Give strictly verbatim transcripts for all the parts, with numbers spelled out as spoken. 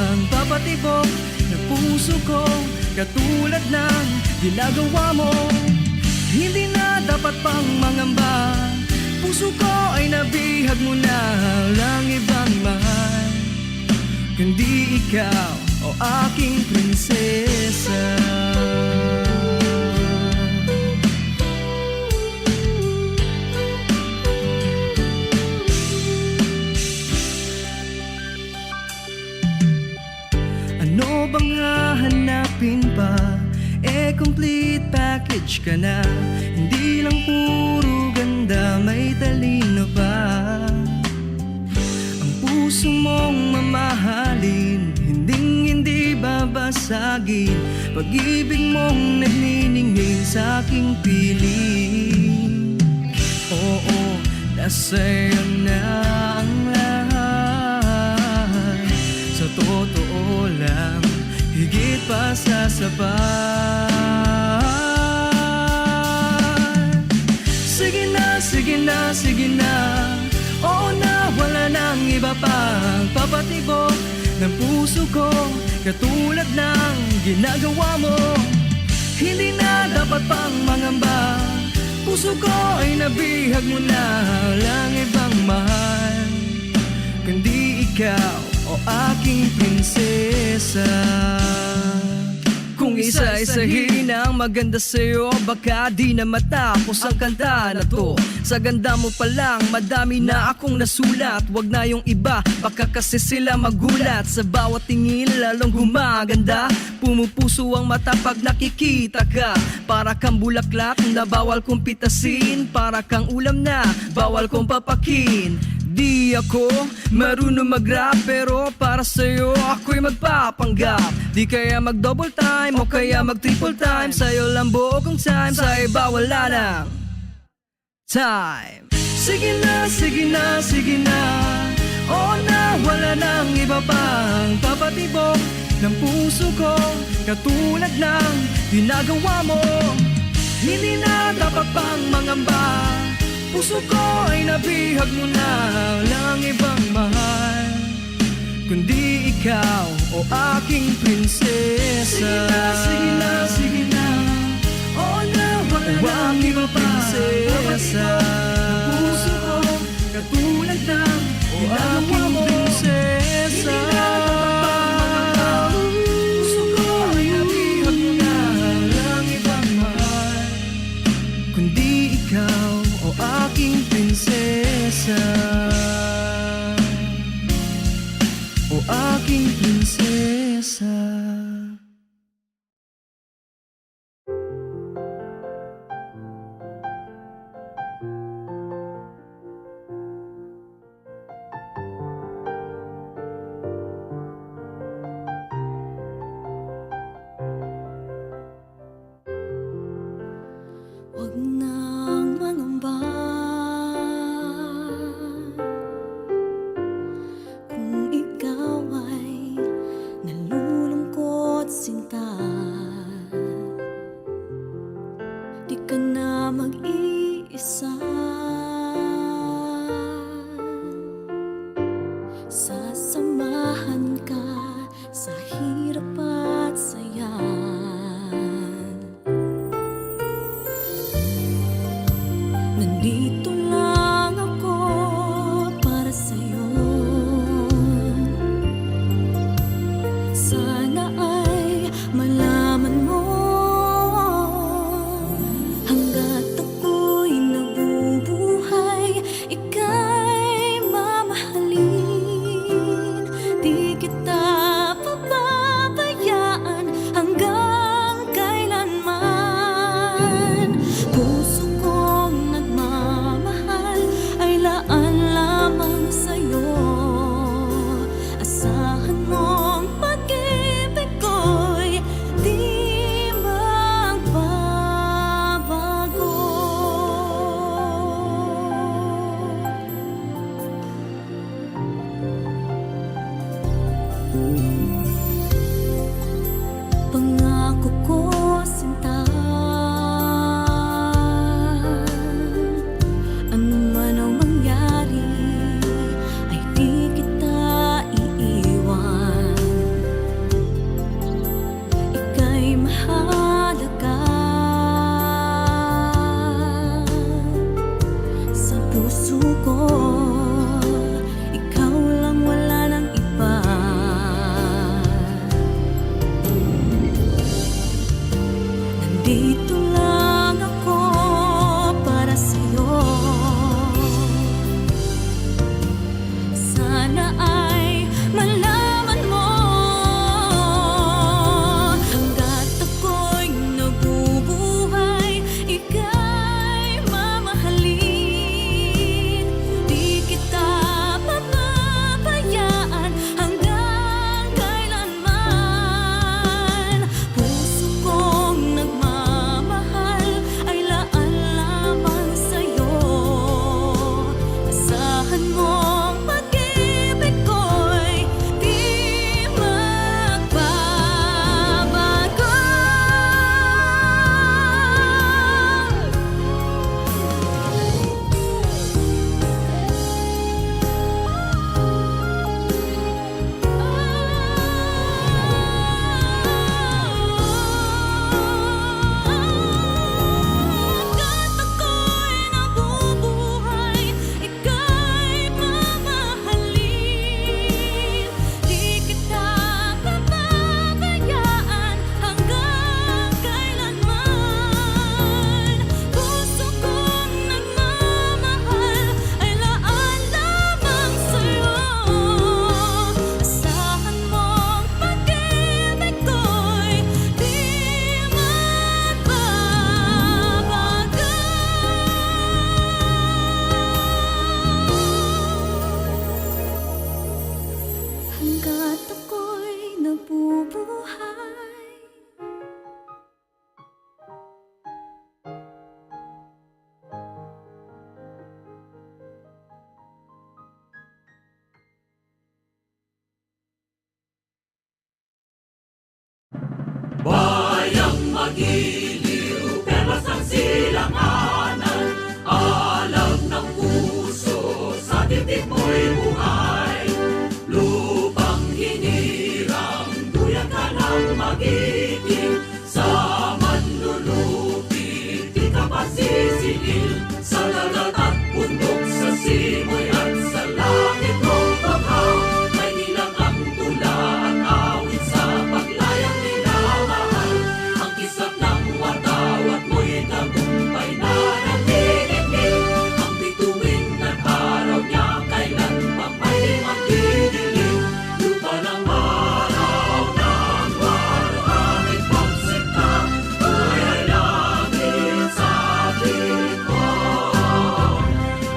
Ang papatibok ng puso ko, katulad ng ginagawa mo. Hindi na dapat pang mangamba. Puso ko ay nabihag mo na, lang ibang mahal, kundi ikaw, o aking prinsesa. Ano bang hahanapin pa? Eh, complete package ka na. Hindi lang puro ganda, may talino pa. Ang puso mong mamahalin, hinding hindi babasagin. Pag-ibig mong nagniningning sa aking piling. Oo, nasa'yo na ang lahat. Sa totoo lang, higit pa sa sapat. Sige na, sige na, sige na. Oo na, wala nang iba pang papatibok ng puso ko, katulad ng ginagawa mo. Hindi na dapat pang mangamba. Puso ko ay nabihag mo na, lang ibang mahal, kundi ikaw, o aking prinsesa. Kung isa-isahin ang maganda sa'yo, baka di na matapos ang kanta na to. Sa ganda mo pa lang, madami na akong nasulat. Wag na yung iba, baka kasi sila magulat. Sa bawat tingin, lalong gumaganda. Pumupuso ang mata pag nakikita ka. Para kang bulaklak na bawal kong pitasin. Para kang ulam na bawal kong papakin. Di ako marunong mag-rap, pero para sa'yo ako'y magpapanggap. Di kaya mag-double time o kaya mag-triple time. Sa'yo lang buo kong time, sa iba wala nang time. Sige na, sige na, sige na. Oo na, wala nang iba pang papatibok ng puso ko, katulad ng ginagawa mo. Hindi na dapat pang mangamba. Puso ko ay nabihag mo na, lang ibang mahal, kundi ikaw, o aking prinsesa. Sige na, sige na, sige na. Oo na, wala O na aking iba pa. Prinsesa. Ang puso ko, katulad ng O ginagawa aking mo. Prinsesa. Hindi na dapat pang mangamba. Puso ko ay nabihag mo na, lang ibang mahal, kundi ikaw, o aking prinsesa. O aking prinsesa. Huwag nang mangamba kung ikaw ay nalulungkot, sinta. Di ka na mag-iisa. Sasamahan ka sa hirap at saya. Nandito lang ako para sa'yo. Sana ay malaman mo, hanggat ako'y nabubuhay, ika'y mamahalin. Di kita pababayaan hanggang kailanman. Puso kong nagmamahal ay laan lamang sa'yo. Asahan mong pag-ibig ko'y di magbabago. Pangako ko, sinta, ano man ang mangyari, ay di kita iiwan. Bayang magiliw, perlas ang silanganan, alam ng puso, sa dibdib mo'y buhay. Lupang hinirang, duyan ka nang magiting, sa manlulupi, di ka pasisiil, sa dagat at bundok, sa simoy at sa langit mong banghaw, may nilang ang tula at awit sa paglayang minamahal. Ang kisap ng watawat mo'y tagumpay na nanginginig. Ang bituin ng araw niya kailan pang may magdidilim. Lupa ng araw ng waluhangit pagsinta, buhay langit sa piling mo.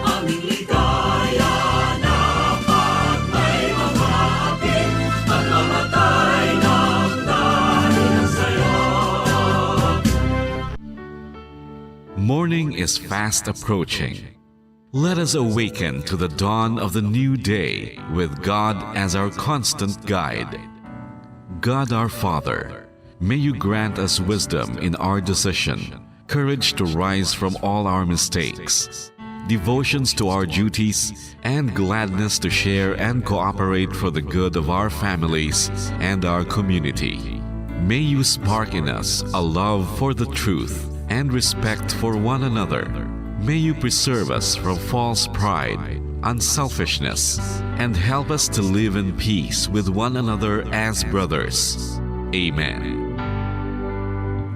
Aming ligaya na pag may mga hapit, at mamatay ng dahil sa'yo. Morning is fast approaching. Let us awaken to the dawn of the new day with God as our constant guide. God our Father, may you grant us wisdom in our decision, courage to rise from all our mistakes, devotions to our duties, and gladness to share and cooperate for the good of our families and our community. May you spark in us a love for the truth and respect for one another. May you preserve us from false pride, unselfishness, and help us to live in peace with one another as brothers. Amen.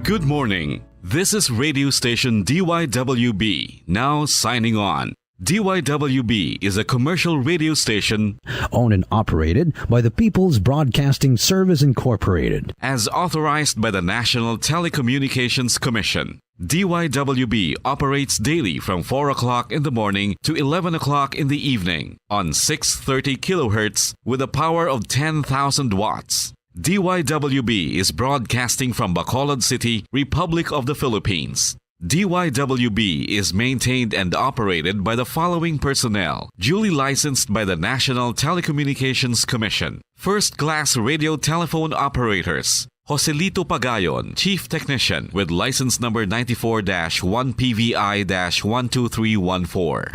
Good morning. This is radio station D Y W B, now signing on. D Y W B is a commercial radio station owned and operated by the People's Broadcasting Service Incorporated. As authorized by the National Telecommunications Commission. D Y W B operates daily from four o'clock in the morning to eleven o'clock in the evening on six thirty kilohertz with a power of ten thousand watts. D Y W B is broadcasting from Bacolod City, Republic of the Philippines. D Y W B is maintained and operated by the following personnel, duly licensed by the National Telecommunications Commission. First class radio telephone operators, Joselito Pagayon, Chief Technician, with license number ninety-four dash one P V I dash one two three one four.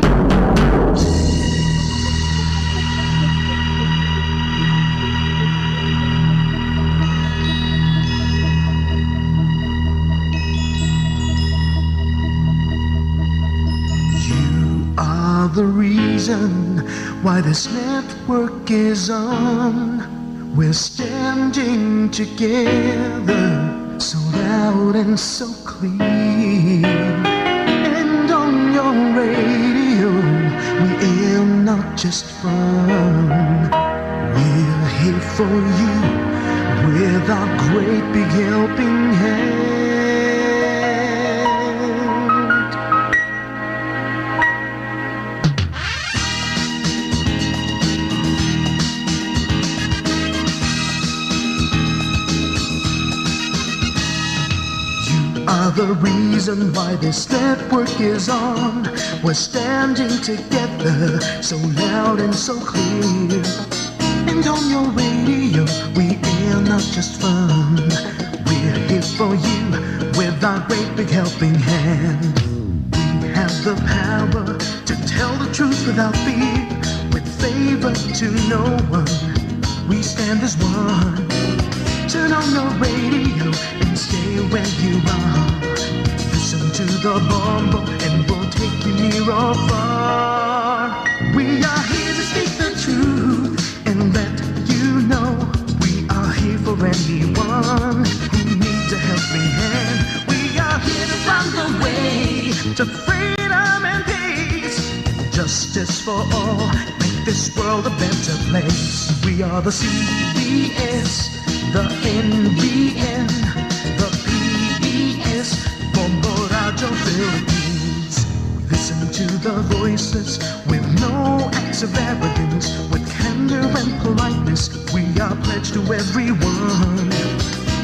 You are the reason why this network is on. We're standing together, so loud and so clear. And on your radio, we aim not just fun. We're here for you with our great big helping hand. You are the reason why this network is on. We're standing together, so loud and so clear. And on your radio, we air not just fun. We're here for you with our great big helping hand. We have the power to tell the truth without fear, with favor to no one. We stand as one. Turn on your radio and stay where you are. Listen to the bombo and we'll take you near or far. We are here to speak the truth and let you know we are here for anyone who needs a helping hand. We are here to find the way to freedom and peace, justice for all, make this world a better place. We are the C B S, the N B N, the P B S, Bombo Radio Philippines. We listen to the voices with no acts of arrogance, with candor and politeness. We are pledged to everyone.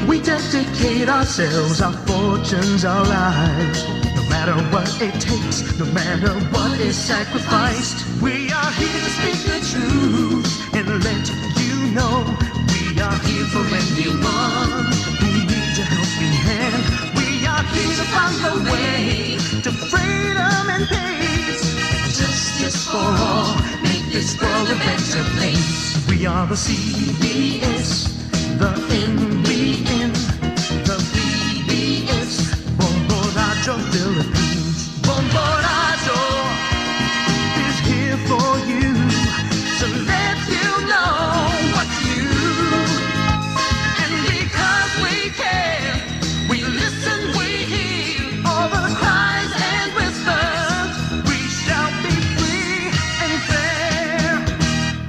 We dedicate ourselves, our fortunes, our lives. No matter what it takes, no matter what is sacrificed, we are here to speak the truth and let you know we are here for anyone who needs a Siblings. We are the C B S, the N B N, the P B S, Bombo Radyo Philippines. Bombo Radyo is here for you to let you know what's new. And because we care, we listen, we hear all the cries and whispers. We shall be free and fair.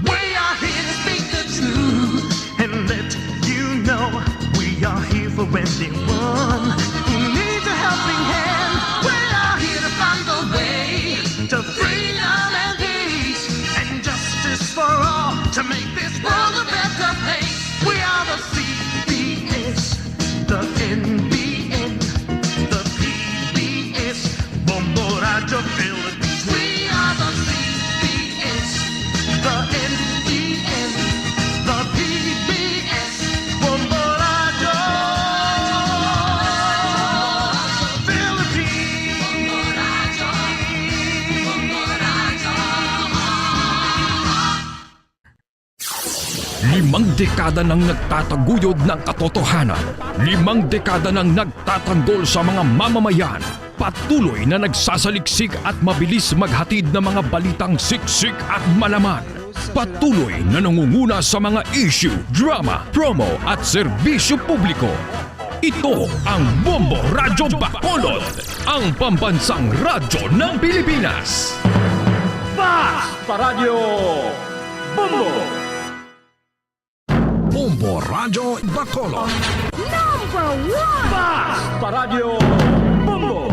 We are here to speak the truth and let you know we are here for anyone who needs a helping hand. We are here to find the way to freedom and peace and justice for all to make this world a better place. We are the C B S, the N B N, the P B S, Bombo Radyo Philippines. We are the C B S, the N B N, the P B S, Bombo Radyo Philippines. Limang dekada nang nagtataguyod ng katotohanan. Limang dekada nang nagtatanggol sa mga mamamayan. Patuloy na nagsasaliksik at mabilis maghatid ng mga balitang siksik at malaman. Patuloy na nangunguna sa mga issue, drama, promo at serbisyo publiko. Ito ang Bombo Radyo Bacolod, ang pambansang radyo ng Pilipinas. Fast Paradyo Bombo! Bombo Radyo Bacolod. Number one! Fast Paradyo Bombo!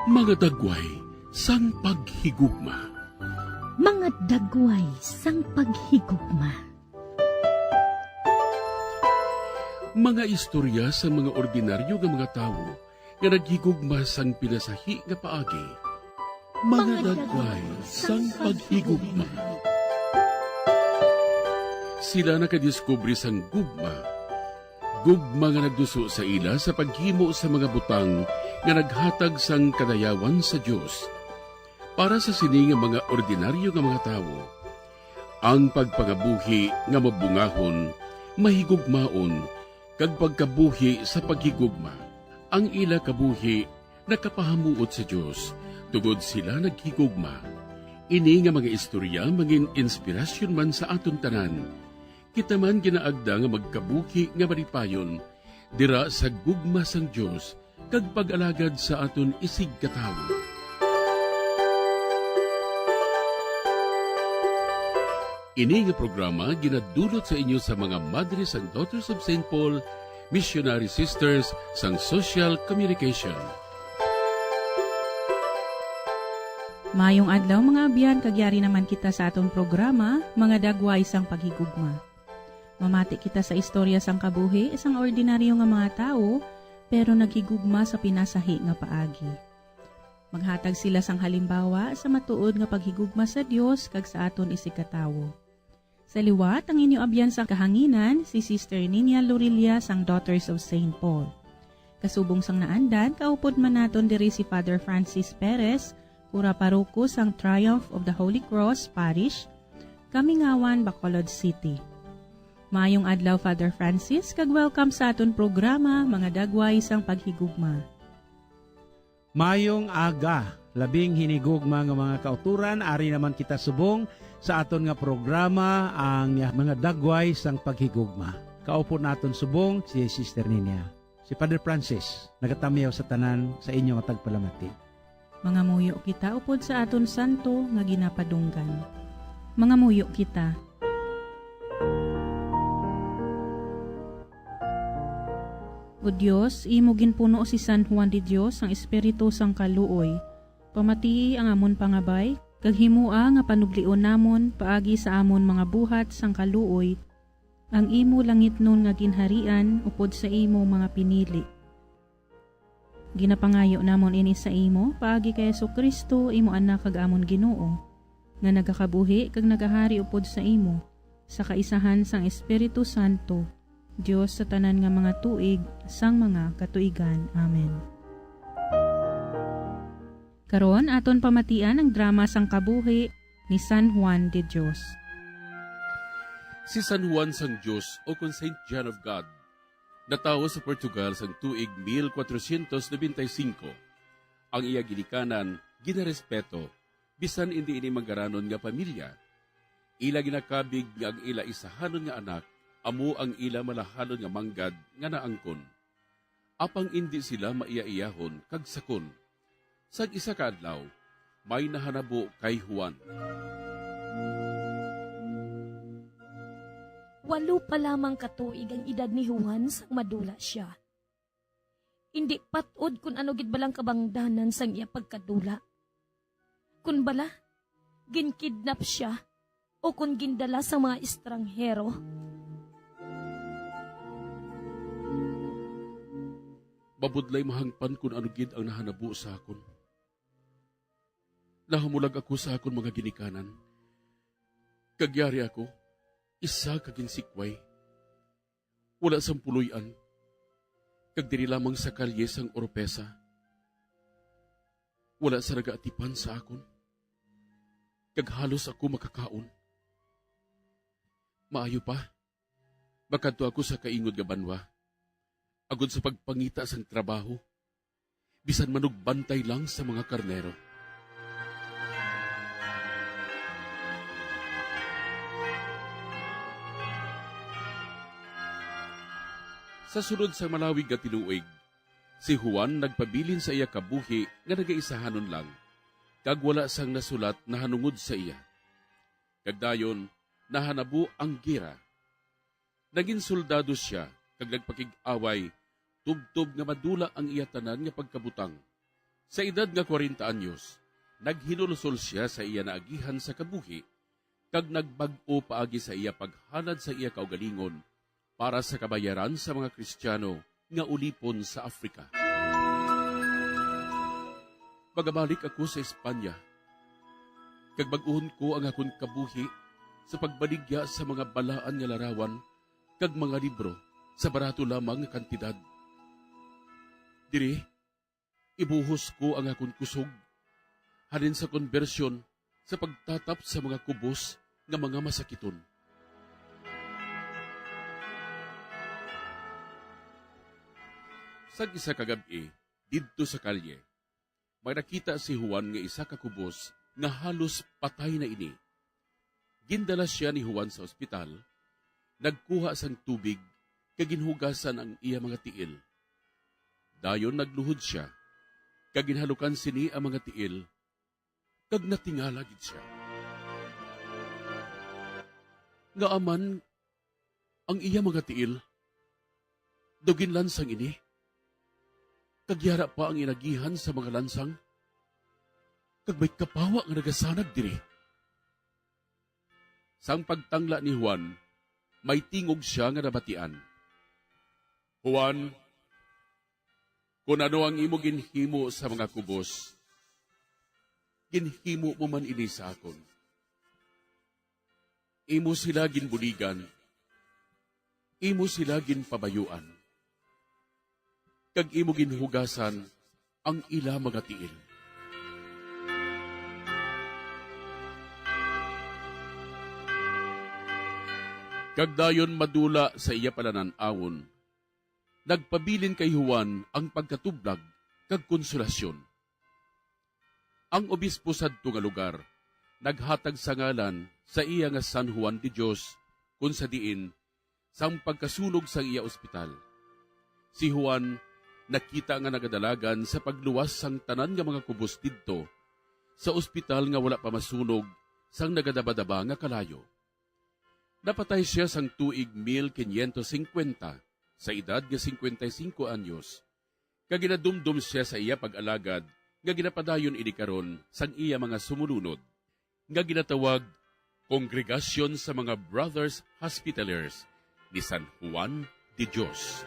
Mga dagway sang paghigugma. Mga dagway sang paghigugma. Mga istorya sang mga ordinaryo nga mga tawo nga naghigugma sang pinasahi nga paagi. Mga dagway sang paghigugma. Sila nakadiskubre sang gugma. Gugma nga nagduso sa ila sa paghimo sa mga butang nga naghatag sang kadayawan sa Dios. Para sa sini nga mga ordinaryo nga mga tawo, ang pagpangabuhi nga mabungahon, mahigugmaon, kag pagkabuhi sa paghigugma, ang ila kabuhi nakapahamuot sa Dios, tungod sila naghigugma. Ini nga mga istorya mangin-inspirasyon man sa aton tanan. Kita man ginaagda nga magkabuhi nga malipayon dira sa gugma sang Dios kag pag-alagad sa aton isigkatawo. Ini nga programa ginadulot sa inyo sa mga Madre sang Daughters of Saint Paul, Missionary Sisters sang Social Communication. Maayong adlaw, mga abyan, kag yari naman kita sa aton programa, Mga Dagway sang Paghigugma. Mamati kita sa istorya sang kabuhi sang ordinaryo nga mga tawo, pero naghigugma sa pinasahi nga paagi. Maghatag sila sang halimbawa sa matuod nga paghigugma sa Dios kag sa aton isigkatawo. Sa liwat, ang inyo abyan sa kahanginan, si Sister Ninia Lorilla sang Daughters of Saint Paul. Kasubong sang naandan, kaupod man naton diri si Father Francis Perez, kura paroko sang Triumph of the Holy Cross Parish, Kamingawan, Bacolod City. Maayong adlaw, Father Francis, kag welcome sa aton programa, Mga Dagway sang Paghigugma. Mayong aga, labing hinigugma nga mga kauturan, ari naman kita subong sa aton nga programa, ang Mga Dagway sang Paghigugma. Kaupod naton subong si Sister Ninia. Si Father Francis, nagatamyaw sa tanan sa inyo nga tagpalamati. Mangamuyo kita upod sa aton santo nga ginapadunggan. Mangamuyo kita. O Dios, imo ginpuno si San Juan de Dios sang espiritu sang kaluoy. Pamatii ang amon pangabay, kag himoa nga panublion namon paagi sa amon mga buhat sang kaluoy ang imo langitnon nga ginharian upod sa imo mga pinili. Ginapangayo namon ini sa imo paagi kay Jesu-Cristo, imo Anak kag amon Ginoo, nga nagakabuhi kag nagahari upod sa imo, sa kaisahan sang Espiritu Santo, Dios sa tanan nga mga tuig sang mga katuigan. Amen. Karon, aton pamatian ang drama sang kabuhi ni San Juan de Dios. Si San Juan sang Dios, o kon Saint John of God, natawo sa Portugal sang tuig mil kwatrocientos nobenta y cinco. Ang iya ginikanan ginarespeto, bisan indi ini manggaranon nga pamilya. Ila ginakabig nga ang ila isahanon nga anak amo ang ila malahalon nga manggad nga naangkon. Apang indi sila maiyaiyahon kag sakon. Sang isa ka adlaw, may nahanabo kay Juan. Walo pa lamang ka tuig ang edad ni Juan sang madula sia. Indi pat-od kon ano gid bala ang kabangdanan sang iya pagkadula. Kon bala, ginkidnap sia o kon gindala sang mga estranghero. Mabudlay mahangpan kon ano gid ang nahanabo sa akon. Nahamulag ako sa akon mga ginikanan, kag yari ako isa ka ginsikway. Wala sang puloy-an, kag diri lamang sa kalye sang Oropesa. Wala sa nagaatipan sa akon, kag halos ako makakaon. Maayo pa, makadto ako sa kaingod nga banwa, agod sa pagpangita sang trabaho, bisan manugbantay lang sa mga karnero. Sa sulod sang malawig nga tinuig, si Juan nagpabilin sa iya kabuhi nga nagaisahanon lang, kag wala sang nasulat nahanungod sa iya. Kag dayon, nahanabo ang gera. Nagin soldado sia kag nagpakig-away tubtob nga madula ang iya tanan nga pagkabutang. Sa edad nga kwarenta anyos, naghinulsol sia sa iya naagihan sa kabuhi kag nagbag-o paagi sa iya paghalad sa iya kaugalingon para sa kabayaran sa mga Kristiano nga ulipon sa Africa. Magabalik ako sa Espanya, kag bag-uhon ko ang akon kabuhi sa pagbaligya sa mga balaan nga larawan kag mga libro sa barato lamang nga kantidad. Diri, ibuhos ko ang akon kusog halin sa konbersyon sa pagtatap sa mga kubos nga mga masakiton. Sa isa ka gab-i, didto sa kalye, may nakita si Juan nga isa ka kubos nga halos patay na ini. Gindala sia ni Juan sa ospital, nagkuha sang tubig kag ginhugasan ang iya mga tiil. Dayon nagluhod sia, kag ginhalukan sini ang mga tiil, kag natingala gid sia. Ngaa man ang iya mga tiil daw ginlansang ini, kag yara pa ang inagihan sa mga lansang, kag may kapawa nga nagasanag diri. Sang pagtangla ni Juan, may tingog sia nga nabatian, "Juan, kon ano ang imo ginhimo sa mga kubos, ginhimo mo man ini sa akon. Imo sila ginbuligan, imo sila ginpabayuan, kag imo ginhugasan ang ila mga tiil." Kag dayon madula sa iya palanan-awon, nagpabilin kay Juan ang pagkatublag kag konsolasyon. Ang obispo sadto nga lugar naghatag sa ngalan sa iya nga San Juan de Dios, kun sa diin, sang pagkasunog sang iya ospital, si Juan nakita nga nagadalagan sa pagluwas sang tanan nga mga kubos didto sa ospital nga wala pa masunog sang nagadabadaba nga kalayo. Napatay sia sang tuig mil quinientos cincuenta sa edad nga cincuenta y cinco anyos, kag ginadumdom sia sa iya pag-alagad nga ginapadayon ini karon sang iya mga sumulunod, nga ginatawag Kongregasyon sa mga Brothers Hospitallers ni San Juan de Dios.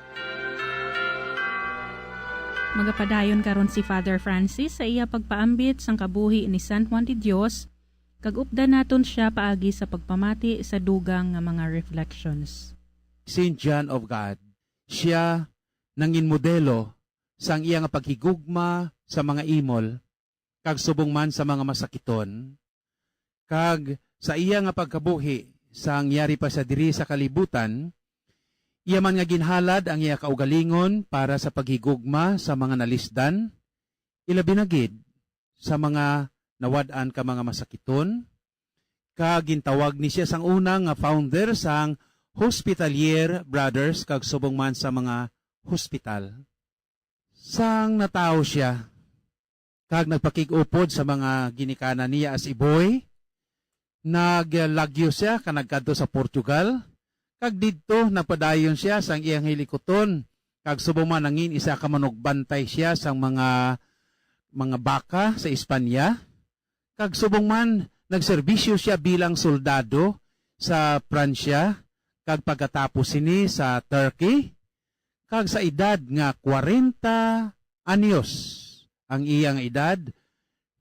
Magapadayon karon si Father Francis sa iya pagpaambit sang kabuhi ni San Juan de Dios, kag updan naton sia paagi sa pagpamati sa dugang nga mga reflections. Saint John of God, sia nangin modelo sang iya nga paghigugma sa mga imol, kag subong man sa mga masakiton. Kag sa iya nga pagkabuhi, sang yari pa siya diri sa kalibutan, iya man nga ginhalad ang iya kaugalingon para sa paghigugma sa mga nalisdan, ilabi na gid sa mga nawad-an ka mga masakiton, kag gintawag ni siya sang una nga founder sang Hospitalier Brothers kag subong man sa mga hospital. Sang natawo sia kag nagpakig-upod sa mga ginikanan niya as a boy, naglagyo sia kag nagkadto sa Portugal, kag didto nagpadayon sia sang iyang hilikuton, kag subong man nangin isa ka manugbantay sia sang mga, mga baka sa Espanya, kag subong man nagserbisyo sia bilang soldado sa Pransya, kag pagkatapos sini sa Turkey, kag sa edad nga kwarenta anyos ang iya nga edad,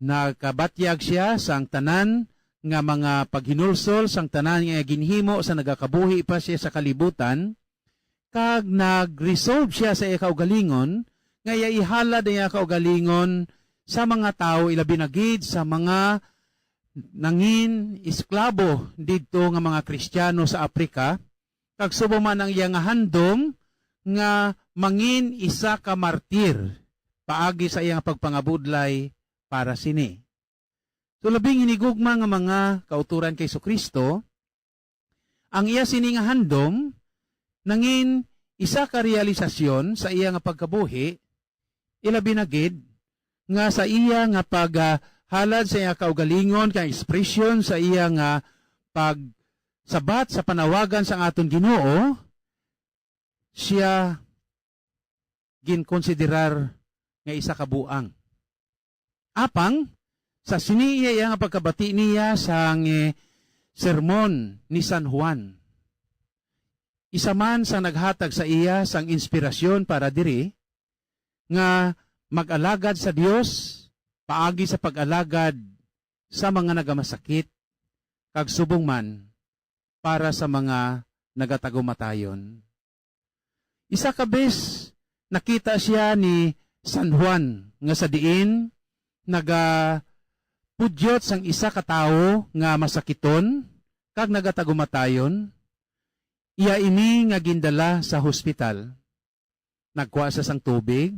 nakabatyag sia sang tanan nga mga paghinulsol sang tanan nga ginhimo sa nagakabuhi pa sia sa kalibutan, kag nag-resolve sia sa iya kaugalingon nga iya ihalad ang iya kaugalingon sa mga tawo, ilabi na gid sa mga nangin esklabo didto nga mga Kristiyano sa Africa, kag subong man ang iya nga handom nga mangin isa ka martir paagi sa iya nga pagpangabudlay para sini. So, labing hinigugma nga mga kauturan kay Jesu-Cristo, ang iya sini nga handom nangin isa ka realisasyon sa iya nga pagkabuhi, ilabi na gid nga sa iya nga paghalad sa iya kaugalingon kag ekspresyon sa iya nga pagsabat sa panawagan sang aton Ginoo, sia ginkonsiderar nga isa ka buang. Apang sa sini iya, iya nga pagkabati niya sang, eh, sermon ni San Juan, isa man sang naghatag sa iya sang inspirasyon para diri nga mag-alagad sa Dios paagi sa pag-alagad sa mga nagamasakit, kag subong man para sa mga nagatagumatayon. Isa ka bes, nakita sia ni San Juan nga sa diin nagapudyot sang isa ka tawo nga masakiton kag nagatagumatayon. Iya ini nga gindala sa hospital. Nagkuha sia sang tubig,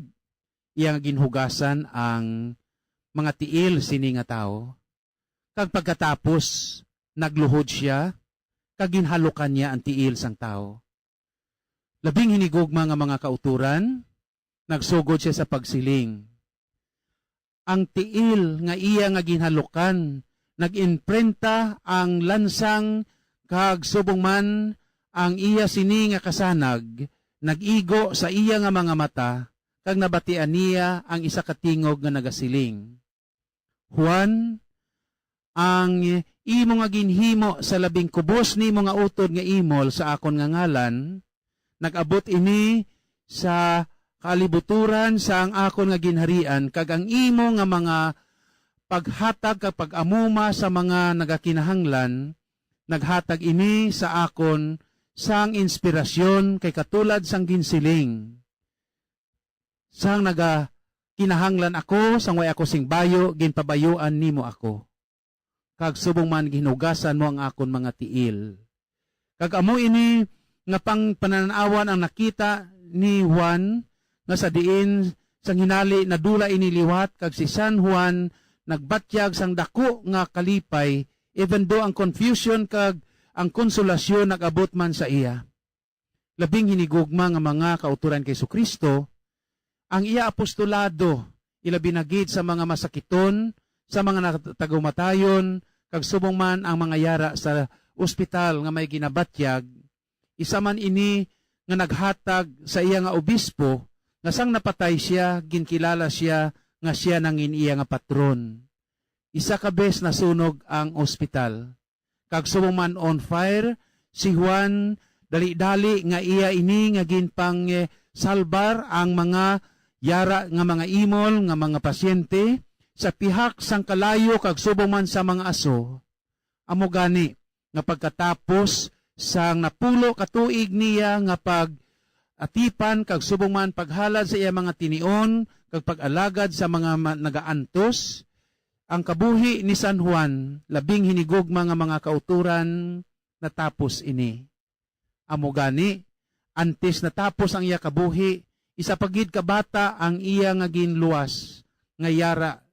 iya nga ginhugasan ang mga tiil sini nga tawo, kag pagkatapos nagluhod sia kag ginhalukan niya ang tiil sang tawo. Labing hinigugma nga mga kauturan, nagsugod sia sa pagsiling, ang tiil nga iya nga ginhalukan nag-imprenta ang lansang, kag subong man ang iya sini nga kasanag nag-igo sa iya nga mga mata, kag nabatian niya ang isa ka tingog nga nagasiling, "Juan, ang imo nga ginhimo sa labing kubos nimo nga utod nga imol sa akon nga ngalan, nag-abot ini sa kalibuturan sang akon nga ginharian, kag ang imo nga mga paghatag kag pag-amuma sa mga nagakinahanglan, naghatag ini sa akon sang inspirasyon, kay katulad sang ginsiling, 'Sang nagakinahanglan ako, sang way ako sing bayu, ginpabayuan nimo ako, kag subong man ginhugasan mo ang akon mga tiil.'" Kag amo ini nga pang-, pananan-awan ang nakita ni Juan, nga sa diin sang hinali nadula ini liwat, kag si San Juan nagbatyag sang daku nga kalipay, even though ang confusion kag ang konsolasyon nag-abot man sa iya. Labing hinigugma nga mga kauturan kay Jesu-Cristo, ang iya apostolado, ilabi na gid sa mga masakiton, sa mga natagumatayon, kag subong man ang mga yara sa ospital nga may ginabatyag, isa man ini nga naghatag sa iya nga obispo, nga sang napatay sia, ginkilala sia nga sia nangin iya nga patron. Isa ka bes nasunog ang ospital, kag subong man on fire si Juan, dali-dali nga iya ini nga ginpang, eh, salbar ang mga yara nga mga imol nga mga pasyente sa pihak sang kalayo kag subong man sa mga aso. Amo gani nga pagkatapos sang napulo ka tuig niya nga pag-atipan kag subong man paghalad sa iya mga tinion kag pag-alagad sa mga ma-, nagaantos, Ang kabuhi ni San Juan, labing hinigugma nga mga kautoran, natapos ini. Amo gani, antes natapos ang iya kabuhi, isa pa gid ka bata ang iya nga ginluwas, nga yara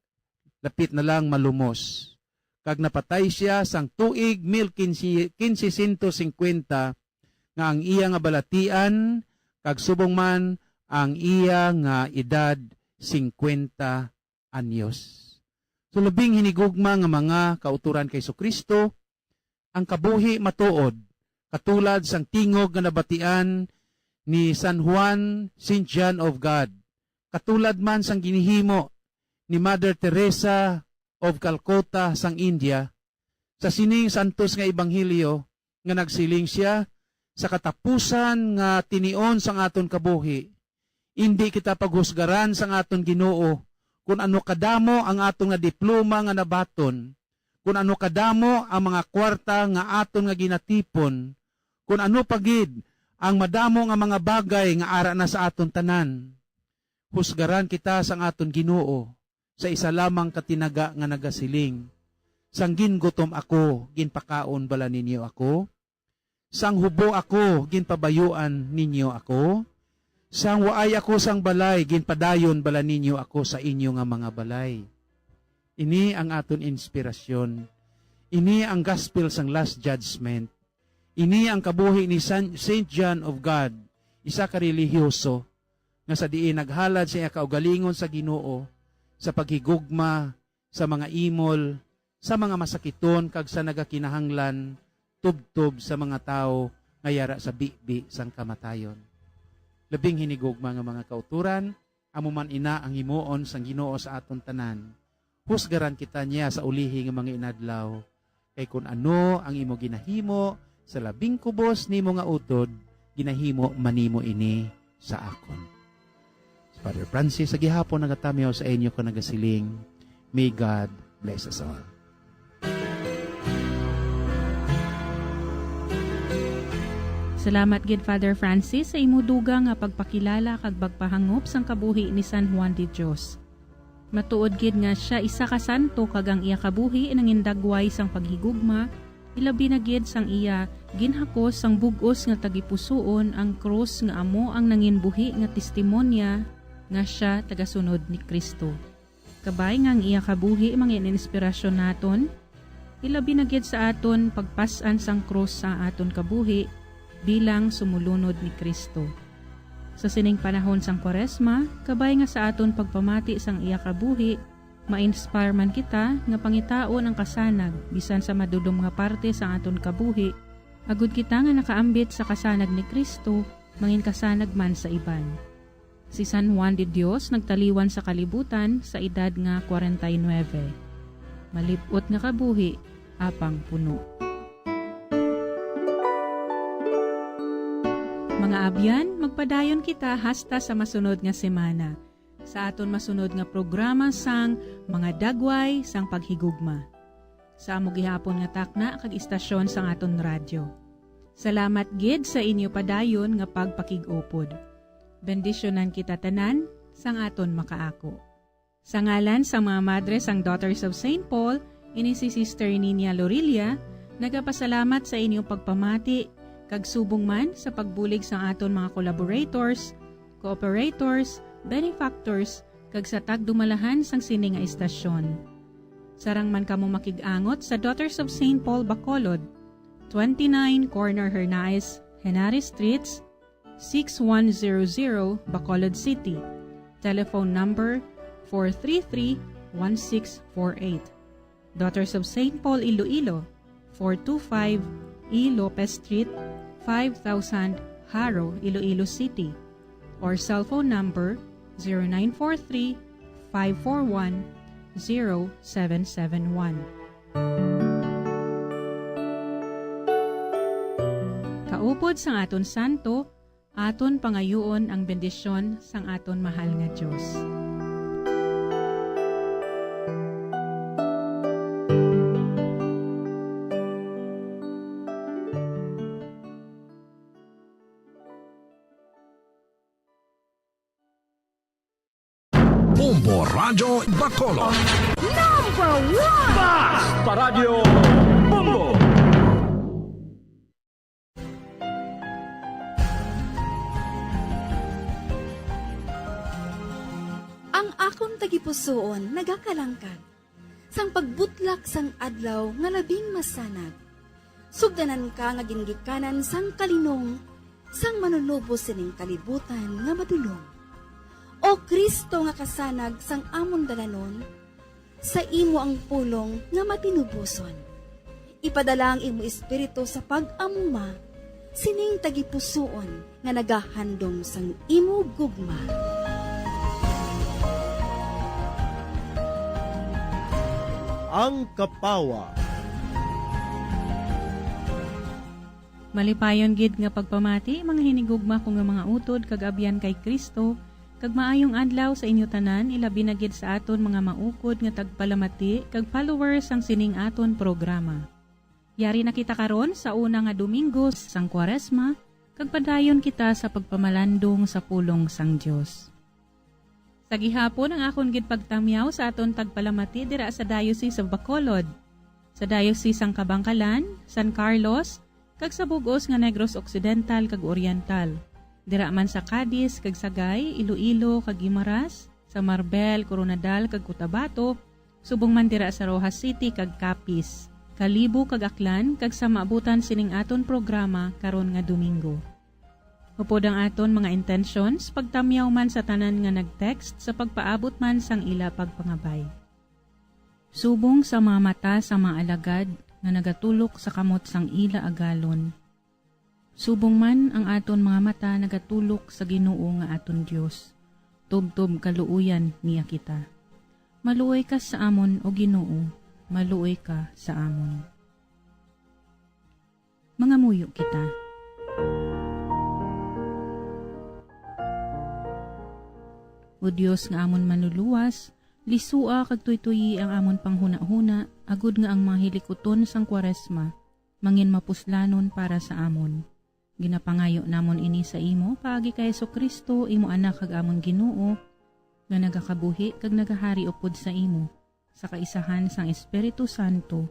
lapit na lang malumos. Kag napatay sia sang tuig mil quince, quince ciento cincuenta, nga ang iya nga balatian, kag subong man ang iya nga edad, cincuenta anyos. So, labing hinigugma nga mga kautoran kay Jesu-Cristo, ang kabuhi matuod, katulad sang tingog nga nabatian ni San Juan, Saint John of God, katulad man sang ginhimo ni Mother Teresa of Calcutta sang India, sa sining santos nga ebanghelyo nga nagsiling sia, sa katapusan nga tinion sang aton kabuhi, indi kita paghusgaran sang aton Ginoo kon ano kadamo ang aton nga diploma nga nabaton, kon ano kadamo ang mga kwarta nga aton nga ginatipon, kon ano pa gid ang madamo nga mga bagay nga ara na sa aton tanan. Husgaran kita sang aton Ginoo sa isa lamang ka tinaga nga nagasiling, "Sang gingutom ako, ginpakaon bala ninyo ako? Sang hubo ako, ginpabayuan ninyo ako? Sang waay ako sang balay, ginpadayon bala ninyo ako sa inyo nga mga balay?" Ini ang aton inspirasyon. Ini ang gospel sang Last Judgment. Ini ang kabuhi ni San, Saint John of God, isa ka relihiyoso nga sa diin naghalad sa iya kaugalingon sa Ginoo, sa paghigugma, sa mga imol, sa mga masakiton, kag sa nagakinahanglan tubtob sa mga tawo nga yara sa bibi sang kamatayon. Labing hinigugma nga mga kautoran, amo man ina ang himuon sang Ginoo sa aton tanan. Husgaran kita niya sa ulihi nga mga inadlaw, kay kon ano ang imo ginahimo sa labing kubos nimo nga utod, ginahimo man nimo ini sa akon. Si Father Francis sa gihapon nagatamyaw sa inyo kag nagasiling, "May God bless us all." Salamat gid, Father Francis, sa imo dugang nga pagpakilala kag pagpahangop sang kabuhi ni San Juan de Dios. Matuod gid nga sia isa ka santo, kag ang iya kabuhi nangindagway sang paghigugma, ilabi na gid sang iya ginhakos sang bug-os nga tagipusoon ang krus nga amo ang nanginbuhi nga testimonya nga sia tagasunod ni Cristo. Kabay nga ang iya kabuhi mangin-inspirasyon naton, ilabi na gid sa aton pagpas-an sang krus sa aton kabuhi bilang sumulunod ni Cristo. Sa sining panahon sang Kwaresma, kabay nga sa aton pagpamati sang iya kabuhi, ma-inspire man kita nga pangitaon ang kasanag bisan sa madulom nga parte sang aton kabuhi, agod kita nga nakaambit sa kasanag ni Cristo, mangin kasanag man sa iban. Si San Juan de Dios nagtaliwan sa kalibutan sa edad nga kwarenta y nuebe. Malip-ot nga kabuhi, apang puno. Mga abyan, magpadayon kita hasta sa masunod nga semana, sa aton masunod nga programa sang Mga Dagway sang Paghigugma, sa amo gihapon nga takna kag istasyon sang aton radyo. Salamat gid sa inyo padayon nga pagpakig-upod. Bendisyonan kita tanan sang aton makaako. Sa ngalan sang mga madre sang Daughters of Saint Paul, ini si Sister Nina Lorilla, nagapasalamat sa inyong pagpamati, kag subong man sa pagbulig sang aton mga collaborators, cooperators, benefactors, kag sa tagdumalahan sang sini nga istasyon. Sarang man kamo makig-angot sa Daughters of Saint Paul Bacolod, twenty-nine Corner Hernaez, Henares Streets, six one zero zero, Bacolod City. Telephone number four three three, one six four eight. Daughters of Saint Paul Iloilo, four two five E Lopez Street, five thousand, Jaro, Iloilo City. Or cellphone number zero nine four three, five four one, zero seven seven one. Kaupod sang aton santo, aton pangayuon ang bendisyon sang aton mahal nga Dios. Boom Por Radyo Bacolod. Number one! Basta Radyo Bombo! Ang akon tagipusoon nagakalangkag sang pagbutlak sang adlaw nga labing masanag. Sugdanan ka nga gingikanan sang kalinong sang Manunubos sining kalibutan nga madulom. O Cristo nga kasanag sang amon dalanon, sa imo ang pulong nga matinuboson. Ipadala ang imo Espiritu sa pag-amuma sining tagipusoon nga nagahandom sang imo gugma. Ang Kapawa. Malipayon gid nga pagpamati, mga hinigugma ko nga mga utod kag abyan kay Cristo, kag maayong adlaw sa inyo tanan, ilabi na gid sa aton mga maukod nga tagpalamati kag followers sang sining aton programa. Yari na kita karon sa una nga Domingo sang Kwaresma, kag padayon kita sa pagpamalandong sa pulong sang Dios. Sa gihapon ang akon gid pagtamyaw sa aton tagpalamati dira sa Diocese of Bacolod, sa Diocese sang Kabankalan, San Carlos, kag sa bug-os nga Negros Occidental kag Oriental, dira man sa Cadiz kag Sagay, Iloilo kag Guimaras, sa Marbel, Koronadal kag Cotabato, subong man dira sa Roxas City kag Capiz, Kalibo kag Aklan, kag sa maabutan sining aton programa karon nga Domingo. Upod ang aton mga intentions, pagtamyaw man sa tanan nga nag-text sa pagpaabot man sang ila pagpangabay. Subong sa mga mata sa mga alagad nga nagatulok sa kamot sang ila agalon, subong man ang aton mga mata nagatulok sa Ginoo nga aton Dios. Tubtob kaluoyan niya kita. Maluoy ka sa amon, O Ginoo, maluoy ka sa amon. Mangamuyo kita. O Dios nga amon Manluluwas, lisua kag tuytoyi ang amon panghunahuna, agod nga ang mga hilikuton sang Kwaresma mangin mapuslanon para sa amon. Ginapangayo namon ini sa imo paagi kay Jesu-Cristo, imo Anak kag amon Ginoo, nga nagakabuhi kag nagahari upod sa imo, sa kaisahan sang Espiritu Santo,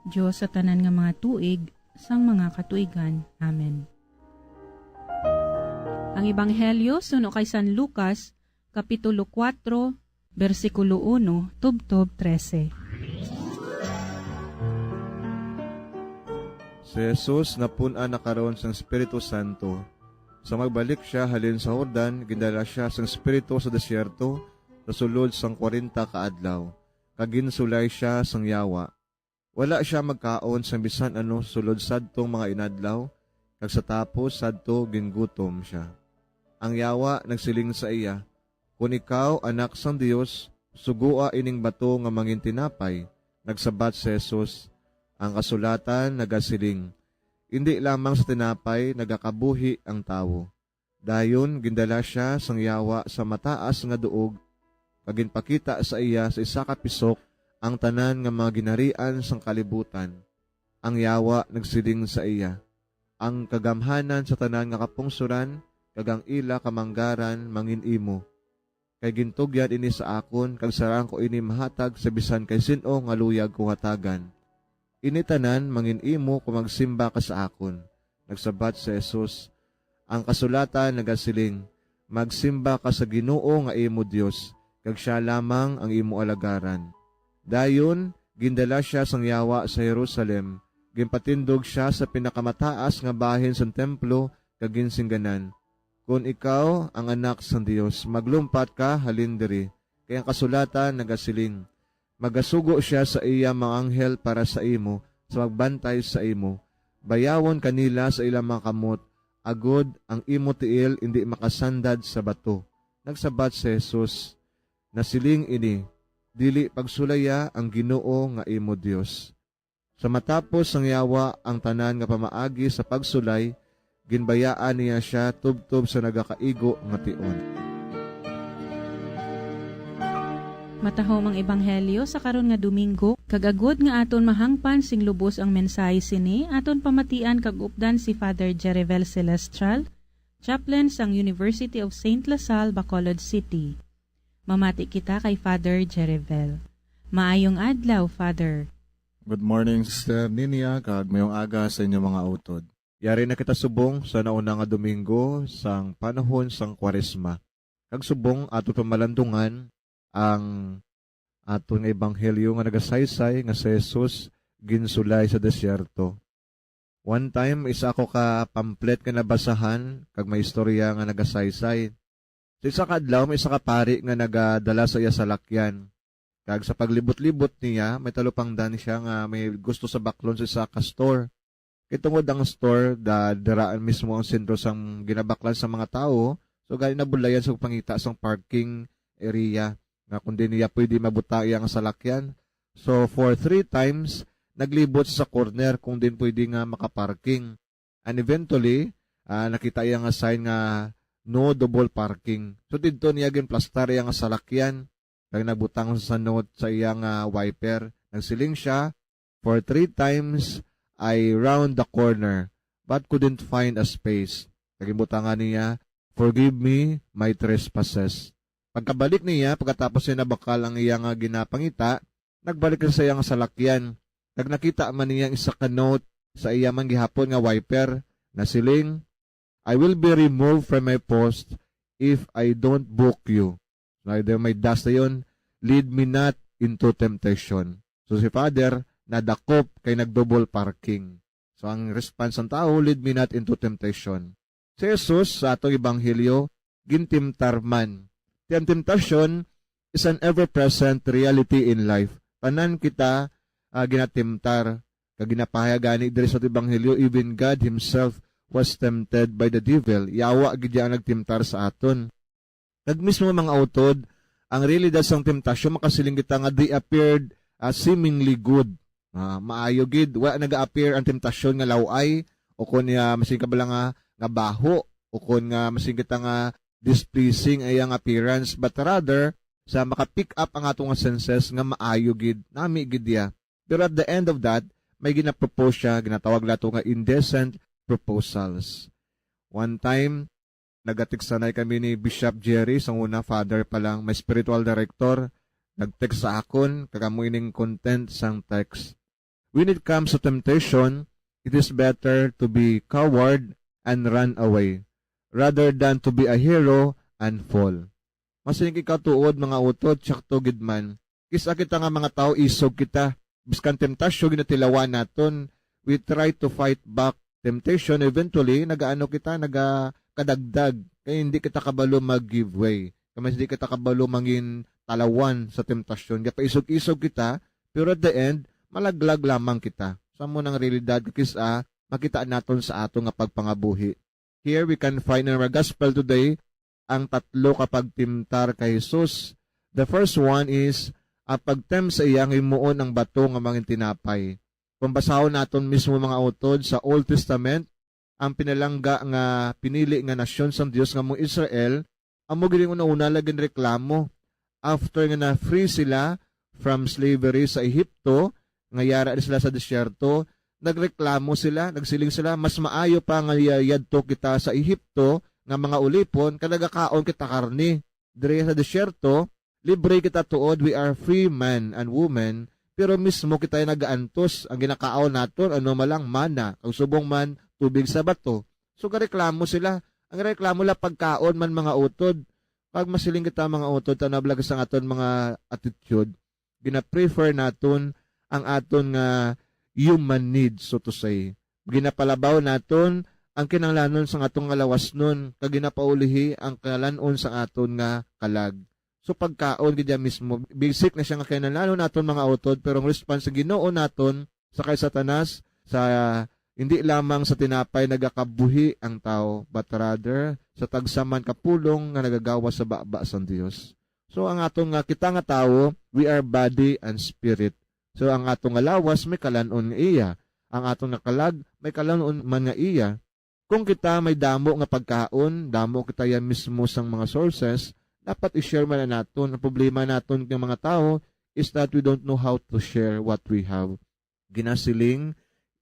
Dios sa tanan nga mga tuig sang mga katuigan. Amen. Ang Ebanghelyo suno kay San Lucas, Kapitulo kuwatro, bersikulo uno tubtob trese. Si Jesus napun-an na karon sang Espiritu Santo. Sa magbalik sia halin sa Jordan, gindala sia sang Espiritu sa desierto, sa sulod sang kwarenta ka adlaw, kag ginsulay sia sang Yawa. Wala sia magkaon sang bisan ano sulod sadtong mga inadlaw, kag sa tapos sadto gingutom sia. Ang Yawa nagsiling sa iya, "Kon ikaw Anak sang Dios, sugoa ining bato nga mangin tinapay." Nagsabat si Jesus, "Ang kasulatan nagasiling, 'Indi lamang sa tinapay nagakabuhi ang tawo.'" Dayon gindala sia sang Yawa sa mataas nga duog, kag ginpakita sa iya sa isa ka pisok ang tanan nga mga ginharian sang kalibutan. Ang Yawa nagsiling sa iya, "Ang kagamhanan sa tanan nga kapungsoran kag ang ila kamanggaran mangin-imo, kay gintugyan ini sa akon, kag sarang ko ini mahatag sa bisan kay sin-o nga luyag ko hatagan. Ini tanan mangin-imo kon magsimba ka sa akon." Nagsabat si Jesus, "Ang kasulatan nagasiling, 'Magsimba ka sa Ginoo nga imo Dios, kag sia lamang ang imo alagaran.'" Dayon gindala sia sang Yawa sa Jerusalem, ginpatindog sia sa pinakamataas nga bahin sang templo, kag ginsingganan, "Kon ikaw ang Anak sang Dios, maglumpat ka halin diri, kay ang kasulatan nagasiling, 'Magasugo sia sa iya mga anghel para sa imo, sa magbantay sa imo. Bayawon kanila sa ilang mga kamot, agod ang imo tiil indi makasandad sa bato.'" Nagsabat si Jesus, "Nasiling ini, 'Dili pagsulaya ang Ginoo nga imo Dios.'" Sa matapos sang Yawa ang tanan nga pamaagi sa pagsulay, ginbayaan niya sia tubtob sa nagakaigo nga tion. Matahom ang ebanghelyo sa karon nga Domingo, kag agod nga aton mahangpan sing lubos ang mensahe sini, aton pamatian kag updan si Father Jerivel Celestial, chaplain sang University of Saint La Salle, Bacolod City. Mamati kita kay Father Jerivel. Maayong adlaw, Father. Good morning, Sister Ninia, kag mayong aga sa inyo mga utod. Yari na kita subong sa nauna nga Domingo sang panahon sang Kwaresma. Kag subong ato pamalandungan ang aton nga ebanghelyo nga nagasaysay nga si Jesus ginsulay sa desierto. One time, isa ako ka pamphlet nga nabasahan kag may istorya nga nagasaysay. Sa isa ka adlaw, may isa ka pari nga nagadala sa iya salakyan. Kag sa paglibot-libot niya, may talupangdan siya nga may gusto sa baklon sa isa ka store. Kay tungod ang store, da, dira mismo ang sentro sang ginabaklan sa mga tawo, so gani nabudlayan sa pangita sang parking area nga kung di niya pwede mabutang iya nga salakyan. So, for three times, naglibot sa corner kung din pwede nga makaparking. And eventually, ah, nakita iya nga sign nga no double parking. So, didto niya ginplastar iya nga salakyan, kag nagbutang sa note sa iya nga wiper. Nagsiling siya, "For three times I round the corner, but couldn't find a space." Kag ginbutangan niya, "Forgive me my trespasses." Pagkabalik niya, pagkatapos niya nabakal ang iya nga ginapangita, nagbalik siya sa iya nga salakyan. Kag nakita man niya ang isa ka note sa iya man gihapon nga wiper, nasiling, "I will be removed from my post if I don't book you." May das dayon, "Lead me not into temptation." So si Father nadakop kay nag-double parking. So ang response sang tawo, "Lead me not into temptation." Si Jesus sa atong ebanghelyo, gintimtar man. Ti ang temptasyon is an ever-present reality in life. Tanan kita, ah, ginatimtar. Kag ginapahayag gani diri sa ebanghelyo, even God himself was tempted by the devil. Yawa gid iya ang nagtimtar sa aton. Kag mismo, mga utod, ang realidad sang temptasyon, makasiling kita nga they appeared, ah, seemingly good. Ah, maayo gid, wala naga-appear ang temptasyon nga law-ay, o kon nga masin ka bala nga, nga baho, o kon nga masin kita nga displeasing ang iyang appearance, but rather, sa maka-pick up ang ato nga senses nga maayo gid, nami gid iya. Pero at the end of that, may ginapropose siya, ginatawag nato nga indecent proposals. One time, nagatiksanay kami ni Bishop Jerry, sang una, father pa lang, may spiritual director, nag-text sa akon, kag amo ining content sang text. "When it comes to temptation, it is better to be coward and run away, rather than to be a hero and fall." Masiling ikaw tuod, mga utod, sakto gid man. Kis-a kita nga mga tawo, isog kita. Biskan temptasyon, ginatilawan naton. We try to fight back temptation. Eventually, nagaano kita, nagakadagdag. Kay hindi kita kabalo mag-give way. Kay mas hindi kita kabalo mangin talawan sa temptasyon. Gapaisog-isog kita, pero at the end, malaglag lamang kita. Sa mo nang realidad, kis-a, makita naton sa ato nga pagpangabuhi. Here we can find in our gospel today ang tatlo ka pagtimtar kay Jesus. The first one is ang pagtempt sa iya nga himuon ang bato nga mangin tinapay. Kung basahon naton mismo, mga utod, sa Old Testament, ang pinalangga nga pinili nga nasyon sang Dios nga mo Israel, amo gid ang una-una lang ginreklamo. After nga na-free sila from slavery sa Ehipto, nga yara na sila sa desierto, nagreklamo sila, nagsiling sila, "Mas maayo pa nga ya-, yadto kita sa Ehipto nga mga ulipon, kag nagakaon kita karne. Diri sa desierto, libre kita tuod, we are free men and women, pero mismo kita nagaantos, ang ginakaon naton, ano man lang, mana, kag subong man, tubig sa bato." So, gareklamo sila. Ang reklamo la pagkaon man, mga utod. Pag masiling kita, mga utod, tanaw lagi sa aton mga attitude. Gina-prefer naton ang aton nga human needs, so to say. Ginapalabaw naton ang kinahanglanon sang aton nga lawasnon, kag ginapaulihi ang kalan-on sang aton nga kalag. So, pagkaon gid iya mismo, basic na siya nga kinahanglanon naton, mga utod, pero ang response sa Ginoo naton sa kay Satanas, sa hindi lamang sa tinapay nagakabuhi ang tawo, but rather sa tagsa man ka pulong nga nagagawas sa baba sang Dios. So, ang aton nga, kita nga tawo, we are body and spirit. So, ang aton nga lawas may kalan-on nga iya. Ang aton nga kalag may kalan-on man nga iya. Kung kita may damo nga pagkaon, damo kita yan mismo sang mga sources, dapat i-share man na naton. Ang problema naton nga mga tawo is that we don't know how to share what we have. Ginasiling,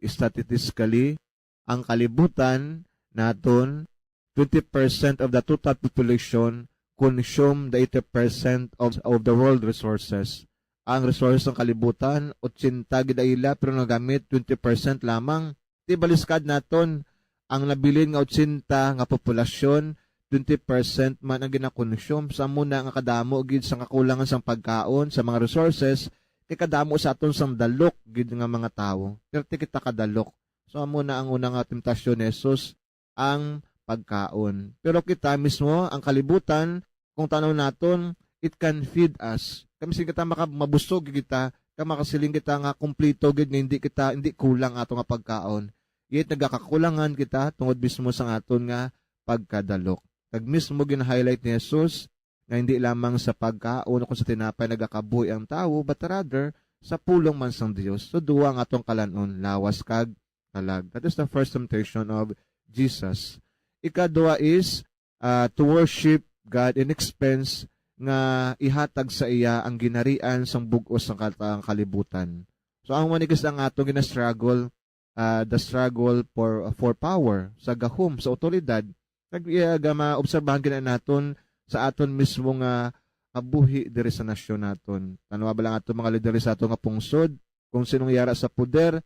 statistically, ang kalibutan naton, twenty percent of the total population, consume the eighty percent of, of the world resources. Ang resources sang kalibutan, eighty gid ang ila, pero nagamit twenty percent lamang. Ti baliskad naton, ang nabilin nga eighty nga populasyon, twenty percent man ang ginakonsume. Sa amo na nga kadamo gid sa kakulangan sang pagkaon, sa mga resources, kay kadamo sa aton sang dalok gid nga mga tawo. Perti kita kadalok. So, amo na ang una nga temptasyon ni Jesus, ang pagkaon. Pero kita mismo, ang kalibutan, kung tanaw naton, it can feed us. Kami sing kita maka-, mabusog kita, ka makasiling kita nga kumplito gid nga hindi kita, hindi kulang ato nga pagkaon. Yet nagakakulangan kita tungod mismo sa aton nga pagkadalok. Kag mismo gin-highlight ni Jesus nga hindi lamang sa pagkaon o sa tinapay nagakabuhi ang tawo, but rather sa pulong man sang Dios. So, duwa ang atong kalan-on, lawas kag kalag. That is the first temptation of Jesus. Ikadua is, ah, to worship God in expense nga ihatag sa iya ang ginharian sang bug-os sang kal-, ang kalibutan. So, ang manikis ang atong gina-struggle, ah, the struggle for, for power, sa gahom, sa awtoridad. Nag-, iya ga maobserbahan gina naton sa aton mismo nga kabuhi diri sa nasyon naton. Tanwa ba lang aton mga lideres sa aton nga pungsod, kung sinong yara sa poder,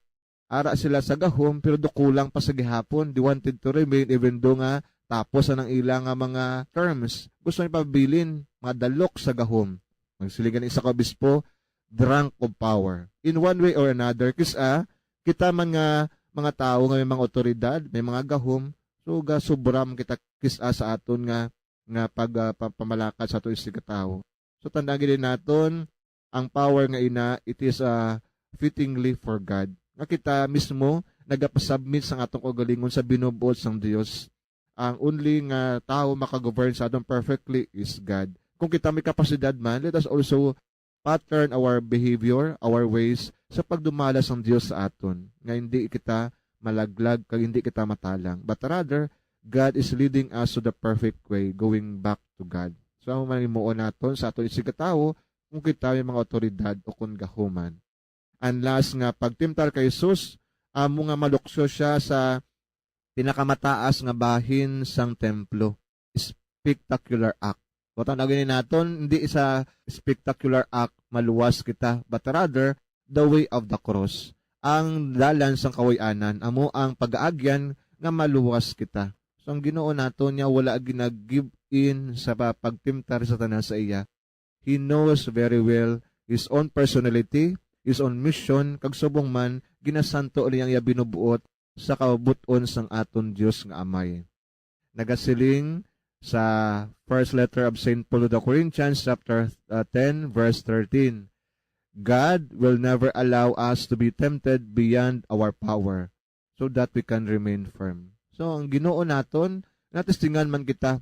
ara sila sa gahom, pero do kulang pa sa gihapon. They wanted to remain even though nga tapos na ang ila nga mga terms. Gusto ni pabilin, mga dalok sa gahom. Magsiling gani isa ka obispo, drunk of power. In one way or another, kis-a, kita man nga mga tawo nga may mga otoridad, may mga gahom, so gasubra man kita kis-a sa aton nga, nga pag, ah, pa-, pamalakad sa aton isigkatawo. So tandaan gid naton, ang power nga ina, it is, ah, fittingly for God. Nga kita mismo nagapasubmit sang atong kaugalingon sa binubuot sang Dios. Ang only nga tawo makagovern sa aton perfectly is God. Kung kita may kapasidad man, let us also pattern our behavior, our ways, sa pagdumala sang Dios sa aton, nga hindi kita malaglag, kag hindi kita matalang. But rather, God is leading us to the perfect way, going back to God. So, amo man ang himuon naton sa aton isigkatawo kung kita may mga awtoridad o kung gahuman. Ang last nga pagtimtar kay Jesus, amo nga malukso siya sa pinakamataas nga bahin sang templo, spectacular act. Kung tanaw gini naton, hindi sa spectacular act maluwas kita, but rather the way of the cross. Ang dalan sang kahuy-anan amo ang pag-aagyan nga maluwas kita. So, ang Ginoo nato niya wala ginag-give in sa pa-, pagtimtar sa tanan sa iya. He knows very well his own personality, his own mission, kag subong man, ginasanto niya ang iya binubuot sa kabubot-on sang aton Dios nga Amay. Nagasiling sa first letter of Saint Paul to the Corinthians, chapter, uh, ten, verse thirteen, "God will never allow us to be tempted beyond our power, so that we can remain firm." So, ang Ginoo naton, natistingan man kita.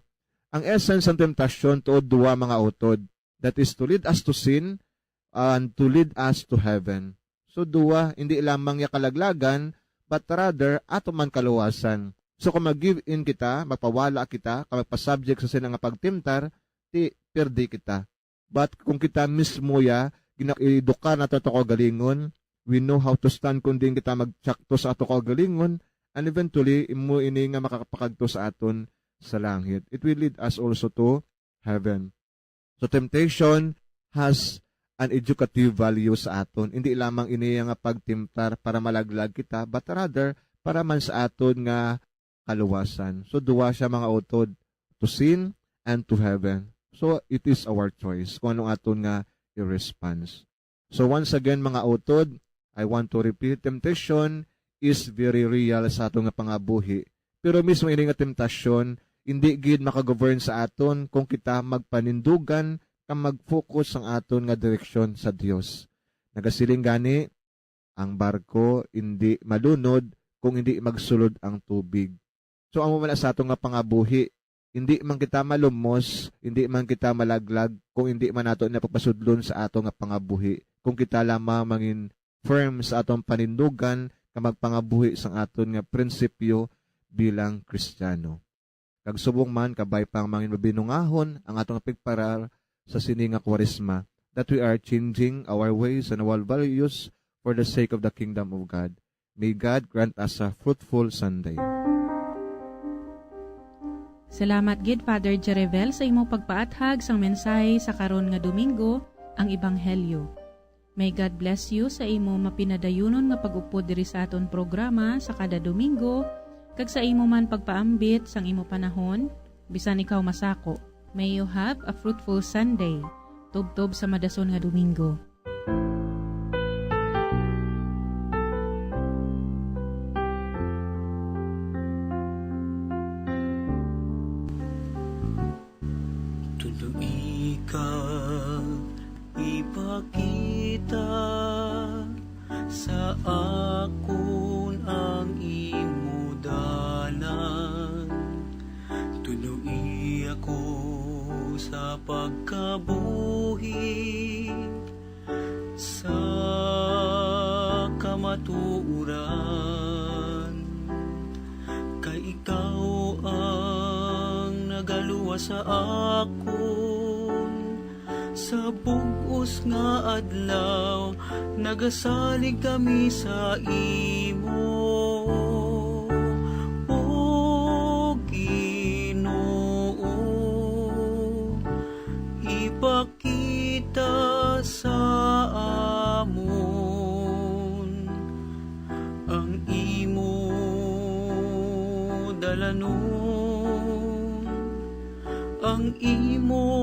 Ang essence sang temptasyon tuod duha mga utod, that is to lead us to sin and to lead us to heaven. So, duha, hindi lamang niya kalaglagan, but rather ato man kaluwasan. So, kung mag-give in kita, magpawala kita, kag magpa-subject sa sina nga pagtimtar, ti perdi kita. But kung kita mismo ya, gina-, eduka nato ato kaugalingon, we know how to stand kung diin kita magtsakto sa ato kaugalingon, and eventually, imo ini nga makapakadto sa aton sa langit. It will lead us also to heaven. So, temptation has an educative value sa aton. Hindi lamang ini nga pagtimtar para malaglag kita, but rather para man sa aton nga kaluwasan. So, duwa siya mga utod, to sin and to heaven. So, it is our choice kung anong aton nga i-response. So, once again, mga utod, I want to repeat, temptation is very real sa aton nga pangabuhi. Pero mismo ini nga temptasyon, hindi gid makagovern sa aton kung kita magpanindugan kag mag-focus ang aton nga direksyon sa Dios. Nagasiling gani, ang barko hindi malunod kung hindi magsulod ang tubig. So, amo man na sa aton nga pangabuhi, hindi man kita malumos, hindi man kita malaglag, kung hindi man nato na pagpasudlon sa aton nga pangabuhi, kung kita lamang mangin firm sa aton panindugan nga magpangabuhi sang aton nga prinsipyo bilang Kristiyano. Kag subong man, kabay pa ang mangin mabinungahon ang aton pigparar sa sini nga Kwaresma, that we are changing our ways and our values for the sake of the kingdom of God. May God grant us a fruitful Sunday. Salamat gid, Father Jerevel, sa imo pagpaathag sang mensahe sa karon nga Domingo, ang Ebanghelyo. May God bless you sa imo mapinadayunon nga pag-upod diri sa aton programa sa kada Domingo, kag sa imo man pagpaambit sang imo panahon, bisan ikaw masako. May you have a fruitful Sunday. Tubtob sa madason nga Domingo. Tundo ika ipakita sa akon ang imo dalan. Tundo ako sa pagkabuhi sa kamatuoran, kay ikaw ang nagaluwas sa akon. Sa bug-os nga adlaw, nagasalig kami sa imo, O Ginoo. Ipakita sa amon ang imo dalanon, ang imo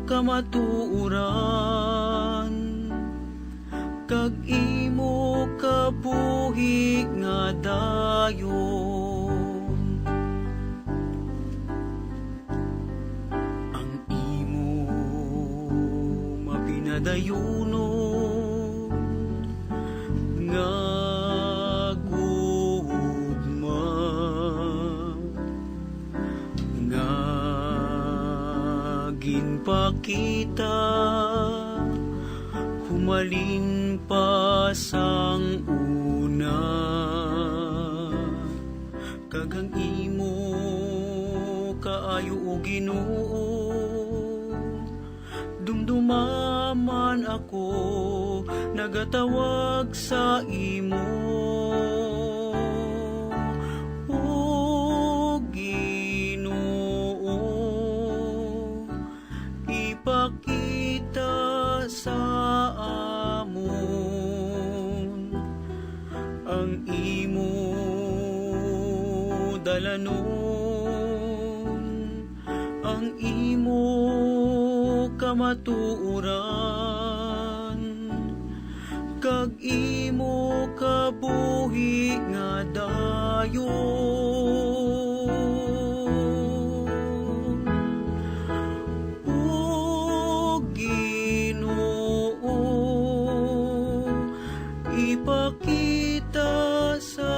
kamatuoran, kag imo kabuhi nga dayon. Ang imo mapinadayunon nga gugma nga ginpakita humalin pa sang una, kag ang imo kaayo, O Ginoo, dumduma man ako nagatawag sa imo, O Ginoo. Ipakita sa amon ang imo dalanon, ang imo kamatuoran, kag imo kabuhi nga dayon. O Ginoo, ipakita sa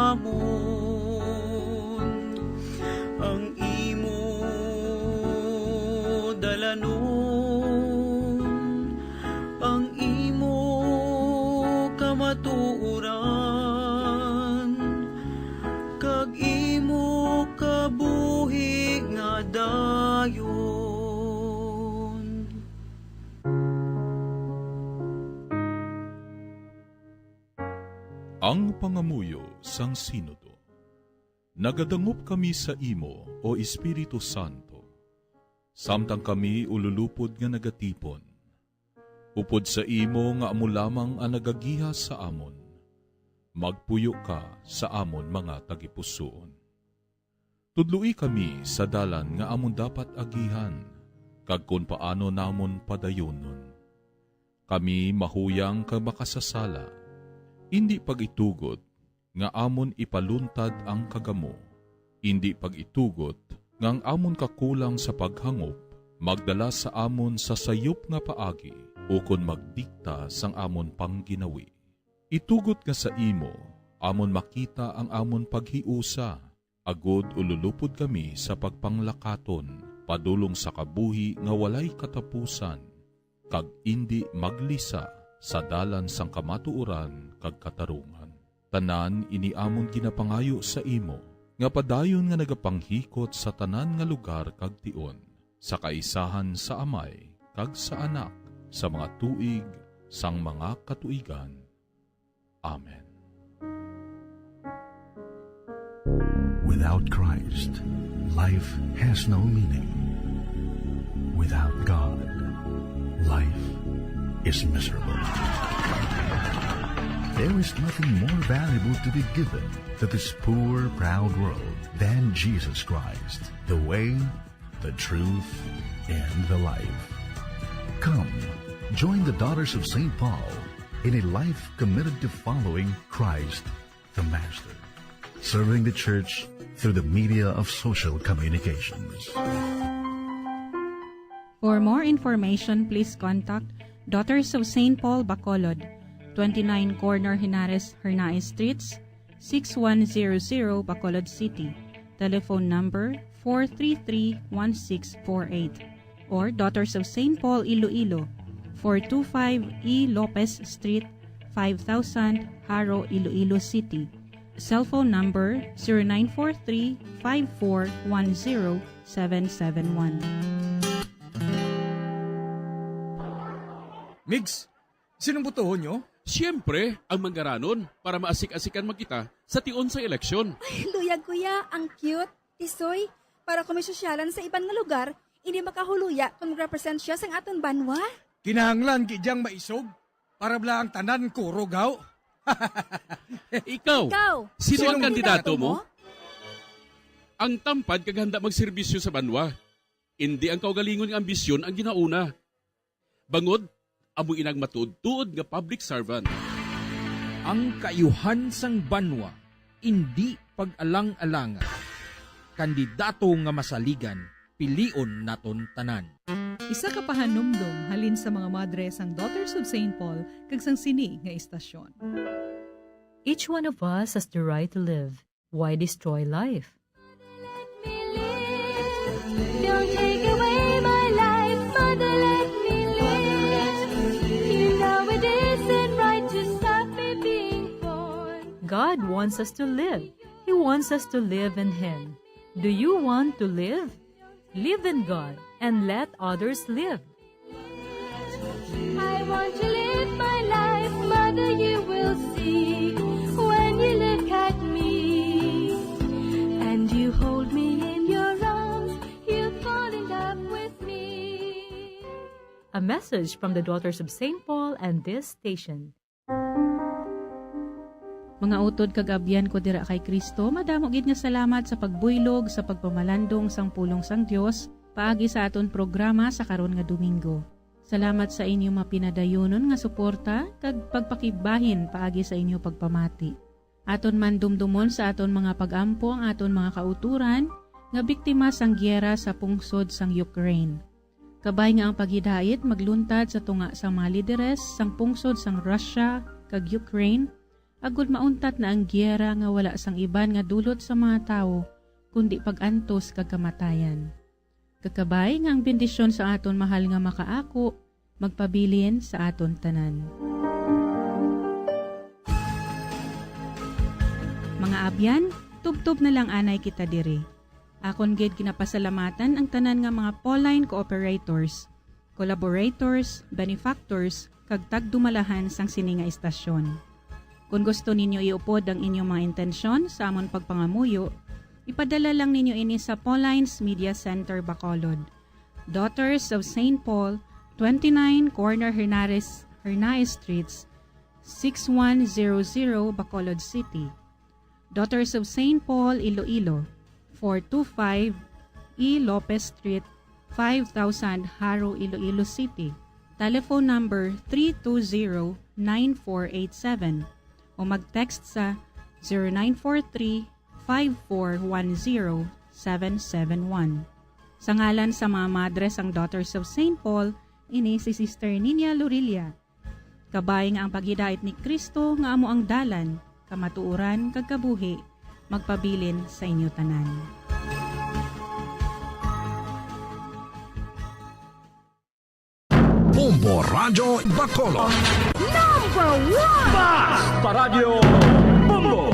amon ang imo dalanon, ang imo kamatuoran, kag imo kabuhi nga dayon. Ang pangamuyo sang Sinodo. Nagadangop kami sa imo, O Espiritu Santo, samtang kami ululupod nga nagatipon. Upod sa imo nga amo lamang ang nagagiha sa amon, magpuyo ka sa amon mga tagipusoon. Tudloi kami sa dalan nga amon dapat agihan, kag kon paano namon padayonon. Kami mahuyang kag makasasala, indi pag-itugot nga amon ipaluntad ang kagamo, indi pag-itugot nga ang amon kakulang sa paghangop magdala sa amon sa sayop nga paagi ukon magdikta sang amon pangginawi. Itugot nga sa imo amon makita ang amon paghiusa, agod ululupod kami sa pagpanglakaton padulong sa kabuhi nga walay katapusan, kag indi maglisa sa dalan sang kamatuoran kag katarungan. Tanan ini amon ginapangayo sa imo, nga padayon nga nagapanghikot sa tanan nga lugar kag tion, sa kaisahan sa Amay kag sa Anak, sa mga tuig sang mga katuigan. Amen. Without Christ, life has no meaning. Without God, life is miserable. There is nothing more valuable to be given to this poor, proud world than Jesus Christ, the way, the truth, and the life. Come, join the Daughters of Saint Paul in a life committed to following Christ the Master, serving the church through the media of social communications. For more information, please contact Daughters of Saint Paul Bacolod, twenty-nine Corner Henares Hernaez Streets, six one zero zero, Bacolod City. Telephone number four three three, one six four eight, or Daughters of Saint Paul Iloilo, four two five E Lopez Street, five thousand, Jaro, Iloilo City. Cellphone number zero nine four three, five four one zero, seven seven one. Migs, sinong botohon nyo? Siyempre, ang manggaranon para maasik-asikan man kita sa tion sa eleksyon. Ay, luyag, kuya, ang cute. Tisoy, para kung may sosyalan sa iban nga lugar, hindi makahuluya kung mag-represent siya sang aton banwa. Kinahanglan gid yang maisog para bala ang tanan kurog, haw. Ikaw, Ikaw, sino ang sino ang kandidato kandidato mo? Ang tampad kag handa magserbisyo sa banwa. Indi ang kaugalingon nga ambisyon ang ginauna. Bangod, amo inang matuod-tuod nga public servant. Ang kaayuhan sang banwa indi pag-alang-alanga. Kandidato nga masaligan, pilion naton tanan. Isa ka pahanumdom halin sa mga madre sang Daughters of Saint Paul kag sang sini nga istasyon. Each one of us has the right to live. Why destroy life? Don't take away my life, Mother, let me live. You know it isn't right to stop me being born. God wants us to live. He wants us to live in Him. Do you want to live? Live in God and let others live. I want to live my life, Mother, you will see when you look at me and you hold me in your arms, you'll fall in love with me. A message from the Daughters of Saint Paul and this station. Mga utod kag abyan ko dira kay Cristo, madamo gid nga salamat sa pagbuylog sa pagpamalandong sang pulong sang Dios paagi sa aton programa sa karon nga Domingo. Salamat sa inyo mapinadayonon nga suporta kag pagpakigbahin paagi sa inyo pagpamati. Aton man dumdumon sa aton mga pag-ampo ang aton mga kautoran nga biktima sang giyera sa pungsod sang Ukraine. Kabay nga ang paghidait magluntad sa tunga sang mga lideres sang pungsod sang Russia kag Ukraine, agod mauntat na ang giyera nga wala sang iban nga dulot sa mga tawo, kundi pag-antos kag kamatayan. Kakabay nga ang bendisyon sa aton mahal nga makaako magpabilin sa aton tanan. Mga abyan, tubtob na lang anay kita diri. Akon gid ginapasalamatan ang tanan nga mga Pauline cooperators, collaborators, benefactors, kag tagdumalahan sang sini nga istasyon. Kon gusto ninyo iupod ang inyong mga intensyon sa amon pagpangamuyo, ipadala lang ninyo ini sa Pauline's Media Center, Bacolod, Daughters of Saint Paul, twenty-nine Corner Hernares, Hernaez Streets, six one zero zero, Bacolod City. Daughters of Saint Paul, Iloilo, four two five E Lopez Street, five thousand, Jaro, Iloilo City. Telephone number three two zero, nine four eight seven o mag-text sa zero nine four three, five four one zero, seven seven one. Sa ngalan sa mga madre sang Daughters of Saint Paul, ini si Sister Ninia Lorilla. Kabay nga ang paghidait ni Cristo nga amo ang dalan, kamatuoran, kag kabuhi, magpabilin sa inyo tanan. Bombo Radyo Bacolod. Number one! Basta Radyo Bombo!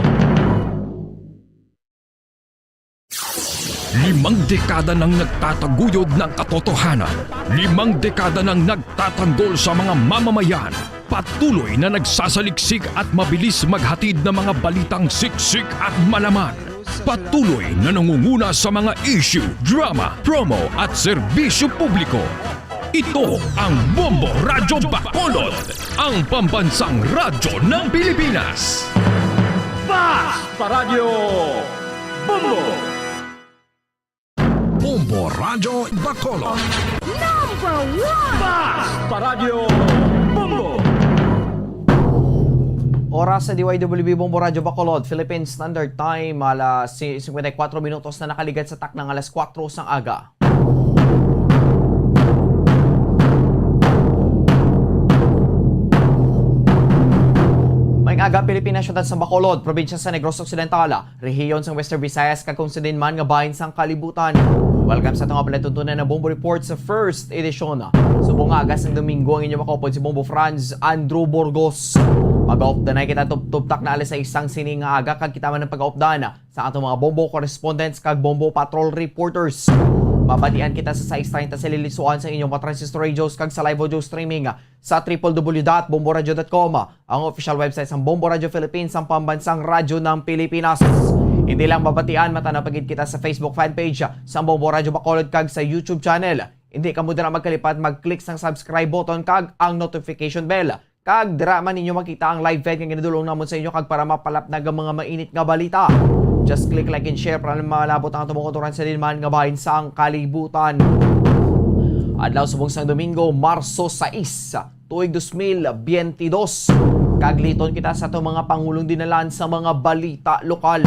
Limang dekada nang nagtataguyod ng katotohanan. Limang dekada nang nagtatanggol sa mga mamamayan. Patuloy na nagsasaliksik at mabilis maghatid ng mga balitang siksik at malaman. Patuloy na nangunguna sa mga issue, drama, promo at serbisyo publiko. Ito ang Bombo Radyo Bacolod, ang pambansang radyo ng Pilipinas. Basta Radyo Bombo! Bombo Radyo Bacolod. Number one! Basta Radyo Bombo! Oras sa D Y W B Bombo Radyo Bacolod, Philippine Standard Time, alas si-, cincuenta y cuatro minutos na nakaligad sa taknang alas kuwatro sang aga. Maayong aga, Pilipinas, siyudad sa Bacolod, probinsya sa Negros Occidental, rehiyon sang Western Visayas, kag kung sa diin man nga bahin sang kalibutan. Welcome sa atong palatuntunan na Bombo Report sa first edition. Subong nga aga sang Domingo ang inyo makaupod si Bombo Franz Andrew Burgos. Mag-updanay kita tubtob takna alas sais sang sining nga aga, kag kita man ang pag-updan sa atong mga Bombo correspondents kag Bombo Patrol reporters. Mabatian kita sa sais treinta sa lilisuan sa inyong mga transistor radios kag sa live audio streaming sa triple W dot bombo radio dot com, ang official website sang Bombo Radyo Philippines, ang pambansang radyo ng Pilipinas. Hindi lang mabatian, matan-aw pa gid kita sa Facebook fan page sang Bombo Radyo Bacolod kag sa YouTube channel. Hindi kamo dira magkalipat mag-click sang subscribe button kag ang notification bell. Kag dira man ninyo makita ang live feed nga ginadulong namon sa inyo, kag para mapalapnag ang mga mainit nga balita, just click like and share para malabot ang atong mga kauturan sa diin man nga bahin sang kalibutan. Adlaw subong sang Domingo, Marso sais, tuig dos mil biyentidos. Kag liton kita sa atong mga pangulong dinalan sa mga balita lokal.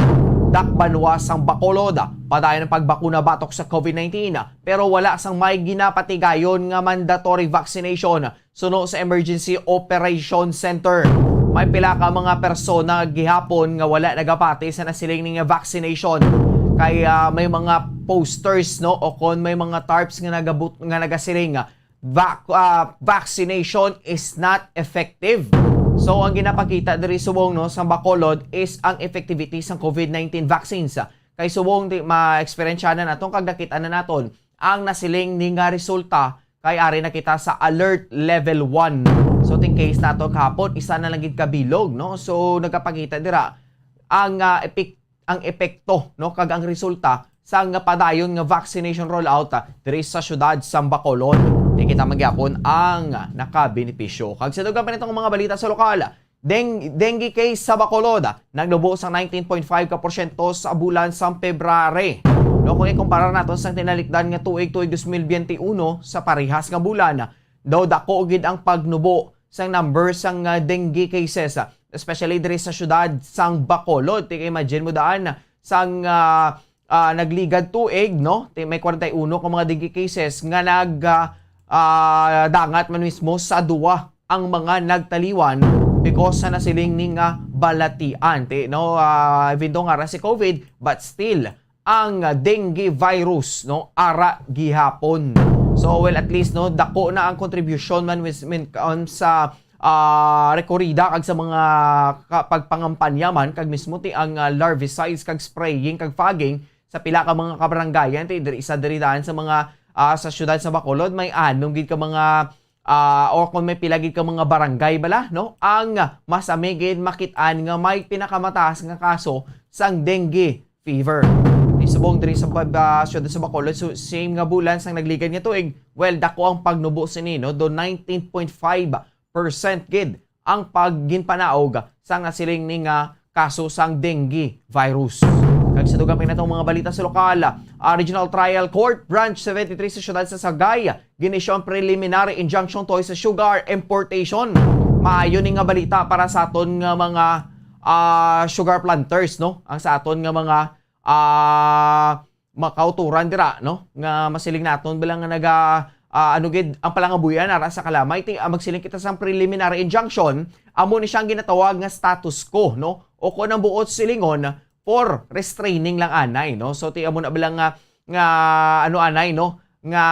Dakbanwa sang Bacolod, padayon ang pagbakuna batok sa COVID nineteen, pero wala sang may ginapatigayon nga mandatory vaccination suno sa Emergency Operation Center. May pila ka mga persona gihapon nga wala nagapati sa nasiling ni nga vaccination. Kay, ah, may mga posters, no, o kon may mga tarps nga nagabut-, nga nagasiling nga vac-, ah, vaccination is not effective. So, ang ginapakita diri subong, no, sa Bacolod is ang effectivity sang COVID nineteen vaccines. Kay subong di ma-experience na naton kag nakita na naton ang nasiling ni nga resulta kay ari na kita sa alert level one. So, ting case nato kahapon, isa na lang gid ka bilog, no? So, nagapakita dira ang, ah, epek-, ang epekto, no, kag ang resulta sang padayon nga vaccination rollout, ah, diri sa siyudad sa Bacolod. Di kita man gihapon ang nakabenepisyo. Kag sa dugang pa nitong mga balita sa lokal, Deng-, dengue case sa Bacolod, ah, nagnubo sang nineteen point five ka porsyento sa bulan sang February. No, kung ikumpara naton sang tinalikdan nga tuig, tuig dos mil biyente uno, sa parehas nga bulan, daw dako gid ang pagnubo sang number sang, ah, dengue cases, ah, especially diri sa siyudad sang Bacolod. Ti imagine mo daan sang, ah, ah, nagligad tuig, no? Ti-, may kwarenta y uno ka mga dengue cases nga nag, ah, ah, dangat man mismo sa duwa ang mga nagtaliwan because sa nasiling ni nga balatian. Ti, no, ah, even though nga ra si COVID, but still, ang dengue virus, no, ara gihapon. So, well, at least, no, dako na ang contribution man, mis-, min-, um, sa, ah, rekorida kag sa mga ka-, pagpangampanya man, kag mismo ti ang, ah, larvicides kag spraying kag fogging sa pila ka mga kabarangayan, ti diri, isa diri daan sa mga, ah, sa siyudad sa Bacolod, may anom gid ka mga, ah, o kung may pila gid ka mga barangay bala, no, ang masami gid makit-an nga may pinakamataas nga kaso sang dengue fever. Ti subong diri sa pag-, ah, siyudad sa Bacolod, so same nga bulan sang nagligad nga tuig, well, dako ang pagnubo sini, no, do nineteen point five percent gid ang pagginpanaog sang nasiling ni nga kaso sang dengue virus. Kag sa dugang pa natong mga balita sa lokal, ah, Regional Trial Court, Branch seventy-three sa siyudad sa Sagay, gin-issue ang preliminary injunction to sa sugar importation. Maayo ni nga balita para sa aton nga mga, ah, sugar planters, no? Ang sa aton nga mga, ah, makauturan dira, no? Nga masiling naton bala nga naga, ah, ano gid, ang palangabuyan ara sa kalamay, ti, ah, magsiling kita sang preliminary injunction, amo ni siyang ginatawag nga status quo, no? O kon ang buot silingon, for restraining lang anay, no? So, ti, amo na bala nga, nga, ano anay, no? Nga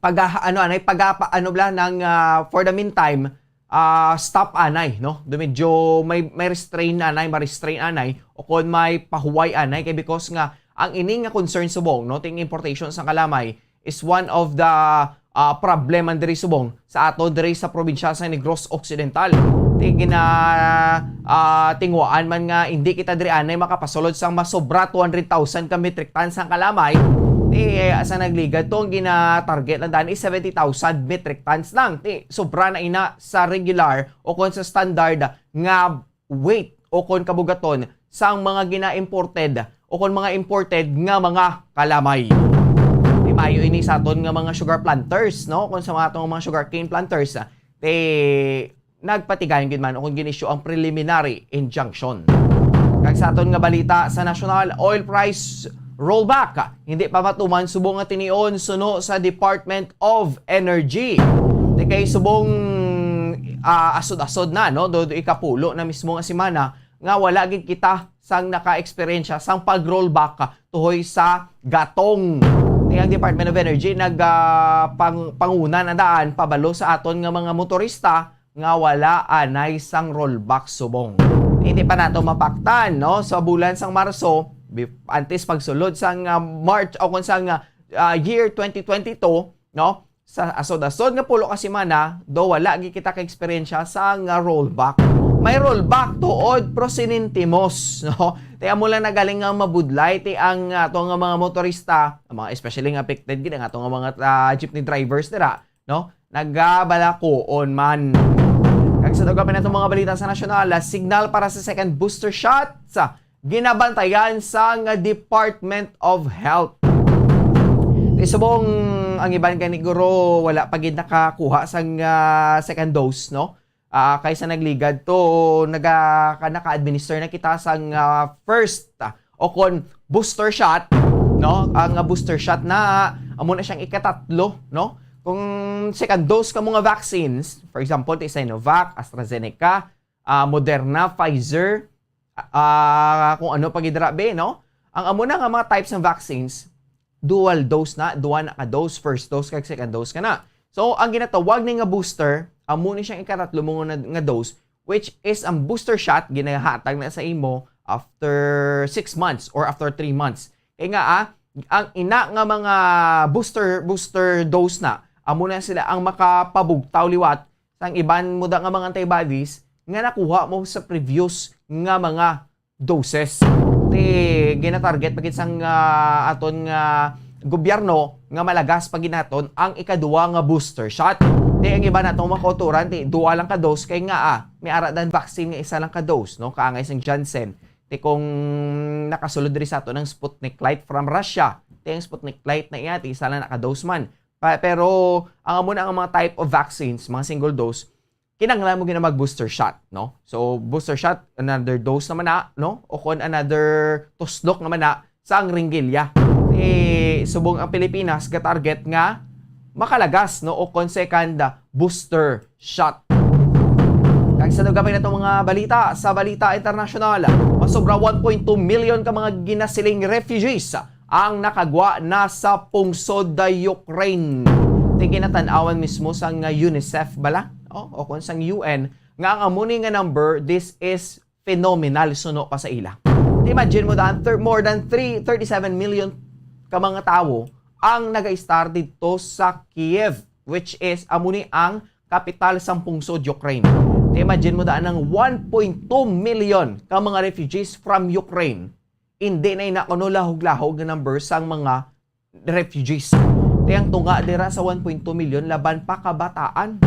pag-, ano, anay, pagapa-, ano bala nang, ah, for the meantime, ah, stop anay, no? Do medyo may, may restrain anay, ma-restrain anay, o kon may pahuway anay, kay because nga, ang ini nga concern subong, no, ting importation sang kalamay is one of the, ah, problem man diri subong sa ato diri sa probinsya sa Negros Occidental. Ti gina, ah, tinguhaan man nga hindi kita diri anay makapasulod sang masobra two hundred thousand ka metric tons sang kalamay. Ti, eh, sa nagligad to, ang gina-target lang daan is seventy thousand metric tons lang. Ti, sobra na ina sa regular o kon sa standard nga weight o kon kabugaton sang mga gina-imported o kon mga imported nga mga kalamay. Ti, maayo ini sa aton nga mga sugar planters, no? Kon sa mga, atong mga sugarcane planters, ah, ti, nagpatigayon gid man o kon gin-issue ang preliminary injunction. Kag sa aton nga balita sa national, oil price rollback hindi pa matuman subong nga tinion suno sa Department of Energy. Ti kay subong, ah, asod-asod na, no? Do, do ikapulo na mismo nga semana nga wala gid kita sang naka-eksperyensya sang pag-rollback tuhoy sa gatong. Ti ang Department of Energy nag, ah, pang-, panguna na daan pabalo sa aton nga mga motorista nga wala anay sang rollback subong. Hindi pa nato mapaktan, no? Sa bulan sang Marso, bi-, antes pagsulod sang, ah, March o kon sang, ah, year twenty twenty-two, no? Sa asod-asod nga pulo ka semana, do wala gid kita ka eksperyensya sa nga rollback. May rollback tuod, pero sinintimos, no? Ti amo lang nagaling nga mabudlay ti ang ato nga mga motorista, ang mga, especially nga affected gid ang ato nga mga, ah, jeepney drivers dira, no? Nagabalakuon man. Kag sa dugang pa nato mga balita sa nasyonal, ah, signal para sa second booster shot sa ginabantayan sang Department of Health. Ti subong ang iban gani guro wala pa gid nakakuha sang, ah, second dose, no? Ah, kay sa nagligad to, naga-, ka-, naka-administer na kita sang, ah, first, ah, o kon booster shot, no? Ang, ah, booster shot na amo na siyang ikatatlo, no? Kung second dose ka mga vaccines, for example, ti Sinovac, AstraZeneca, ah, Moderna, Pfizer, ah, kung ano pa gid ra, be, no? Ang amo na nga mga types ng vaccines, dual dose na, duha na ka dose, first dose kag second dose ka na. So, ang ginatawag ni nga booster, amo ni siyang ikatatlo mo nga, nga dose, which is ang booster shot, ginahatag na sa imo after six months or after three months. Kay nga, ah, ang ina nga mga booster, booster dose na, amo na sila ang makapabugtaw liwat sang iban mo da nga mga antibodies nga nakuha mo sa previous nga mga doses. Ti ginatarget pa gid sang, ah, aton nga gobyerno nga malagas pa gid naton ang ikaduha nga booster shot. Ti ang iba natong mga kauturan, ti duha lang ka dose kay nga, ah, may ara dan vaccine nga isa lang ka dose, no? Kaangay sang Janssen. Ti kung nakasulod diri sa aton ang Sputnik Light from Russia, ti ang Sputnik Light na iya, ti isa lang na ka dose man. Pa-, pero ang amo na ang mga type of vaccines, mga single dose, kinahanglan mo gina mag-booster shot, no? So, booster shot, another dose naman na, no? O kon another tuslok naman na sa ang ringgilya. Eh, subong ang Pilipinas, ga-target nga makalagas, no? O kon second booster shot. Kag sa dugang pa natong mga balita, sa balita internasyonal, masobra one point two million ka mga ginasiling refugees ang nakagwa na sa pungsod da Ukraine. Ti ginatan-awan mismo sang UNICEF bala, o, o kon sang U N, nga ang amo ni nga number, this is phenomenal suno pa sa ila. Ti imagine mo daan, thir-, more than three, thirty-seven million ka mga tawo ang nagaistar didto sa Kiev, which is amo ni ang kapital sang pungsod Ukraine. Ti imagine mo daan ang one point two million ka mga refugees from Ukraine. Indi na ina kuno lahog-lahog nga number sang mga refugees. Ti ang tunga dira sa one point two million laban pa kabataan.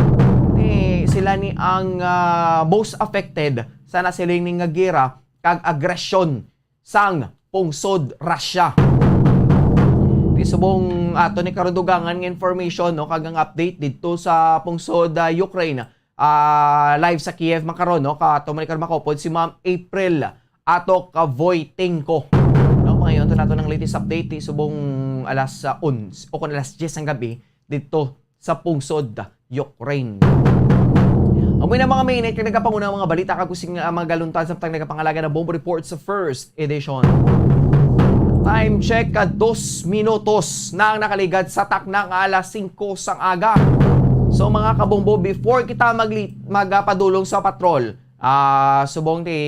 Ti sila ni ang, ah, most affected sa nasiling ni nga gera kag agresyon sang pungsod Russia. Ti subong ato ni karon dugangan nga information, no, kag ang update didto sa pungsod, ah, Ukraine, ah, live sa Kiev man karon, no? Ka, ato man karon makaupod si Ma'am April ato ka Voitenko. No, ngayon to nato ng latest update, ti subong alas, ah, onse o kung alas diyes ng gabi dito sa pungsod Ukraine. Amoy na mga minute kag nagapanguna ang mga balita kag using, ah, mga galuntan samtang nagapangalaga na Bombo Report sa first edition. Time check, ka dos minutos na ang nakaligad sa takna nga alas singko sang aga. So, mga kabombo, before kita magli-, magapadulong sa patrol, ah, subong ti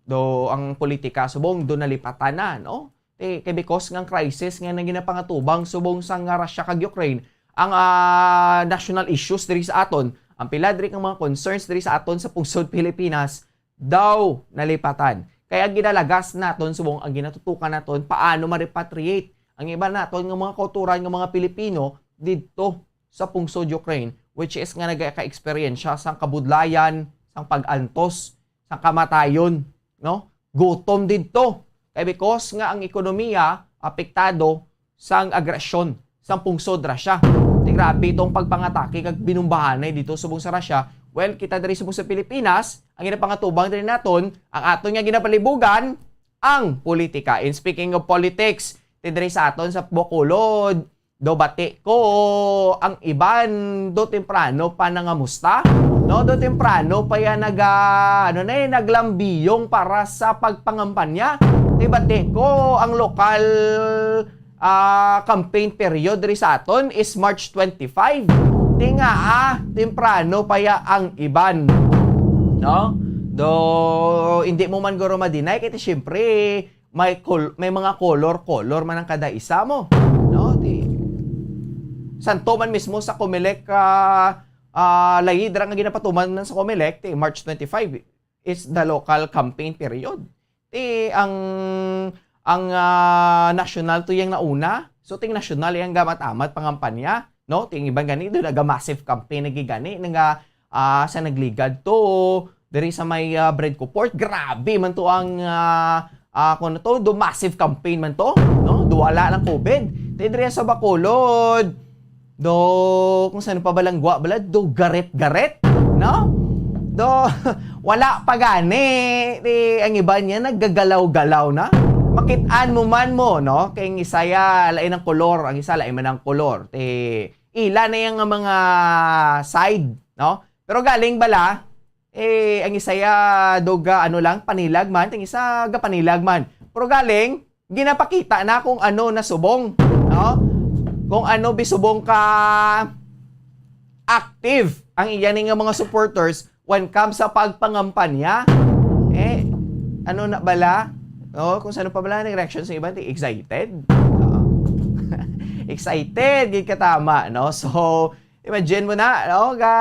do ang politika, subong do nalipatan na, no? Ti, kay because nga ang crisis nga nang ginapangatubang subong sa nga Russia kag Ukraine, ang, ah, national issues diri sa aton, Ang pila diri nga mga concerns diri sa aton sa pungsod Pilipinas daw nalipatan. Kaya ginalagas naton subong ang ginatutukan naton paano ma-repatriate ang iba naton nga mga kauturan nga mga Pilipino didto sa pungsod Ukraine, which is nga nagaka-eksperyensya sang kabudlayan, sang pag-antos, sang kamatayon, no? Gutom didto. Kay because nga ang ekonomiya apektado sang agresyon sang pungsod Russia. Ti grabe itong pagpangatake kag binumbahanay dito subong sa Russia. Well, kita diri subong sa Pilipinas, ang ginapangatubang diri naton, ang aton nga ginapalibugan, ang politika. And speaking of politics, ti diri sa aton sa Bacolod, do bati ko ang iban do temprano pa nangamusta, no? Do temprano pa ya naga, ano na eh, naglambiyong para sa pagpangampanya. Ti bati ko ang lokal, ah, campaign period diri sa aton is March twenty-five. Ti nga, ah, temprano pa ya ang iban, no? Do hindi mo man guro ma-deny kay ti siyempre may col-, may mga color-color man ang kada isa mo, no? Ti santo man mismo sa Comelec, ah, ah, layid ra nga ginapatuman man sa Comelec, ti March twenty-five is the local campaign period. Ti ang, ang, ah, national to yang nauna. So, ting national yang gamat-amat pangampanya, no? Ting iban gani do naga massive campaign na gid gani nga, ah, sa nagligad to diri sa may, ah, Bredco Port. Grabe man to ang, ah, ah, kung ano to, do massive campaign man to, no? Do wala ng COVID. Ti diri sa Bacolod, do, kung saan pa balang gwa bala, do garet-garet, no? Do, wala pa gani. Ti, ang iba niya, naggagalaw-galaw na. Makit-an mo man mo, no? Kay ang isa ya, lain ang kolor, ang isa, lain man ang kolor. Ti, ila na yang mga side, no? Pero galing bala, eh, ang isa ya, do ga, ano lang, panilag man, ang isa, ga panilag man. Pero galing, ginapakita na kung ano na subong, no? Kung ano bisubong ka active ang iya ni nga mga supporters when comes sa pagpangampanya. Eh, ano na bala? No? Kung saan pa bala ang reaction sa iba, di excited? Oo. Excited, gid katama, no? So, imagine mo na, no? Ga,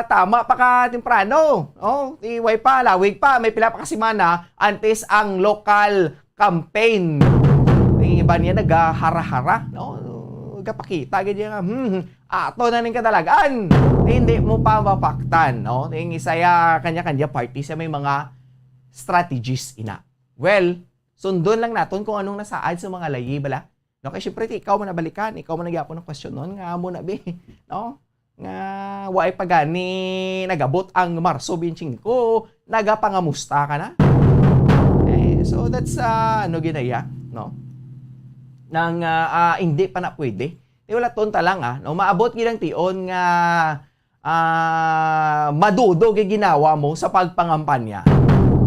tama pa ka temprano. Oh, ti way pa, lawig pa, may pila pa ka semana antes ang local campaign. Ang iba niya nagahara-hara, no? Gapakita gid niya nga, hmm, ato na ning kadalagan. Hindi mo pa mapaktan, no? Ang isa ya, kanya-kanya party siya may mga strategies ina. Well, sundon lang naton kung anong nasaad sa mga layi bala. No, kay syempre, ti ikaw man nabalikan, ikaw man nagyapon ang question nun, nga amo na, be, no? Nga, wa pa gani nagabot ang Marso twenty-five, nagapangamusta ka na? Eh, so that's, ah, ano, ginaya, no? Nang, ah, ah, hindi pa na pwede. Ti wala, tonta lang, ah, no? Maabot gid ang tion nga, ah, madudo gid ginawa mo sa pagpangampanya.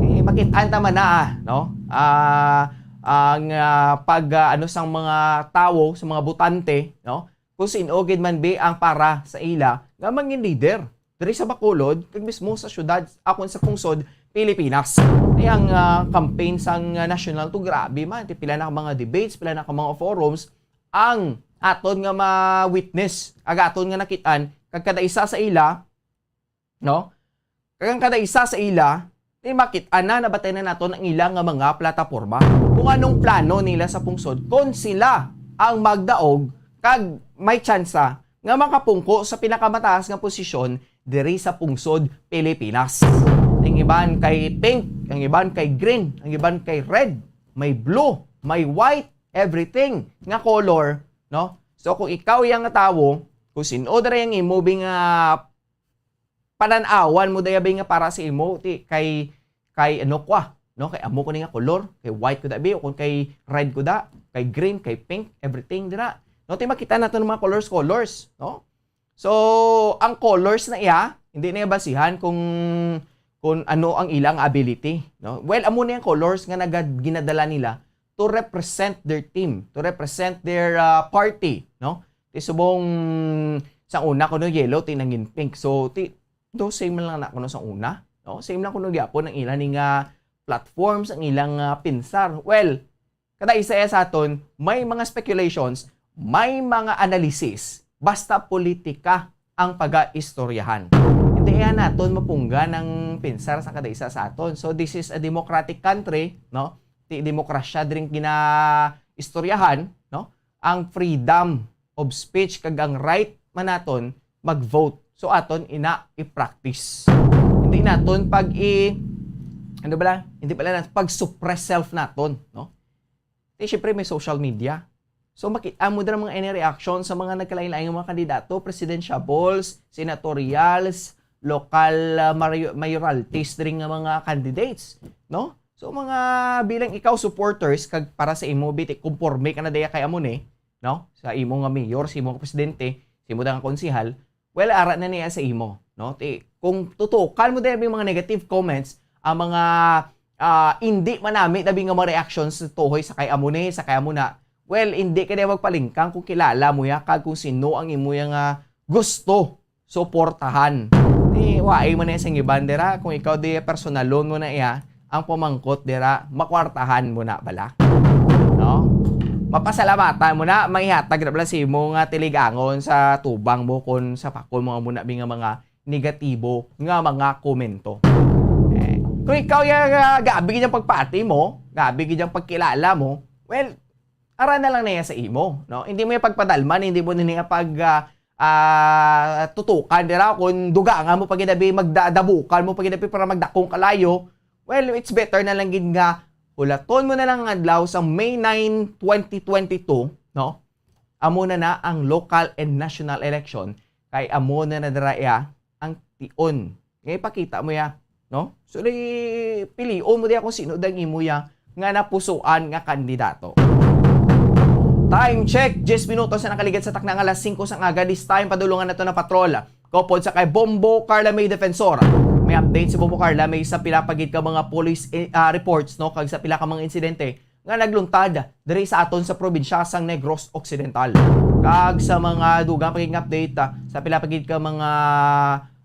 Eh, makit-an ta man na, ah, no? Ah, ang, ah, pag, ah, ano, sang mga tawo, sa mga botante, no? Kung sin-o gid man bi ang para sa ila nga mangin leader diri sa Bacolod, kag mismo sa syudad, akon sa pungsod, Pilipinas. Ay ang, ah, campaign sang, ah, national to, grabe man. Ti pila na ka mga debates, pila na ka mga forums, ang aton nga ma-witness, ang aton nga nakit-an, kag kada isa sa ila, no? Kag ang kada isa sa ila, ti makit-an na, nabatian na naton ang ila nga mga plataporma. Kung anong plano nila sa pungsod, kung sila ang magdaog, kag may tsansa nga makapungko sa pinakamataas nga posisyon diri sa pungsod Pilipinas. Ang iban kay pink, ang iban kay green, ang iban kay red, may blue, may white, everything nga color, no? So, kung ikaw yang nga tawo, kung sin-o dira yang imo bi nga panan-awan mo daya bi nga para sa imo, ti kay, kay ano ko, ah, no? Kay amo ko ni nga color, kay white ko da bi, o kung kay red ko da, kay green, kay pink, everything dira. No, ti makita nato ng mga colors, colors, no? So, ang colors na iya, hindi na iya basihan kung, kung ano ang ilang ability, no? Well, amo na yung colors nga nagad-, ginadala nila to represent their team, to represent their, ah, party, no? Ti subong sa una kuno yellow, ti nangin pink. So, ti, do same lang na kuno sa una, no? Same lang kuno gyapon ang ila ni nga platforms, ang ilang, ah, pinsar. Well, kada isa sa aton, may mga speculations, may mga analysis. Basta politika ang pagaistoryahan. Di yan naton mapunggan ang pensar sa kada isa sa aton. So, this is a democratic country, no? Ti demokrasya dring ginaistoryahan, no? Ang freedom of speech kag ang right man naton mag-vote. So, aton ina i-practice. Hindi naton pag i-, ano bala? Hindi pala na pag-suppress self naton, no? Di, syempre, may social media. So, makita mo dira mga any reaction sa mga nagkalain-lain nga mga kandidato, presidentiables, senatorials, local, ah, mario-, mayoralties diri nga mga candidates, no? So, mga bilang ikaw supporters, kag para sa imo, biti, konporme ka na diya kay amo ni, no? Sa imo nga mayor, sa imo nga presidente, sa imo nga konsehal, well, ara na niya sa imo, no? Ti, kung tutukan mo din yung mga negative comments, ang mga, ah, hindi manami tabi nga mga reactions sa tuhoy sa kay amo ni, sa kay amo na, well, hindi ka na magpalingkang kung kilala mo ya, kag kung sino ang imo ya nga gusto suportahan. Ti, waay mo na sa iban dira, kung ikaw di personalon mo na iya, ang pamangkot dira, makwartahan mo na bala. No? Mapasalamatan mo na, manghatag na bala sa imo nga tiligangon sa tubang mo kung sa pakon mo muna bi nga mga negatibo nga mga komento. Eh, kung ikaw ya, ah, gabi gid ang pagpati mo, gabi gid ang pagkilala mo, well, ara na lang na yan sa imo, no? Hindi mo yung pagpadalman, hindi mo na niya pag, ah, ah, tutukan dira, kung dugangan mo pa gid abi, magda-, dabukan mo pa gid abi para magdakong kalayo. Well, it's better na lang gid nga hulaton mo na lang ang adlaw sa May nine, twenty twenty-two, no? Amo na na ang local and national election, kay amo na na dira iya ang tion. Nga ipakita mo ya, no? So, di, pilion mo diya kung sino dang imo ya nga napusuan nga kandidato. Time check, diyes minutos na nakaligad sa takna nga alas singko sang aga. This time, padulungan nato na patrol. Kopod sa kay Bombo Carla May Defensor. May update si Bombo Carla May sa pila pa gid ka mga police, eh, ah, reports, no? Kag sa pila ka mga insidente nga nagluntad diri sa aton sa probinsya sang Negros Occidental. Kag sa mga dugang pa gid nga update, ah, sa pila pa gid ka mga,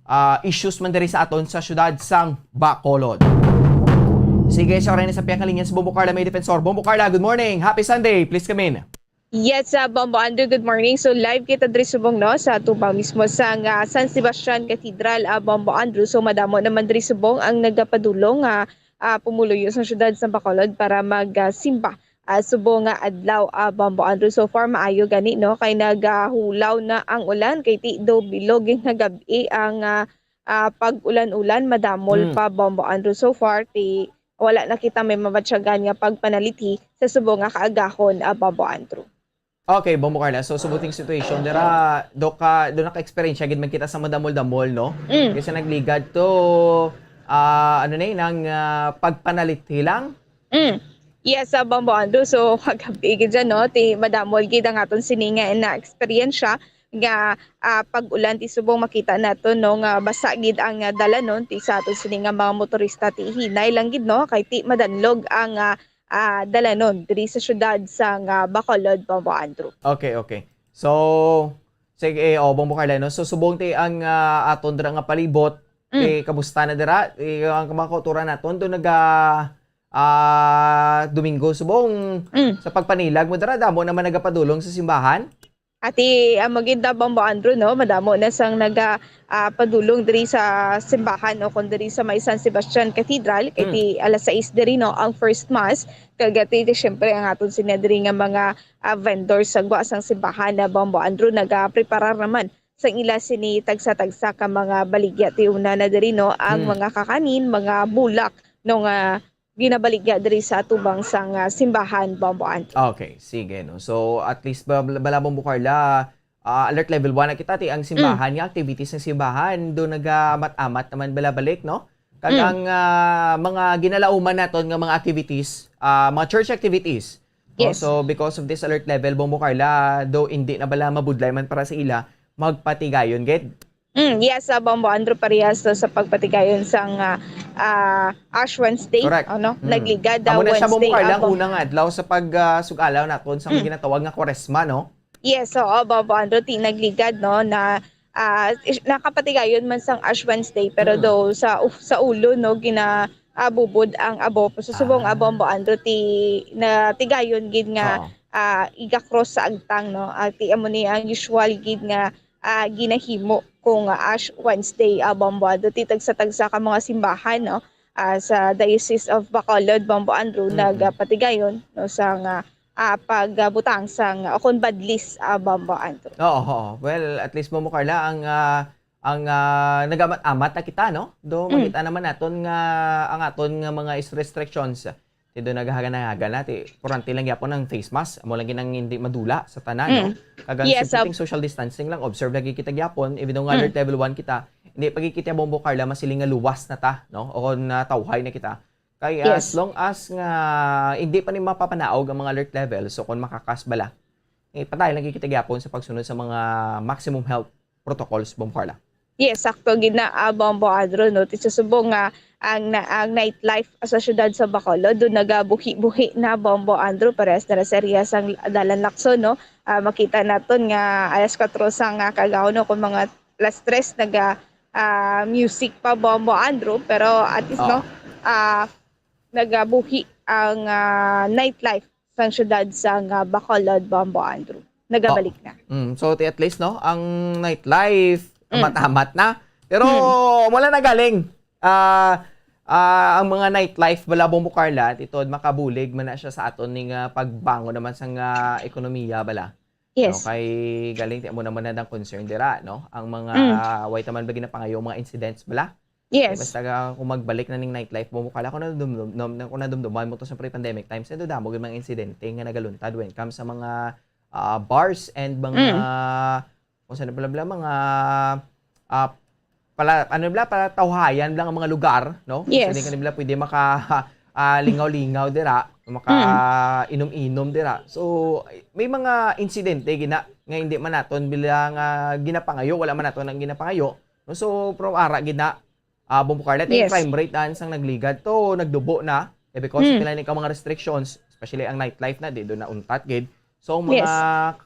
ah, issues man diri sa aton sa siyudad sang Bacolod. Sige, siya rin sa piyakalinya si Bombo Carla May Defensor. Bombo Carla, good morning. Happy Sunday. Please come in. Yes, ah, Bombo Andrew, good morning. So, live kita diri subong, no, sa tubang mismo sang, ah, San Sebastian Cathedral, ah, Bombo Andrew. So, madamo naman diri subong ang nagapadulong nga, ah, pumuluyo sa siyudad sa Bacolod para mag, ah, simba, ah, subong nga adlaw, ah, Bombo Andrew. So far, maayo gani, no, kay nagahulaw na ang ulan, kay ti do bilog nga gab-i ang, ah, ah, pag-ulan-ulan, madamol Hmm. pa, Bombo Andrew. So far, ti wala na kita may mabatyagan nga pagpanalithi sa subong nga kaagahon, ah, Bombo Andrew. Okay, Bombo Carla. So, subuting situation, dira, do ka, do naka-experience gid man kita sa madamol-damol, no? Mm. Kasi nagligad to, ah, ano na yun, ang, ah, pagpanalithi lang? Mm. Yes, ah, Bombo Andrew. So, kagabi gid dyan, no? Ti, madamol gid ang aton sini nga na eksperyensya nga, ah, pag-ulan ti subong makita nato, no, nga basa gid ang, ah, dalanon ti sa aton sini nga mga motorista ti hinay lang gid, no, kay ti madanlog ang, ah, ah, dalanon diri sa siyudad sang, ah, Bacolod, Bombo Andrew. Okay, okay. So, sige, eh, oh, Bombo Carla, no? So, subong ti ang, ah, aton dira nga palibot, Mm. eh, kamusta na dira? Eh, ang mga kauturan naton do naga, ah, Domingo subong Mm. sa pagpanilag mo dira, damo naman nagapadulong sa simbahan? Ati, ah, magid na, Bombo Andrew, no? Madamo na sang naga, ah, padulong diri sa simbahan o kon diri sa may San Sebastian Cathedral, kay Hmm. ti alas sais diri, no, ang first mass. Kag ati, ti, syempre, ang aton sini diri nga mga, ah, vendors sa gwa sang simbahan na, Bombo Andrew, nagapreparar naman sang ila sini tagsa-tagsa ka mga baligya. Ti una na diri, no, ang Hmm. mga kakanin, mga bulak, no, nga ginabaligya diri sa atubang sang, ah, simbahan, Bombo Andrew. Okay, sige, no. So, at least ba, bala, Bombo Carla, ah, alert level one na kita, ti ang simbahan Mm. nga activities ng simbahan, do nagamat-amat naman balabalik, no? Kag Mm. ang, ah, mga ginalauman naton nga mga activities, ah, mga church activities, no? Yes. So, because of this alert level, Bombo Carla, do hindi na bala mabudlay man para sa ila, magpatigayon gid. Mm, yes, ah, Bombo Andrew, parehas to sa pagpatigayon sang, ah, ah, Ash Wednesday, Correct. ano, Mm. nagligad, ah, Amo na siya, Bombo Wednesday, Carla, ah, ang Bom- unang adlaw sa pag, ah, sug-alaw naton sa Mm. ginatawag nga Kwaresma, no? Yes, oo, Bombo Andrew, ti nagligad, no, na, ah, is-, nakapatigayon man sang Ash Wednesday, pero Mm. do sa, sa ulo, no, gina-, ah, bubod ang abo. So, subong Ah. abo, Bombo Andrew, ti natigayon gid nga, Oo. ah, iga-cross sa agtang, no? Ah, ti amo ni ang usual gid nga ah, ginahimo kung, ah, Ash Wednesday, ah, Bombo Andrew, ti tagsa-tagsa ka mga simbahan, no, ah, sa Diocese of Bacolod, Bombo Andrew, Mm-mm. nagapatigayon, no, sa nga, ah, pagbutang sang, ah, kon badlis, ah, Bombo Andrew. Oo, oo. Well, at least, Bombo Carla, ang, ah, ang, ah, nagamat-amat na kita, no? Do Mm. makita naman naton nga ang aton nga mga is restrictions, ti do naghaganhagan na, ti importante lang gyapon ang face mask, amo lang gid ang hindi madula sa tanan, no? Mm. Kag ang Yes, safety, um, social distancing lang, observe lagi kita gyapon, even though nga Mm. alert level one kita, hindi pa gid kita, Bombo Carla, masiling nga luwas na ta, no? O natawhay na kita. Kay Yes. as long as nga hindi pa ni mapapanaog ang mga alert level, so kung makakas bala, eh, padayon lagi kita gyapon sa pagsunod sa mga maximum health protocols, Bombo Carla. Yes, sakto gid na, ah, Bombo Andrew, no? Ti sa subong nga ang na-, ang nightlife sa siyudad sa Bacolod, do nagabuhi-buhi na, Bombo Andrew, parehas na sa area sang Dalan Lacson, no? Ah, makita naton nga alas kuwatro sang, ah, kaagahon, no, kung mga alas tres naga, ah, music pa, Bombo Andrew, pero at least, Oo. no, ah, nagabuhi ang, ah, nightlife sang siyudad sang, ah, Bacolod, Bombo Andrew. Nagabalik na. Mm, so, ti at least, no, ang nightlife, Mm. amat-amat na. Pero, Mm. wala na galing. Ah, ah, ang mga nightlife bala, Bombo Carla, ti tuod makabulig man na siya sa aton ning, ah, pagbangon naman sang, ah, ekonomiya bala. Yes. No, kay galing, ti amo naman na ang concern dira, no? Ang mga, Mm. way taman ba ginapangayo, mga incidents bala? Yes. Kay basta ka, kung magbalik na ning nightlife, Bombo Carla, kung nadumdum-, nam-, kung nadumduman mo to sa pre-pandemic times, eh, damo gyud mga insidente nga nagaluntad when it comes sa mga, ah, bars and mga, Mm. kung saan bla, bla, mga, ah, pala, ano bla, palatawhayan lang ang mga lugar, no? Kung Yes. saan ka nila pwede maka, ah, lingaw-lingaw dira, maka Mm. inom-inom dira. So, may mga insidente gina, nga hindi man naton bila nga ginapangayo, wala man naton ang ginapangayo, no? So, pero ara gid na, ah, Bombo Carla, ti Yes. crime rate daan sang nagligad to, nagdubo na. Eh, because Mm. pila ni ka mga restrictions, especially ang nightlife na, di do na untat gid. So, ang mga Yes.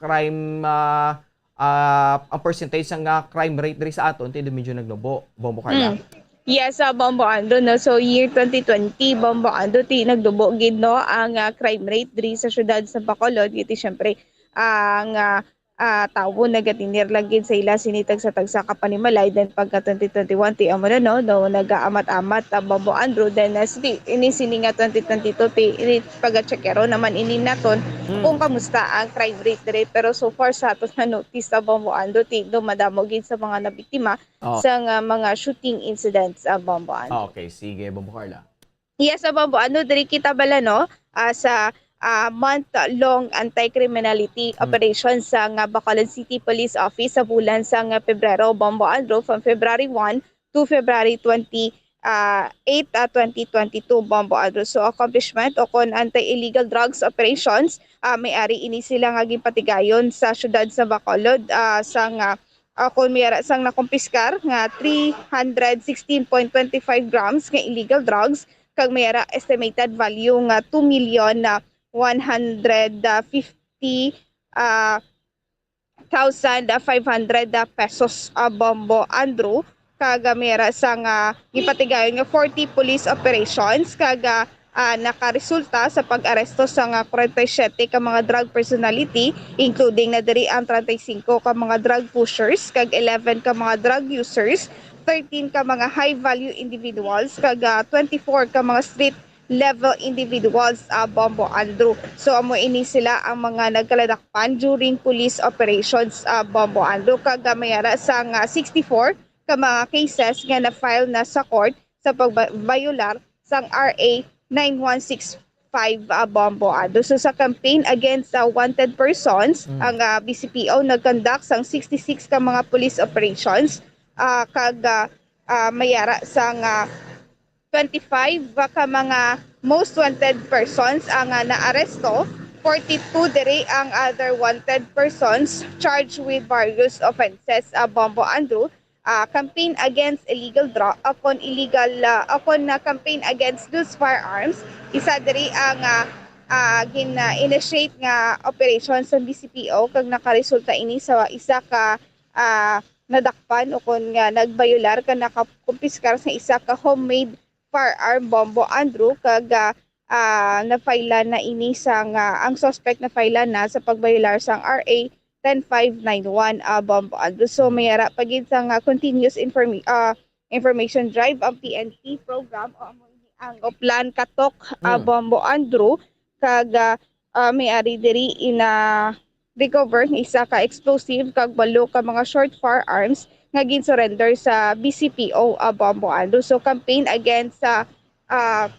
crime, ah, ah, ang percentage sang, ah, crime rate diri sa aton, ti do medyo nagnubo, Bombo Carla. Mm. Yes, ah, Bombo Andrew, no? So, year twenty twenty, Bombo Andrew, ti nagdubo gid, no, ang, ah, crime rate diri sa siyudad sa Bacolod. Giti, syempre, ang, ah, ah, tawo nagatinir lang gid sa ila sini tagsa-tagsa ka panimalay. Then pagka twenty twenty-one, ti amo na, no, no, nagaamat-amat, ah, Bombo Andrew. Then, ah, sini, ini sini nga twenty twenty-two, ti, ini pagachekero naman ini naton Mm. kung kamusta ang crime rate diri. Pero so far sa aton na notice, ah, Bombo Andrew, ti dumadamo gid sa mga nabiktima Oh. sa nga mga shooting incidents, ah, Bombo Andrew. Okay, sige, Bombo Carla. Yes, sa Bombo Andrew, diri kita bala, no, ah, sa, ah, month-long anti-criminality Hmm. operation sa nga Bacolod City Police Office sa bulan sa nga Pebrero, Bombo Andrew, from February one to February twenty, ah, eight, ah, twenty twenty-two, Bombo Andrew. So, accomplishment o kon anti-illegal drugs operations, ah, may ari ini sila nga ginpatigayon sa siyudad sa Bacolod, ah, sa nga, ah, kon may ara sang nakumpiskar nga three hundred sixteen point twenty-five grams nga illegal drugs, kag may ara estimated value nga two million, ah, one hundred fifty, ah, thousand five hundred, ah, pesos, ah, Bombo Andrew, kag, ah, may ara sang, ah, gipatigayon nga forty police operations, kag, ah, ah, nakaresulta sa pag-aresto sang, ah, kwarenta y siyete ka mga drug personality, including na diri ang treinta y cinco ka mga drug pushers, kag eleven ka mga drug users, thirteen ka mga high-value individuals, kag, ah, twenty-four ka mga street level individuals, ah, Bombo Andrew. So, amo ini sila ang mga nagkaladakpan during police operations, ah, Bombo Andrew. Kag, ah, may ara sang, ah, sixty-four ka mga cases nga na-file na sa court sa pagbayolar sang R A nine one six five, ah, Bombo Andrew. So, sa campaign against sa wanted persons, Mm. ang, ah, B C P O nag-conduct sang sixty-six ka mga police operations, ah, kag, ah, ah, may ara sang, ah, twenty-five ka mga most wanted persons ang, ah, naaresto, forty-two diri ang other wanted persons charged with various offenses, ah, Bombo Andrew, ah, campaign against illegal drug, o kon illegal, ah, o kon na campaign against loose firearms. Isa diri ang, ah, ah, gin-initiate nga operation sa B C P O, kag nakaresulta ini sa isa ka, ah, nadakpan o kon nga nagbayolar ka nakakumpiskar sa isa ka homemade firearm, Bombo Andrew, kag, ah, ah, na-file na ini sang, ah, ang suspect na-file na sa pagbayolar sang R A ten five nine one, ah, Bombo Andrew. So, may ara pa gid sa nga continuous informa-, ah, information drive ang P N P program o amo ini ang Oplan Katok, ah, Mm. Bombo Andrew, kag, ah, ah, may ari diri ina recover nga isa ka explosive kag walo ka mga short firearms nga gin-surrender sa B C P O, ah, Bombo Andrew. So, campaign against sa, ah,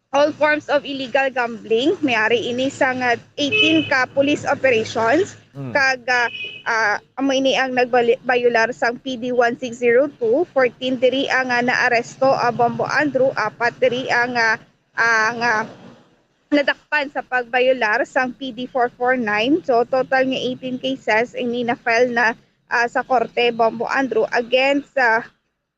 all forms of illegal gambling. May ari ini sa nga eighteen ka police operations. Mm. Kag, ah, ah, amo ini ang nagbali-, bayular sang P D one six zero two, fourteen diri ang, ah, naaresto, ah, Bombo Andrew, apat diri ang, ah, ang, ah, nadakpan sa pagbayular sang P D four four nine. So, total nga eighteen cases ini na-file na, ah, sa korte, Bombo Andrew, against, ah,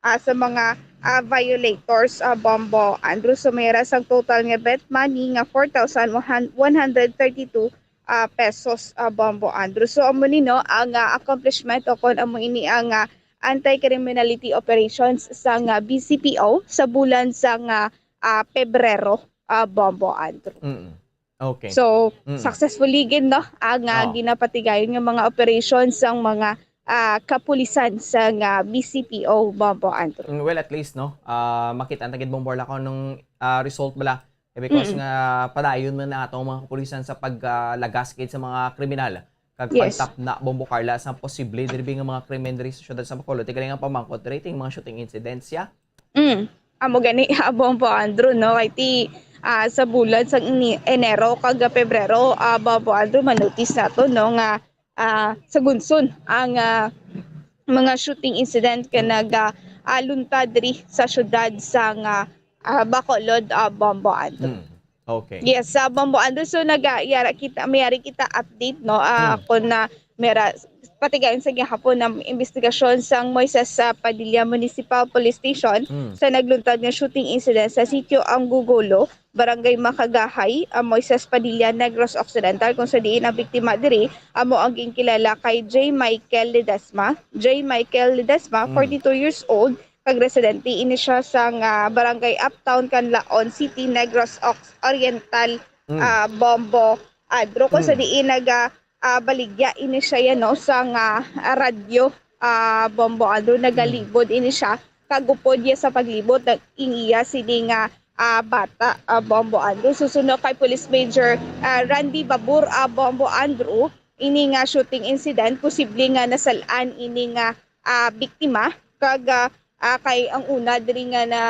ah, sa mga, ah, violators, ah, Bombo Andrew. So, may ra sang total nga bet money nga four thousand one hundred thirty-two, ah, pesos, ah, Bombo Andrew. So, amo ni, no, ang, ah, accomplishment o kon amo ini ang, ah, anti-criminality operations sa nga B C P O sa bulan sa nga, ah, Pebrero, ah, Bombo Andrew. Mm. Okay. So, Mm. successfully gid, no, ang, ah, Oh. ginapatigayon nga mga operations sang mga, ah, kapulisan sa nga B C P O, Bombo Andrew. Mm, well, at least, no, ah, makita na gid, Bombo Carla, kung anong, ah, result bala. Eh, because Mm. nga padayon man na atong mga kapulisan sa pag, ah, lagas gid sa mga kriminal kag Yes. pagtapna, Bombo Carla, sa posible diri nga mga krimen diri sa siyudad sa Bacolod. Ti gali nga pamangkot diri, ting mga shooting incidents, ya? Mm. Amo gani, Bombo Andrew, no? Kay ti, ah, sa bulan sang ini-, Enero kag Pebrero, ah, Bombo Andrew, manotice nato, no, nga, ah, sa Gunson ang, ah, mga shooting incident ka nag, ah, ah, luntad diri sa siyudad sang, ah, ah, Bacolod, ah, Bombo Andrew. Hmm. Okay. Yes, sa Bombo Andrew. So, naga-, yara kita, may yari kita update, no? Ah, Hmm. kung na mera, patigayon sa gihapon ang investigasyon sang Moises sa Padilla Municipal Police Station Hmm. sa nagluntad nga shooting incident sa Sitio Angugulo, Barangay Makagahay, ang Moises Padilla, Negros Occidental, kung sa diin ang biktima diri amo ang ginkilala kay J. Michael Ledesma. J. Michael Ledesma, Hmm. forty-two years old, kag residente ini siya sa nga Barangay Uptown, Canlaon City, Negros Ox-, Oriental, Mm. ah, Bombo Andrew, kung sa Mm. diin naga, ah, baligya ini siya yan, no, sa nga, ah, radyo, ah, Bombo Andrew, Mm. nagalibod ini siya, kag upod iya sa paglibot, nag-, ing iya sini nga, ah, bata, ah, Bombo Andrew. Susunod kay Police Major, ah, Randy Babur, ah, Bombo Andrew, ini nga shooting incident, posible nga nasal-an ini nga, ah, biktima, kag, ah, ah, kay ang una diri nga na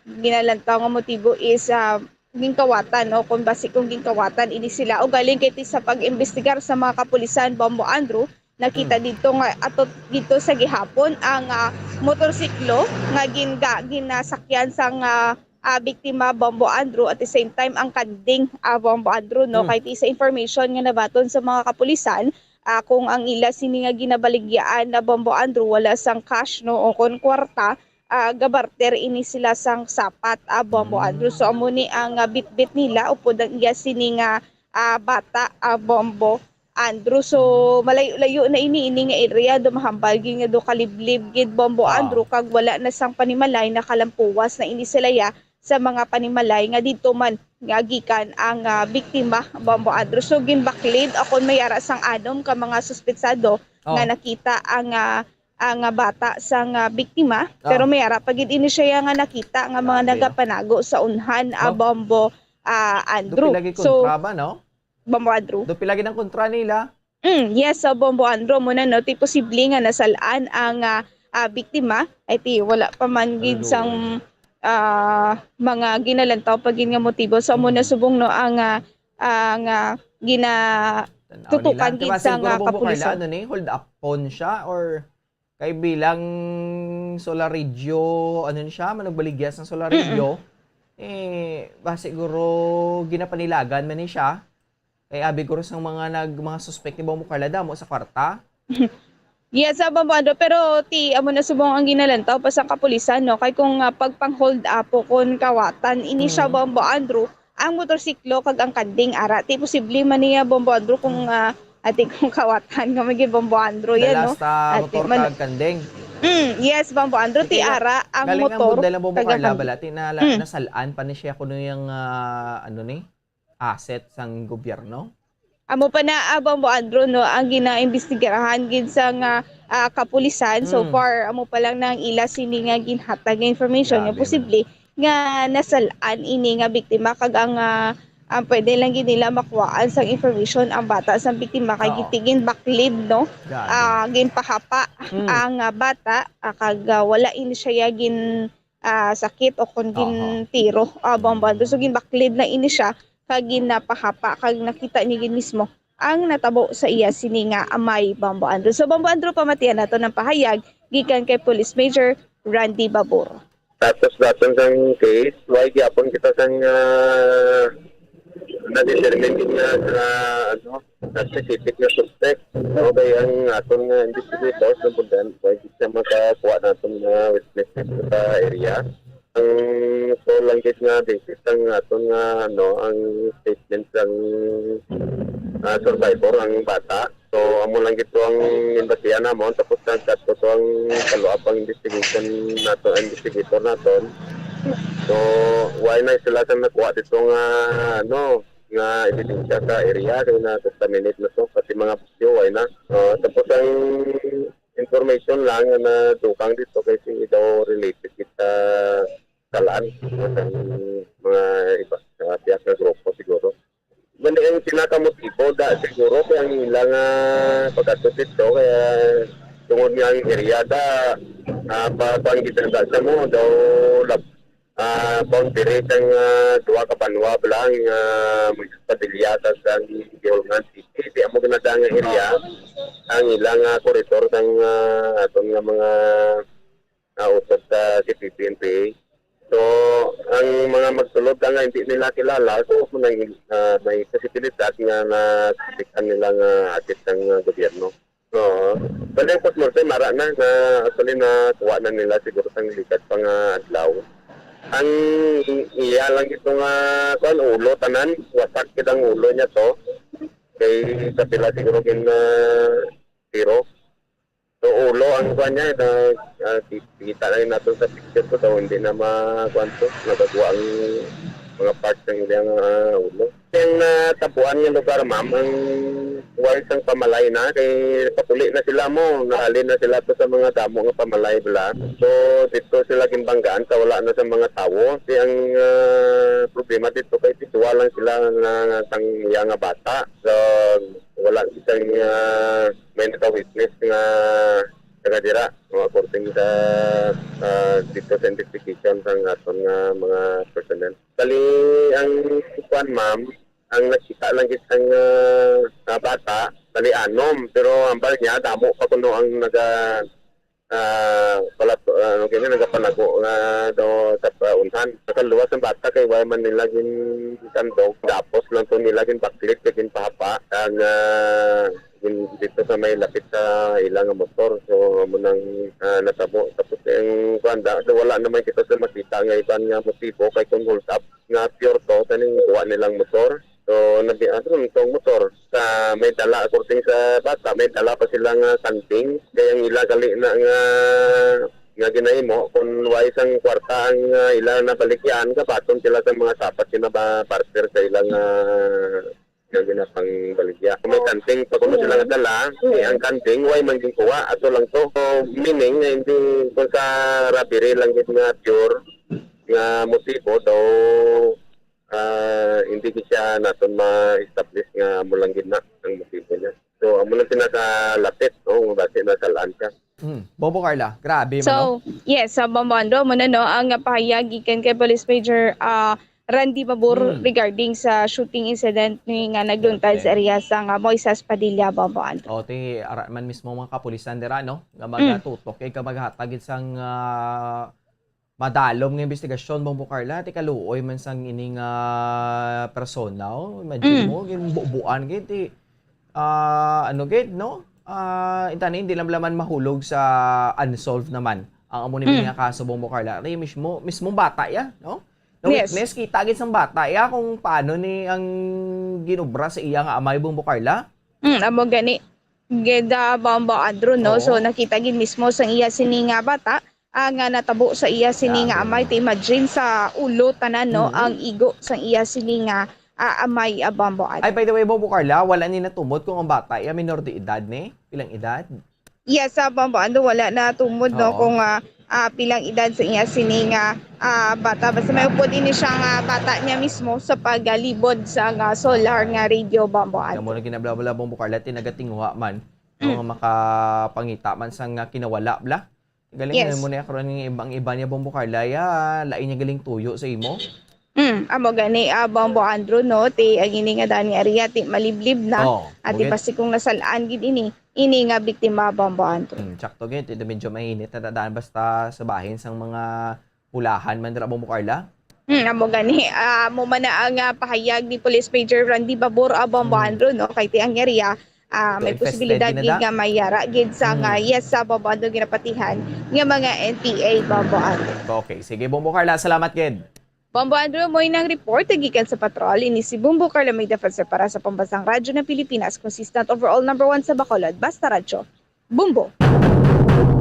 ginalantaw nga motibo is, ah, ginkawatan, no, kung basi kung ginkawatan ini sila. Ugaling kay ti sa pag-imbestigar sa mga kapulisan, Bombo Andrew, nakita Mm. dito nga ato dito sa gihapon ang, ah, motorsiklo nga gin-, ga-, ginasakyan sang, ah, ah, biktima, Bombo Andrew, at the same time ang kanding, ah, Bombo Andrew, no. Mm. Kay ti sa information nga nabaton sa mga kapulisan, ah, kung ang ila sini nga ginabaligyaan na Bombo Andrew wala sang cash, no, o kon kwarta, ah, gabarter ini sila sang sapat, ah, Bombo Andrew. So, amo ni ang, ah, bitbit nila upod ang iya sini nga, ah, bata, ah, Bombo Andrew. So, malayo-layo na ini, ini nga area, do mahambal gid nga do kaliblib gid, Bombo Ah. Andrew, kag wala na sang panimalay, nakalampuwas na ini sila ya sa mga panimalay nga dito man nga gikan ang, ah, biktima, Bombo Andrew. So, ginbaklid akon may ara sang anom ka mga suspetsado Oh. nga nakita ang, ah, ang, ah, bata sang, ah, biktima, Oh. pero may ara pa gid ini siya nga nakita nga mga Grabe, no? nagapanago sa unhan, ah, Oh. Bombo, ah, Andrew. Dupil lagi So, kontra ba, no? Bombo Andrew. Dupil lagi ang kontra nila. Mm, yes, sa Bombo Andrew, muna, no, ti posible nga nasal-an ang, ah, ah, biktima, ay ti wala pa man gid Ano, sang, Lord? ah, mga ginalantaw pa gid nga motibo. So, muna Mm. subong, no, ang, ah, ang, ah, gina-, Tanaw tutukan nila. Ti gid basi sang, siguro, ah, Bombo Carla, kapulisan. Ano ni, hold upon siya or kay bilang Solaridyo, ano ni siya, manugbaligya sang Solaridyo, Mm-mm. eh, ba siguro ginapanilagan man ni siya. Kay abi guro sang mga nag-, mga suspek ni Bombo Carla damo sa kwarta. Yes, sa Bombo Andrew, pero ti amo na subong ang ginalantaw pa sang kapulisan, no? Kay kung, ah, pagpang-hold up o kung kawatan, ini siya, Mm. Bombo Andrew, ang motorsiklo kag ang kanding, ara. Ti posible man niya, Bombo Andrew, kung, Mm. ah, ati kung kawatan nga may Bombo Andrew yan, no? Dalas ta Ati motor man kag kanding. Mm, yes, Bombo Andrew, ti Sige, ara ang galing ang motor budlay lang, Bombo kag ang Carla, kanding. Bala, ti nala-, Mm. nasal-an pa ni siya kuno yung, ah, ano ni? Asset sang gobyerno? Amo pa na, ah, Bombo Andrew, no, ang ginaimbestigahan gid sa nga, ah, kapulisan. So Mm. far, amo pa lang nang ila sini nga ginhatag nga information nga Grabe, no? posible nga nasal-an ini nga biktima, kag ang, ah, ang pwede lang gid nila makuhaan sang information ang bata sang biktima kay Oo. gid ginbaklid, no? Grabe. Ah, ginpahapa Mm. ang, ah, bata, ah, kag, ah, wala ini siya gin, ah, sakit o kon Aha. gintiro, ah, Bombo Andrew. So, ginbaklid na ini siya kag ginapahapa, kag nakita niya gid mismo ang natabo sa iya sini nga amay, Bombo Andrew. So, Bombo Andrew, pamatian nato ang pahayag gikan kay Police Major Randy Babur. Tapos daton sang case, why gyapon kita sang, ah, na-determine nga, ah, ano, na specific na suspect. Okay, ang aton nga investigators, nabundan, why di siya makakuha naton nga witness sa area. Ang so lang gid nga basis ang aton nga, ano, ang statement sang, ah, survivor, ang bata. So, amo lang gid to ang imbatihan namon. Tapos nagkadto to ang follow-up ang investigation nato, ang investigator naton. So, why na sila sa nakuha dito nga, ano, nga ebidensya sa area kay na-contaminate na to, pati mga busyo, why na. Ah, tapos ang information lang nga nadukang dito kay si daw related kita kalaan sa mga iba sa tiyak nga grupo siguro. Gani ang pinakamotibo da siguro kay ang ilang, ah, pag-adto dito kaya tungod nga ang area da, ah, pa, pang gitanda sa mo daw lab-, ah, boundary sang, ah, duha ka banwa bala ang, ah, Moises Padilla kag ang Guiolgan City. Di amo ginadang nga area ang ilang, ah, koridor sang, ah, aton nga mga, ah, usod sa C P P N P A. So, ang mga magsulod lang nga hindi nila kilala, so, may, ah, may posibilidad nga natikitan nila nga agent sang, ah, gobyerno. Oo. Bali, ang postmortem, ara na, na, actually, nakuha na nila siguro sang likad pa nga adlaw. Ang iya lang ito nga, kuwan, ulo, tanan, wasak gid ang ulo niya to. Kay kapila siguro gin, ah, tiro. So, ulo ang kuwan niya, na, ah, ki-, kita na yun natin sa picture ko, daw hindi na ma-, kuwan to, nagagwa ang mga parts ng iyang, ah, ulo. Yung natabuan nga lugar, ma'am, ang wise ang pamalay na, kay papuli na sila mo, nahalin na sila to sa mga damo nga pamalay bala. So, dito sila gimbanggaan sa wala na sa mga tawo. Kasi ang, ah, problema dito kay tituwa lang sila na sang iya nga bata. So, wala kita nga may naka-witness nga taga dira, no, according sa, ah, dito sa investigation sang aton nga mga personnel. Bali, ang kuwan, ma'am, ang nakita lang gid sang, ah, ah, bata, bali anom, pero hambal niya, damo pa kuno ang naga, ah, pala, ah, ano kini, nagapanago nga daw sa paunhan. Sa kaluwas ng bata, kay wala man nila gintandog, tapos lang to nila ginbaklit, kay ginpahapa, ang, ah, gin-, dito sa may lapit sa ila nga motor. So, amo nang, ah, natabo. Tapos, ang kuwan da, wala naman kita sa makita nga iban nga motibo, kay kung hold up, nga pure to, kaning kuha nilang motor. So, nabi-, ano, itong motor, sa may dala, according sa bata, may dala pa sila nga kanting. Kaya ang ila gali na nga, nga ginahimo, kung wala sang kwarta ang, ah, ila nabaligyan, gabaton sila sa mga sapat nga ba-, barter sa ilang, ah, nga ginapangbaligya. Kung may kanting pa kuno sila nga dala, eh, ang kanting, way man ginkuha, ato lang to. So, meaning nga hindi ko sa robbery lang gid nga pure nga motibo, daw, ah, hindi gid siya naton ma-establish nga amo lang gid na ang motibo niya. So, amo lang sila sa lapit, no? Basi nasalaan siya. Hmm. Bombo Carla, grabe man, no? So, yes, sa Bombo Andrew, amo na, no, ang pahayag gikan kay Police Major, ah, Randy Babur Hmm. regarding sa shooting incident ni nga nagluntad sa Correct. area sa nga Moises Padilla, Bombo Andrew. O, ti, ara man mismo mga kapulisan dira, no? Nga Hmm. magatutok kay ka maghatag gid sang, ah, madalom nga investigasyon, Bombo Carla, ti kaluoy man sang ining, ah, persona, oh. Imagine Mm. mo, ginbubuan gid, ti, ah, ano gid, no? Ah, intani, hindi lang laman mahulog sa unsolved naman ang amo ni Mm. nga kaso, Bombo Carla. Kaya mismo, mismong bata ya, no? Na Yes. witness, kita gid sang bata ya kung paano ni ang ginobra sa iya nga amay, Bombo Carla. Mm, amo gani. Gid, ah, Bombo Andrew, no? Oo. So, nakita gid mismo sang iya sini nga bata, ah, nga natabo sa iya sini nga Grabe, amay. no? Ti imagine sa ulo tanan, no? Mm. Ang igo sang iya sini nga ah, amay, ah, Bombo Andrew. Ay, by the way, Bombo Carla, wala ni natumod kung ang bata iya minor de edad ni? Pilang edad? Yes, ah, Bombo Andrew, wala natumod, no, Oo. kung, ah, ah, pilang edad sa iya sini nga, ah, bata. Basta may upod ini siya nga bata niya mismo sa pagalibod sa nga solar nga radio, Bombo Andrew. Kamo na ginablabla, Bombo Carla, ti nagatinguha man. No, Mm. nga makapangita man sa nga kinawala, bla. Galing Yes. na mo na karon nga ibang iba niya, Bombo Carla, ya, lain niya galing tuyo sa imo. Mm, amo gani, ah, Bombo Andrew, no? Ti, ang ini nga daan nga area, ti maliblib na. Oh, At di bugit. basi kung nasalaan gid ini, ini nga biktima, Bombo Andrew. Mm, sakto gid, ti medyo mainit na dadaan basta sa bahin sang mga pulahan man dira, Bombo Carla. Mm, amo gani, ah, amo man na ang, ah, pahayag ni Police Major Randy Babor, ah, Bombo Mm. Andrew, no? Kay ti ang area, ah, So, may infested posibilidad gid na gid da? nga may yara gid sa nga, Mm. yes, sa Bombo Andrew ginapatihan nga mga N P A, Bombo Andrew. Okay, sige, Bombo Carla, salamat gid. Bombo Andrew, mo inang report gikan sa patrol. Ini si Bombo Carla May Defensor para sa Pambansang Radyo ng Pilipinas, consistent overall number one sa Bacolod. Basta Radyo, Bombo.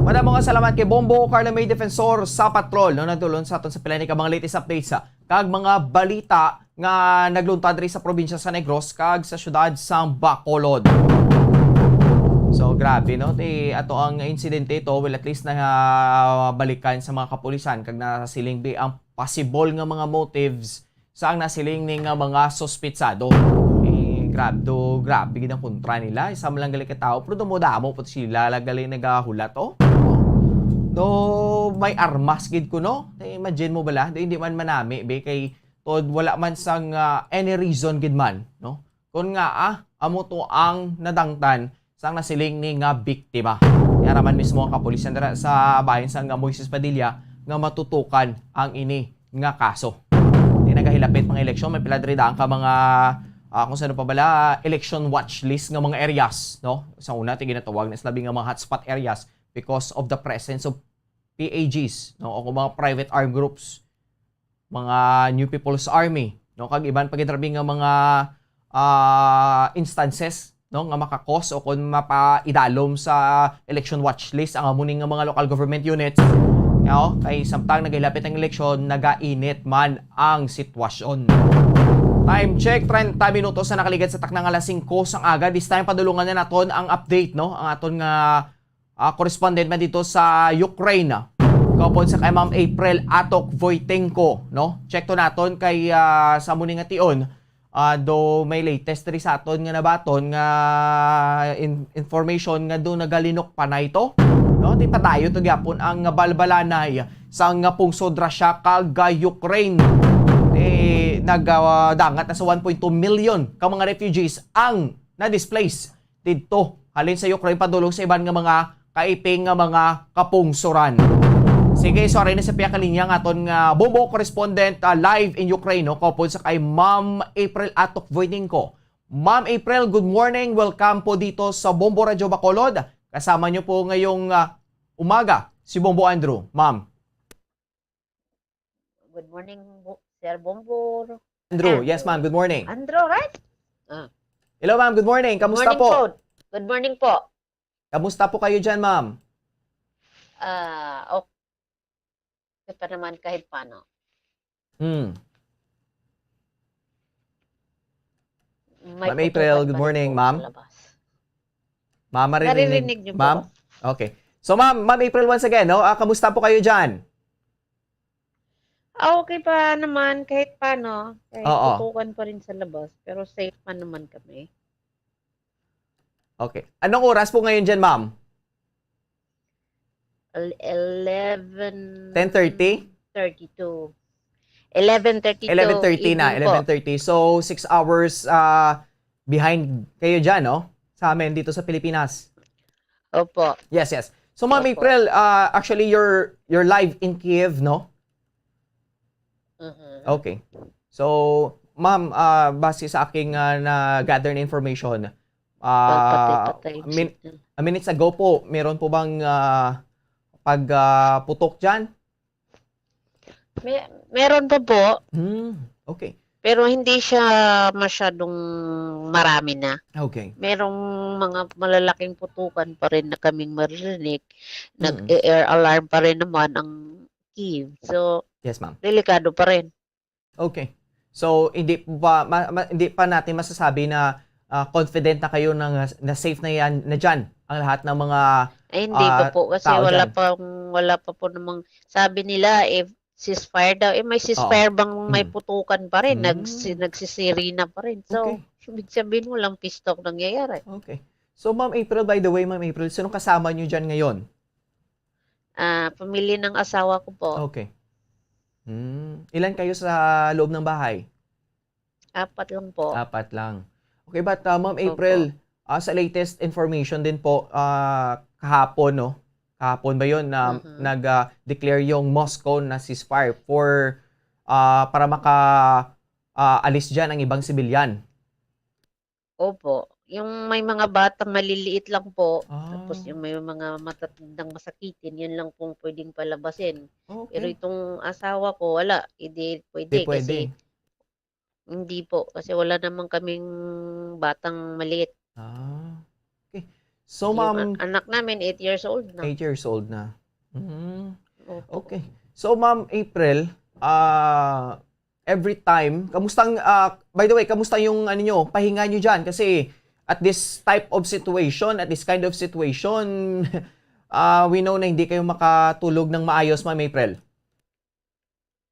Madamo nga salamat kay Bombo Carla May Defensor sa Patrol, no, nagtulon sa aton sa pila ni ka mga latest updates, ah, kag mga balita nga nagluntad diri sa probinsya sa Negros kag sa siyudad sang Bacolod. So, grabe, no? Ti, ato ang insidente ito, well, at least na, ah, balikan sa mga kapulisan kag nasiling bi ang possible nga mga motives sa ang nasiling ni nga mga suspitsado. Eh, grabe do, grabe gid ang kontra nila. Isa man lang gali ka tawo, pero damo-damo po sila lang gali nagahulat, oh. Do may armas gid kuno. Eh, imagine mo bala, do hindi man manami, be, kay tod wala man sang, ah, any reason gid man, no? Kon nga, ah, amo to ang nadangtan sang nasiling ni nga biktima. Yara man mismo ang kapulisan dira sa bahin sang nga Moises Padilla nga matutukan ang ini nga kaso. Di nagahilapit mga eleksyon, may pila diri daan ka mga, ah, kung sino pa bala, election watch list nga mga areas, no? Sa una, ti ginatawag na sila nga mga hotspot areas because of the presence of P A Gs, no? O kung mga private armed groups, mga New People's Army, no? Kag iban pa gid rabi nga mga, ah, instances, no, nga maka-cause o kon mapaidalom sa election watch list ang amo ni nga mga local government units. No? Kay samtang nagahilapit ang eleksyon, nagainit man ang sitwasyon. Time check, treinta minutos na nakaligad sa takna nga alas singko sang aga. This time, padulungan na naton ang update, no? Ang aton nga ah, correspondent man dito sa Ukraine, ah. Kaupod sa kay Ma'am April Atok Voitenko, no? Check to naton kay, ah, sa muni nga tion, ah, do may latest diri sa aton nga nabaton nga in-, information nga do nagalinok panay to, no? Ti padayon to gyapon ang balbalanay sa nga pungsod Russia kag, ah, Ukraine. Ti nag, ah, dangat na sa one point two million ka mga refugees ang na-displace didto, halin sa Ukraine padulong sa iban nga mga kaiping nga mga kapungsoran. Sige, so ari na sa pihak linya nga aton nga Bombo correspondent, ah, live in Ukraine, no? Kaupod sa kay Ma'am April Atok Voininco. Ma'am April, good morning. Welcome po dito sa Bombo Radyo Bacolod. Kasama niyo po ngayong, ah, umaga si Bombo Andrew, ma'am. Good morning, Bo-, Sir Bombo. Andrew, yes, ma'am. Good morning. Andrew, right? Ah. Hello, ma'am. Good morning. Kamusta Morning po? po. Good morning po. Kamusta po kayo dyan, ma'am? Ah, okay pa naman kahit paano. Hmm. May Ma'am April, putukan good pa rin morning, po ma'am. sa labas. Ma'am, maririnig Naririnig niyo po ma'am? ba? Okay. So, ma'am, Ma'am April, once again, no? Ah, kamusta po kayo dyan? Ah, okay pa naman, kahit paano. Kahit Oo. putukan pa rin sa labas, pero safe pa naman kami. Okay. Anong oras po ngayon dyan, ma'am? El-, eleven Ten thirty? thirty-two. Eleven thirty-two Eleven thirty na, evening po. eleven thirty. So, six hours, ah, behind kayo dyan, no? Sa amin dito sa Pilipinas. Opo. Yes, yes. So, Ma'am Opo. April, ah, actually, you're, you're live in Kiev, no? Mhm. Okay. So, ma'am, ah, base sa aking, ah, na-gather na information, ah, Pagpatay-patay min-, signal. a minutes ago po, meron po bang, ah, pag, ah, putok dyan? May, meron pa po. Hmm, okay. Pero hindi siya masyadong marami na. Okay. Merong mga malalaking putukan pa rin na kaming maririnig. Mm. Nag-e-air alarm pa rin naman ang Kyiv. So, Yes, ma'am. delikado pa rin. Okay. So, hindi pa, ma-, ma-, hindi pa natin masasabi na, ah, confident na kayo na, na safe na yan, na dyan ang lahat ng mga, Ay, hindi pa ah, po kasi tao wala dyan. pang, wala pa po namang, sabi nila, if ceasefire daw, eh, may Oo. ceasefire bang may Mm. putukan pa rin, nagsi-, Mm. nagsisirena pa rin. So, Okay. ibig sabihin, walang peace talk nangyayari. Okay. So, Ma'am April, by the way, Ma'am April, sinong kasama nyo dyan ngayon? Ah, pamilya ng asawa ko po. Okay. Hmm. Ilan kayo sa loob ng bahay? Apat lang po. Apat lang. Okay, but, ah, Ma'am Opo. April, ah, sa latest information din po, ah, kahapon, no? Kahapon ba yun na Mhm. nag, ah, declare yung Moscow na ceasefire for, ah, para maka, ah, alis dyan ang ibang sibilyan? Opo. Yung may mga batang maliliit lang po, tapos Ah. yung may mga matatandang masakitin, yun lang pong pwedeng palabasin. Pero Okay. itong asawa ko, wala. Hindi pwede Di kasi pwede. Hindi po, kasi wala naman kaming batang maliit. Ah. Okay. So, Yung a-, ma'am, anak namin, eight years old na. Eight years old na. Mm. Opo. Okay. So, Ma'am April, ah, every time, kamusta ang, ah, by the way, kamusta yung, ano nyo, pahinga nyo dyan? Kasi at this type of situation, at this kind of situation, ah, we know na hindi kayo makatulog ng maayos, Ma'am April.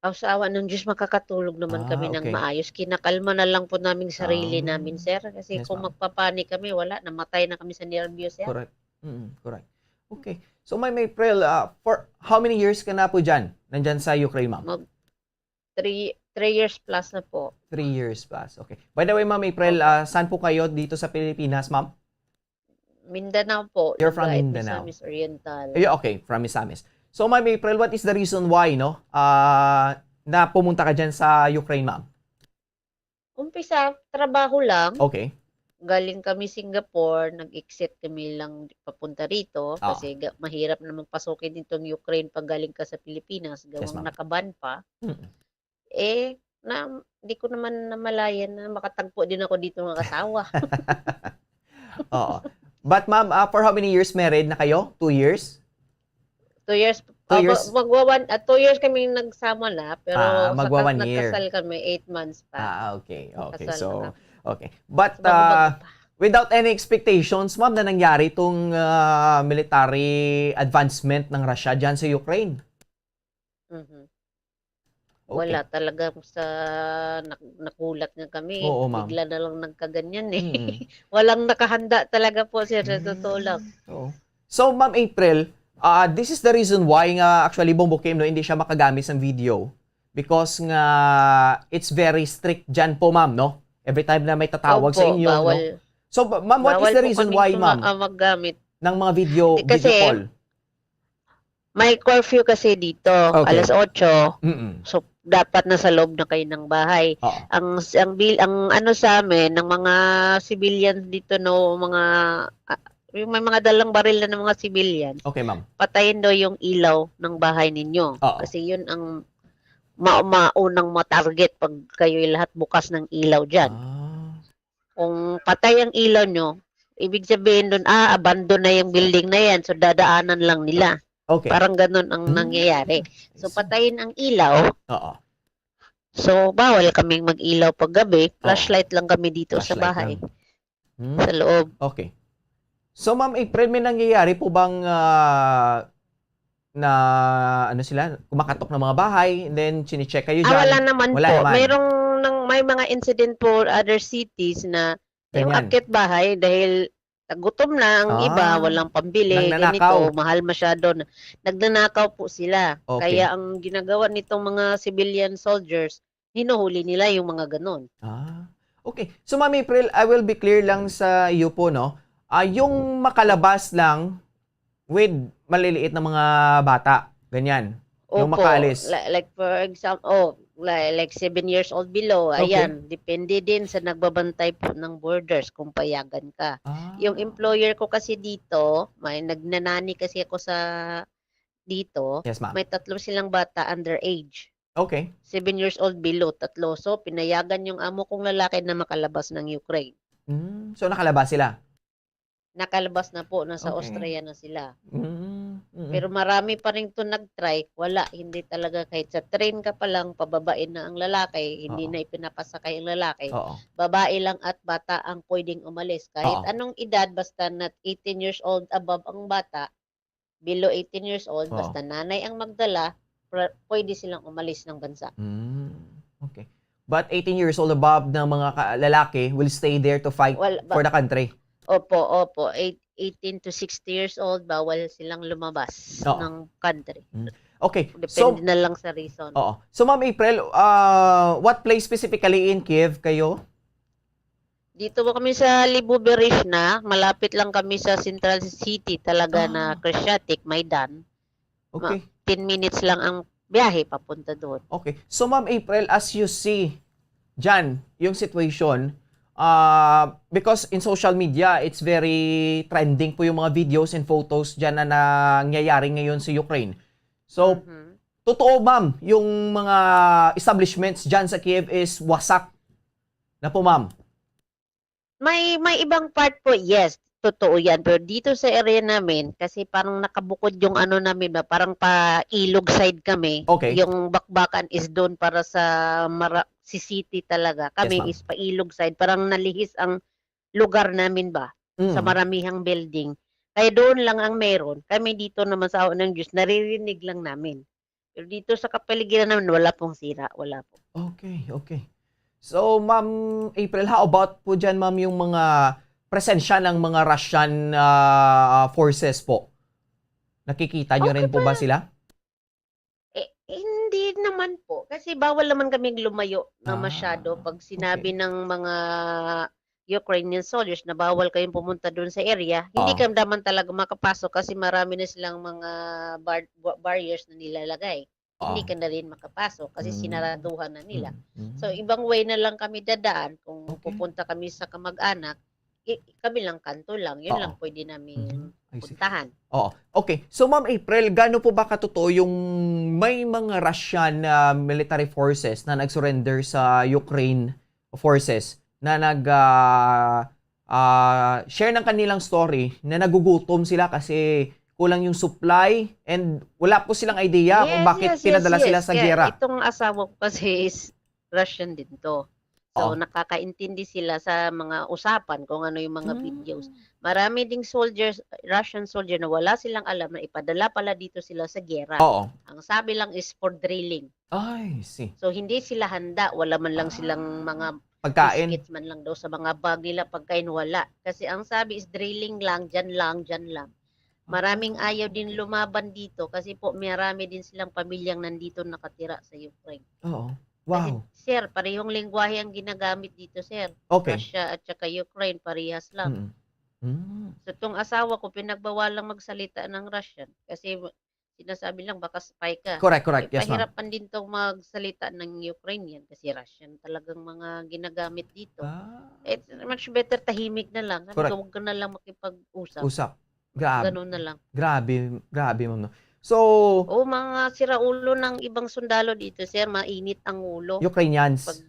Aw, sa awa ng Diyos, makakatulog naman kami Ah, ng okay. maayos. Kinakalma na lang po namin sarili Ah. namin, sir. Kasi Yes, kung ma'am. magpapanik kami, wala, namatay na kami sa nervyo, sir. Correct. Mm, correct. Okay. So, Ma'am April, ah, for how many years ka na po dyan? Nandyan sa Ukraine, ma'am? Mag-, three, three years plus na po. Three years plus. Okay. By the way, Ma'am April, Opo. ah, saan po kayo dito sa Pilipinas, ma'am? Mindanao po, You're from Leyte, Mindanao. Misamis Oriental. Yeah, okay, from Misamis. So, Ma'am April, what is the reason why, no, ah, na pumunta ka dyan sa Ukraine, ma'am? Umpisa, trabaho lang. Okay. Galing kami Singapore, nag-exit kami lang papunta rito Oo. kasi ga-, mahirap naman pasukin itong Ukraine pag galing ka sa Pilipinas, Yes, gawang ma'am. nakaban pa. Mm. Eh, na, di ko naman namalayan na makatagpo din ako dito ng asawa. Oo. But, ma'am, ah, for how many years married na kayo? Two years? Two years. Two Ah, years? mag-, magwa-, one, ah, two years kami nagsama na, pero Ah, sa magwa kas-, one year. nagkasal kami, eight months pa. Ah, okay. Okay. Kasal So, na kami. okay. But, So, bago-bago ah, pa. without any expectations, ma'am, na nangyari itong, ah, military advancement ng Russia dyan sa Ukraine? Mhm. Okay. Wala, talagang sa nak-, nagulat nga kami. Oo, ma'am. Bigla na lang nagkaganyan, eh. Mm. Walang nakahanda talaga po, sir, sa totoo lang. Mm, oo. So, Ma'am April, ah, this is the reason why nga actually, Bombo Kim, no, hindi siya makagamit sa video because nga it's very strict dyan po, ma'am, no? Every time na may tatawag sa Opo, inyo, no? bawal. So, ba-, ma'am, what is Bawal the po reason kaming why, tuma-, ma'am, ah, maggamit. ng mga video, Hindi, video kasi call? May curfew kasi dito, Okay. alas otso. Mm-mm. So, dapat nasa loob na kayo ng bahay. Oo. Ang, ang bil-, ang ano sa amin, ng mga civilians dito, no, mga, ah, yung may mga dalang baril na ng mga civilians, Okay, ma'am. patayin daw yung ilaw ng bahay ninyo. Oo. Kasi yun ang ma-, maunang ma-target pag kayo'y lahat bukas ng ilaw dyan. Ah. Kung patay ang ilaw nyo, ibig sabihin dun, ah, abandon na yung building na yan, so dadaanan lang nila. Okay. Parang ganun ang Hmm. nangyayari. I So, see. patayin ang ilaw. Oo. So, bawal kaming mag-ilaw paggabi. Oo. Flashlight lang kami dito sa Flashlight bahay. lang. Hmm. Sa loob. Okay. So, Ma'am April, may nangyayari po bang, ah, na, ano sila, kumakatok ng mga bahay, and then chine-check kayo Ah, dyan? wala naman Wala po. naman. Mayroong nang, may mga incident po other cities na yung Ganyan. akyat bahay dahil nagutom na ang iba, Ah, walang pambili, nananakaw. ganito, mahal masyado na. Nagnanakaw po sila. Okay. Kaya ang ginagawa nitong mga civilian soldiers, hinuhuli nila yung mga ganon. Ah, okay. So, Ma'am April, I will be clear lang sa iyo po, no? Ah, yung makalabas lang with maliliit na mga bata, ganyan. Yung Opo. makaalis. Li-, like, for example, oh, li-, like, seven years old below, Okay. ayan, depende din sa nagbabantay po ng borders kung payagan ka. Ah. Yung employer ko kasi dito, may nagnanani kasi ako sa dito, Yes, ma'am. may tatlo silang bata underage. Okay. Seven years old below, tatlo. So, pinayagan yung amo kong lalaki na makalabas ng Ukraine. Mm, so, nakalabas sila? Nakalabas na po, nasa Okay. Austria na sila. Mm, Mm. Pero marami pa rin to nag-try. Wala, hindi talaga. Kahit sa train ka pa lang, pababain na ang lalaki, hindi Oo. na ipinapasakay ang lalaki. Oo. Babae lang at bata ang pwedeng umalis. Kahit Oo. anong edad, basta na eighteen years old above ang bata, below eighteen years old, Oo. basta nanay ang magdala, pra-, pwede silang umalis ng bansa. Mm, okay. But eighteen years old above na mga ka-, lalaki will stay there to fight Well, ba- for the country. Opo, opo. Eight-, eighteen to sixty years old, bawal silang lumabas Oo. ng country. Mm. Okay, so Depende na lang sa reason. Oo. So, Ma'am April, uh, what place specifically in Kiev kayo? Dito po kami sa Lvovizhne, malapit lang kami sa central city talaga na Ah. Chrestiatyk, Maidan. Ma-, Okay. ten minutes lang ang biyahe papunta doon. Okay. So, Ma'am April, as you see, dyan, yung situation, ah, because in social media, it's very trending po yung mga videos and photos dyan na nangyayari ngayon sa Ukraine. So, Mhm. totoo, ma'am, yung mga establishments dyan sa Kiev is wasak na po, ma'am? May, may ibang part po, yes, totoo yan. Pero dito sa area namin, kasi parang nakabukod yung ano namin ba, parang pa ilog side kami. Okay. Yung bakbakan is doon para sa Mara-, si city talaga. Kami Yes, ma'am. is pa ilog side. Parang nalihis ang lugar namin ba, sa Mm. maramihang building. Kaya doon lang ang meron. Kami dito naman sa awa ng Diyos, naririnig lang namin. Pero dito sa kapaligiran namin, wala pong sira. Wala po. Okay, okay. So, Ma'am April, how about po dyan, ma'am, yung mga presensya ng mga Russian, ah, forces po? Nakikita nyo Okay rin po pa ba yan. sila? Eh, hindi naman po. Kasi bawal naman kaming lumayo na Ah, masyado. Pag sinabi okay. ng mga Ukrainian soldiers na bawal kayong pumunta doon sa area, hindi Oo. kami naman talaga makapasok kasi marami na silang mga bar-, ba-, barriers na nilalagay. Hindi Oo. ka na rin makapasok kasi Mm. sinaraduhan na nila. Mm, mm. So, ibang way na lang kami dadaan. Kung Okay. pupunta kami sa kamag-anak, i-, kami lang kanto lang. Yun Oo. lang pwede naming Mm, I see. puntahan. Oo. Okay. So, Ma'am April, gaano po ba katotoo yung may mga Russian, ah, military forces na nag-surrender sa Ukraine forces na nag, ah, ah, share ng kanilang story na nagugutom sila kasi kulang yung supply and wala po silang idea kung Yes, bakit yes, yes, pinadala sila yes. sa Kaya giyera. itong asawa ko kasi is Russian din 'to. So, Oo. nakakaintindi sila sa mga usapan kung ano yung mga videos. Hmm. Marami ding soldiers, Russian soldier na wala silang alam na ipadala pala dito sila sa giyera. Oo. Ang sabi lang is for drilling. I see. So, hindi sila handa. Wala man lang silang Ah. mga Pagkain? biscuits man lang daw sa mga bag nila, pagkain wala. Kasi ang sabi is drilling lang, dyan lang, dyan lang. Ah. Maraming ayaw din lumaban dito kasi po marami din silang pamilyang nandito nakatira sa Ukraine. Oo. Kasi, Wow. sir, parehong lengguwahe ang ginagamit dito, sir. Okay. Russia at saka Ukraine, parehas lang. Mm. Mm. So, tong asawa ko, pinagbawalang magsalita ng Russian kasi sinasabi lang, "Baka spy ka." Correct, correct. Eh, Yes, ma'am. pahirapan din tong magsalita ng Ukrainian kasi Russian talagang mga ginagamit dito. Ah. It's much better tahimik na lang. Sabi Correct. ko, "Huwag ka na lang makipag-usap." Usap. Grabe. Ganun na lang. Grabe, grabe, ma'am, no? So Oh, mga siraulo ng ibang sundalo dito, sir, mainit ang ulo. Ukrainians? Pag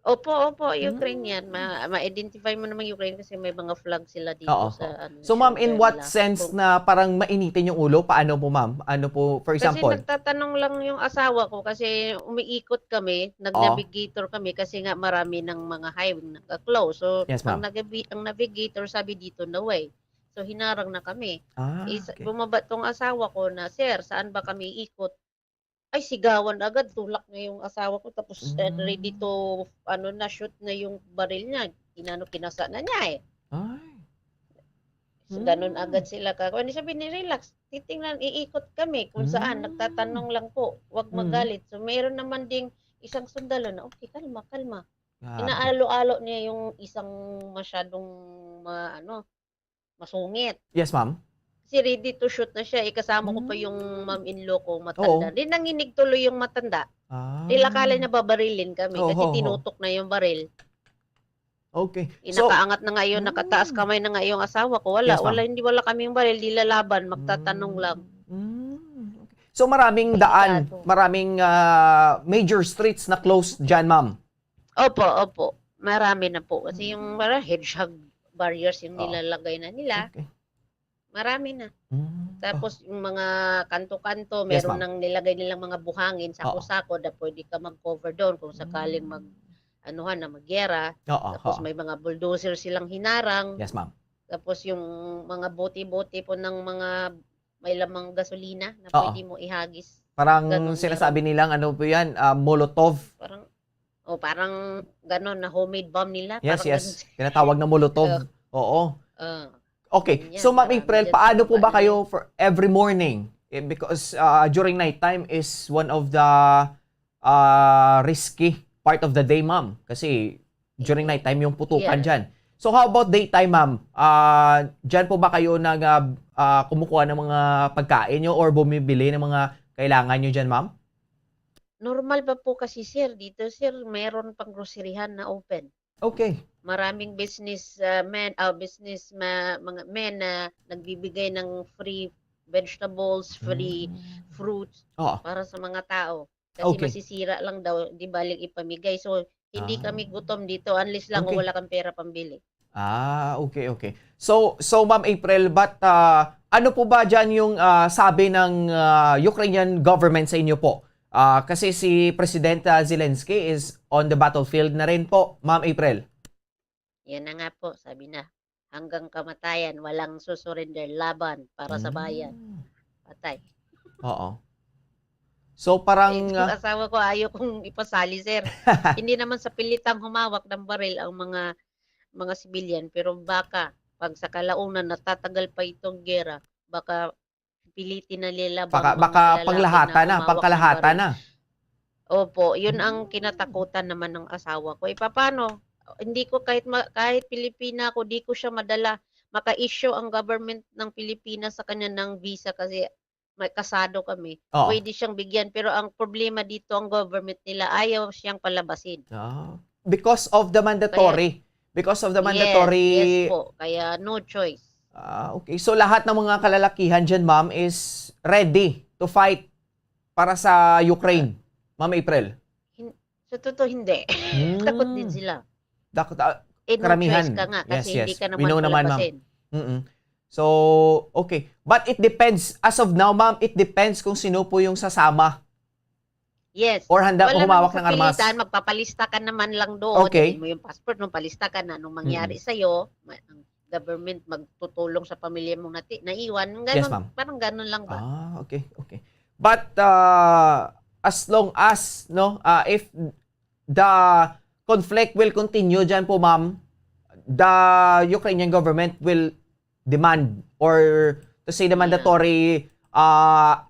Opo, opo, Ukrainian. Hmm. Ma-, ma-identify mo naman Ukraine kasi may mga flag sila dito Oo, sa, oo. ano, So, ma'am, in shoulder what nila. sense Kung na parang mainitin yung ulo? Paano po, ma'am? Ano po, for Kasi example? nagtatanong lang yung asawa ko kasi umiikot kami, Oo. nag-navigator kami kasi nga marami ng mga highway nagka-close. So, Yes, ang ma'am. nagabi-, ang navigator sabi dito, "No way." So, hinarang na kami. Ah, Is-, okay. bumaba tong asawa ko na, "Sir, saan ba kami ikot?" Ay, sigawan agad, tulak niya yung asawa ko, tapos, eh, ready Mm. to, ano na, shoot na yung baril niya. Inano, kinasa na niya, eh. Ay. So, ganun Mm. agad sila ka-, ano, sabi ni, "Relax, titingnan, iikot kami kung saan, Mm. nagtatanong lang po, wag Mm. magalit." So, meron naman ding isang sundalo na, "Okay, kalma, kalma." Grabe. Inaalo-alo niya yung isang masyadong ma-, ano, masungit. Yes, ma'am. Kasi ready to shoot na siya, eh, kasama ko pa yung Mm. ma'am-in-law ko, matanda. Oo. Di nanginig tuloy yung matanda. Ah. Di akala niya babarilin kami Oo, kasi oo, oo. tinutok na yung baril. Okay. So Inakaangat na nga yun, nakataas Mm. kamay na nga yung asawa ko. Wala, Yes, ma'am. wala, hindi, wala kaming baril, di lalaban, magtatanong lang. Mm. Mm. Okay. So maraming daan, Delikado. maraming, ah, major streets na closed dyan, ma'am? Opo, opo. Marami na po. Kasi yung Mm. mga hedgehog barriers yung Oo. nilalagay na nila. Okay. Marami na. Mm. Tapos yung mga kanto-kanto, Yes, meron ma'am. nang nilagay nilang mga buhangin, Oo. sako-sako, na pwede ka mag-cover doon kung sakaling mag, anuhan na, magyera. Oo, Tapos oo. may mga bulldozer silang hinarang. Yes, ma'am. Tapos yung mga bote-bote po ng mga may lamang gasolina na Oo. pwede mo ihagis. Parang Ganun, sinasabi nilang ano po yan, ah, Molotov. Parang, oh, parang ganon na homemade bomb nila. Yes, Parang yes. Ganon. Tinatawag na Molotov. Oo. Uh, Okay. Ganyan, So, Ma'am marami April, dyan paano sa po ba baba kayo for every morning? Eh, because uh, during night time is one of the uh, risky part of the day, ma'am. Kasi during Yeah. night time yung putukan Yes. dyan. So, how about daytime, ma'am? Uh, dyan po ba kayo nag, uh, uh, kumukuha ng mga pagkain nyo or bumibili ng mga kailangan nyo dyan, ma'am? Normal pa po kasi, sir, dito, sir, meron pang groceryhan na open. Okay. Maraming business uh, men, uh, business ma, mga men na nagbibigay ng free vegetables, free Mm. fruits Oo. para sa mga tao. Kasi Okay. Masisira lang daw, di baling ipamigay. So, hindi Ah. kami gutom dito unless lang Okay. wala kang pera pambili. Ah, okay, okay. So, so Ma'am April, but uh, ano po ba dyan yung uh, sabi ng uh, Ukrainian government sa inyo po? Uh, kasi si President uh, Zelensky is on the battlefield na rin po, Ma'am April. Yan na nga po, sabi na, hanggang kamatayan, walang susurrender, laban para sa bayan. Mm. Patay. Oo. So parang Yung uh, asawa ko, ayaw kong ipasali, sir. Hindi naman sa pilitang humawak ng baril ang mga mga civilian, pero baka pag sa kalaunan natatagal pa itong gera, baka pilitin na nila ba baka, ang mga baka lalaki panglahatan na na, humawak ng pangkalahatan baril. Na. Opo, yun ang Mm. kinatakutan naman ng asawa ko. Eh, paano? Hindi ko kahit ma- kahit Pilipina ako, di ko siya madala. Maka-issue ang government ng Pilipinas sa kanya ng visa kasi may kasado kami. Oo. Pwede siyang bigyan, pero ang problema dito, ang government nila ayaw siyang palabasin. Ah, because of the mandatory. Because of the mandatory. Yes, yes po. Kaya no choice. Ah, okay. So lahat ng mga kalalakihan dyan, ma'am, is ready to fight para sa Ukraine, Ma'am April. Sa totoo, hindi. Hmm. Takot din sila. Dakot, ah, Eh, no Karamihan. Choice ka nga kasi Yes, hindi yes. ka We naman know naman, ma'am. palabasin. Mm-mm. So, okay. But it depends. As of now, ma'am, it depends kung sino po yung sasama Yes. or handa Wala po humawak namang ng armas. Pilitan, magpapalista ka naman lang doon. Okay. Dalhin mo yung passport, nung palista ka na, nung mangyari sa'yo, ma- ang government magtutulong sa pamilya mong nati, naiwan. Ganun, Yes, ma'am. Parang ganun lang ba? Ah, okay, okay. But uh, as long as, no, uh, if the conflict will continue dyan po, ma'am, the Ukrainian government will demand or to say the Yeah. mandatory uh,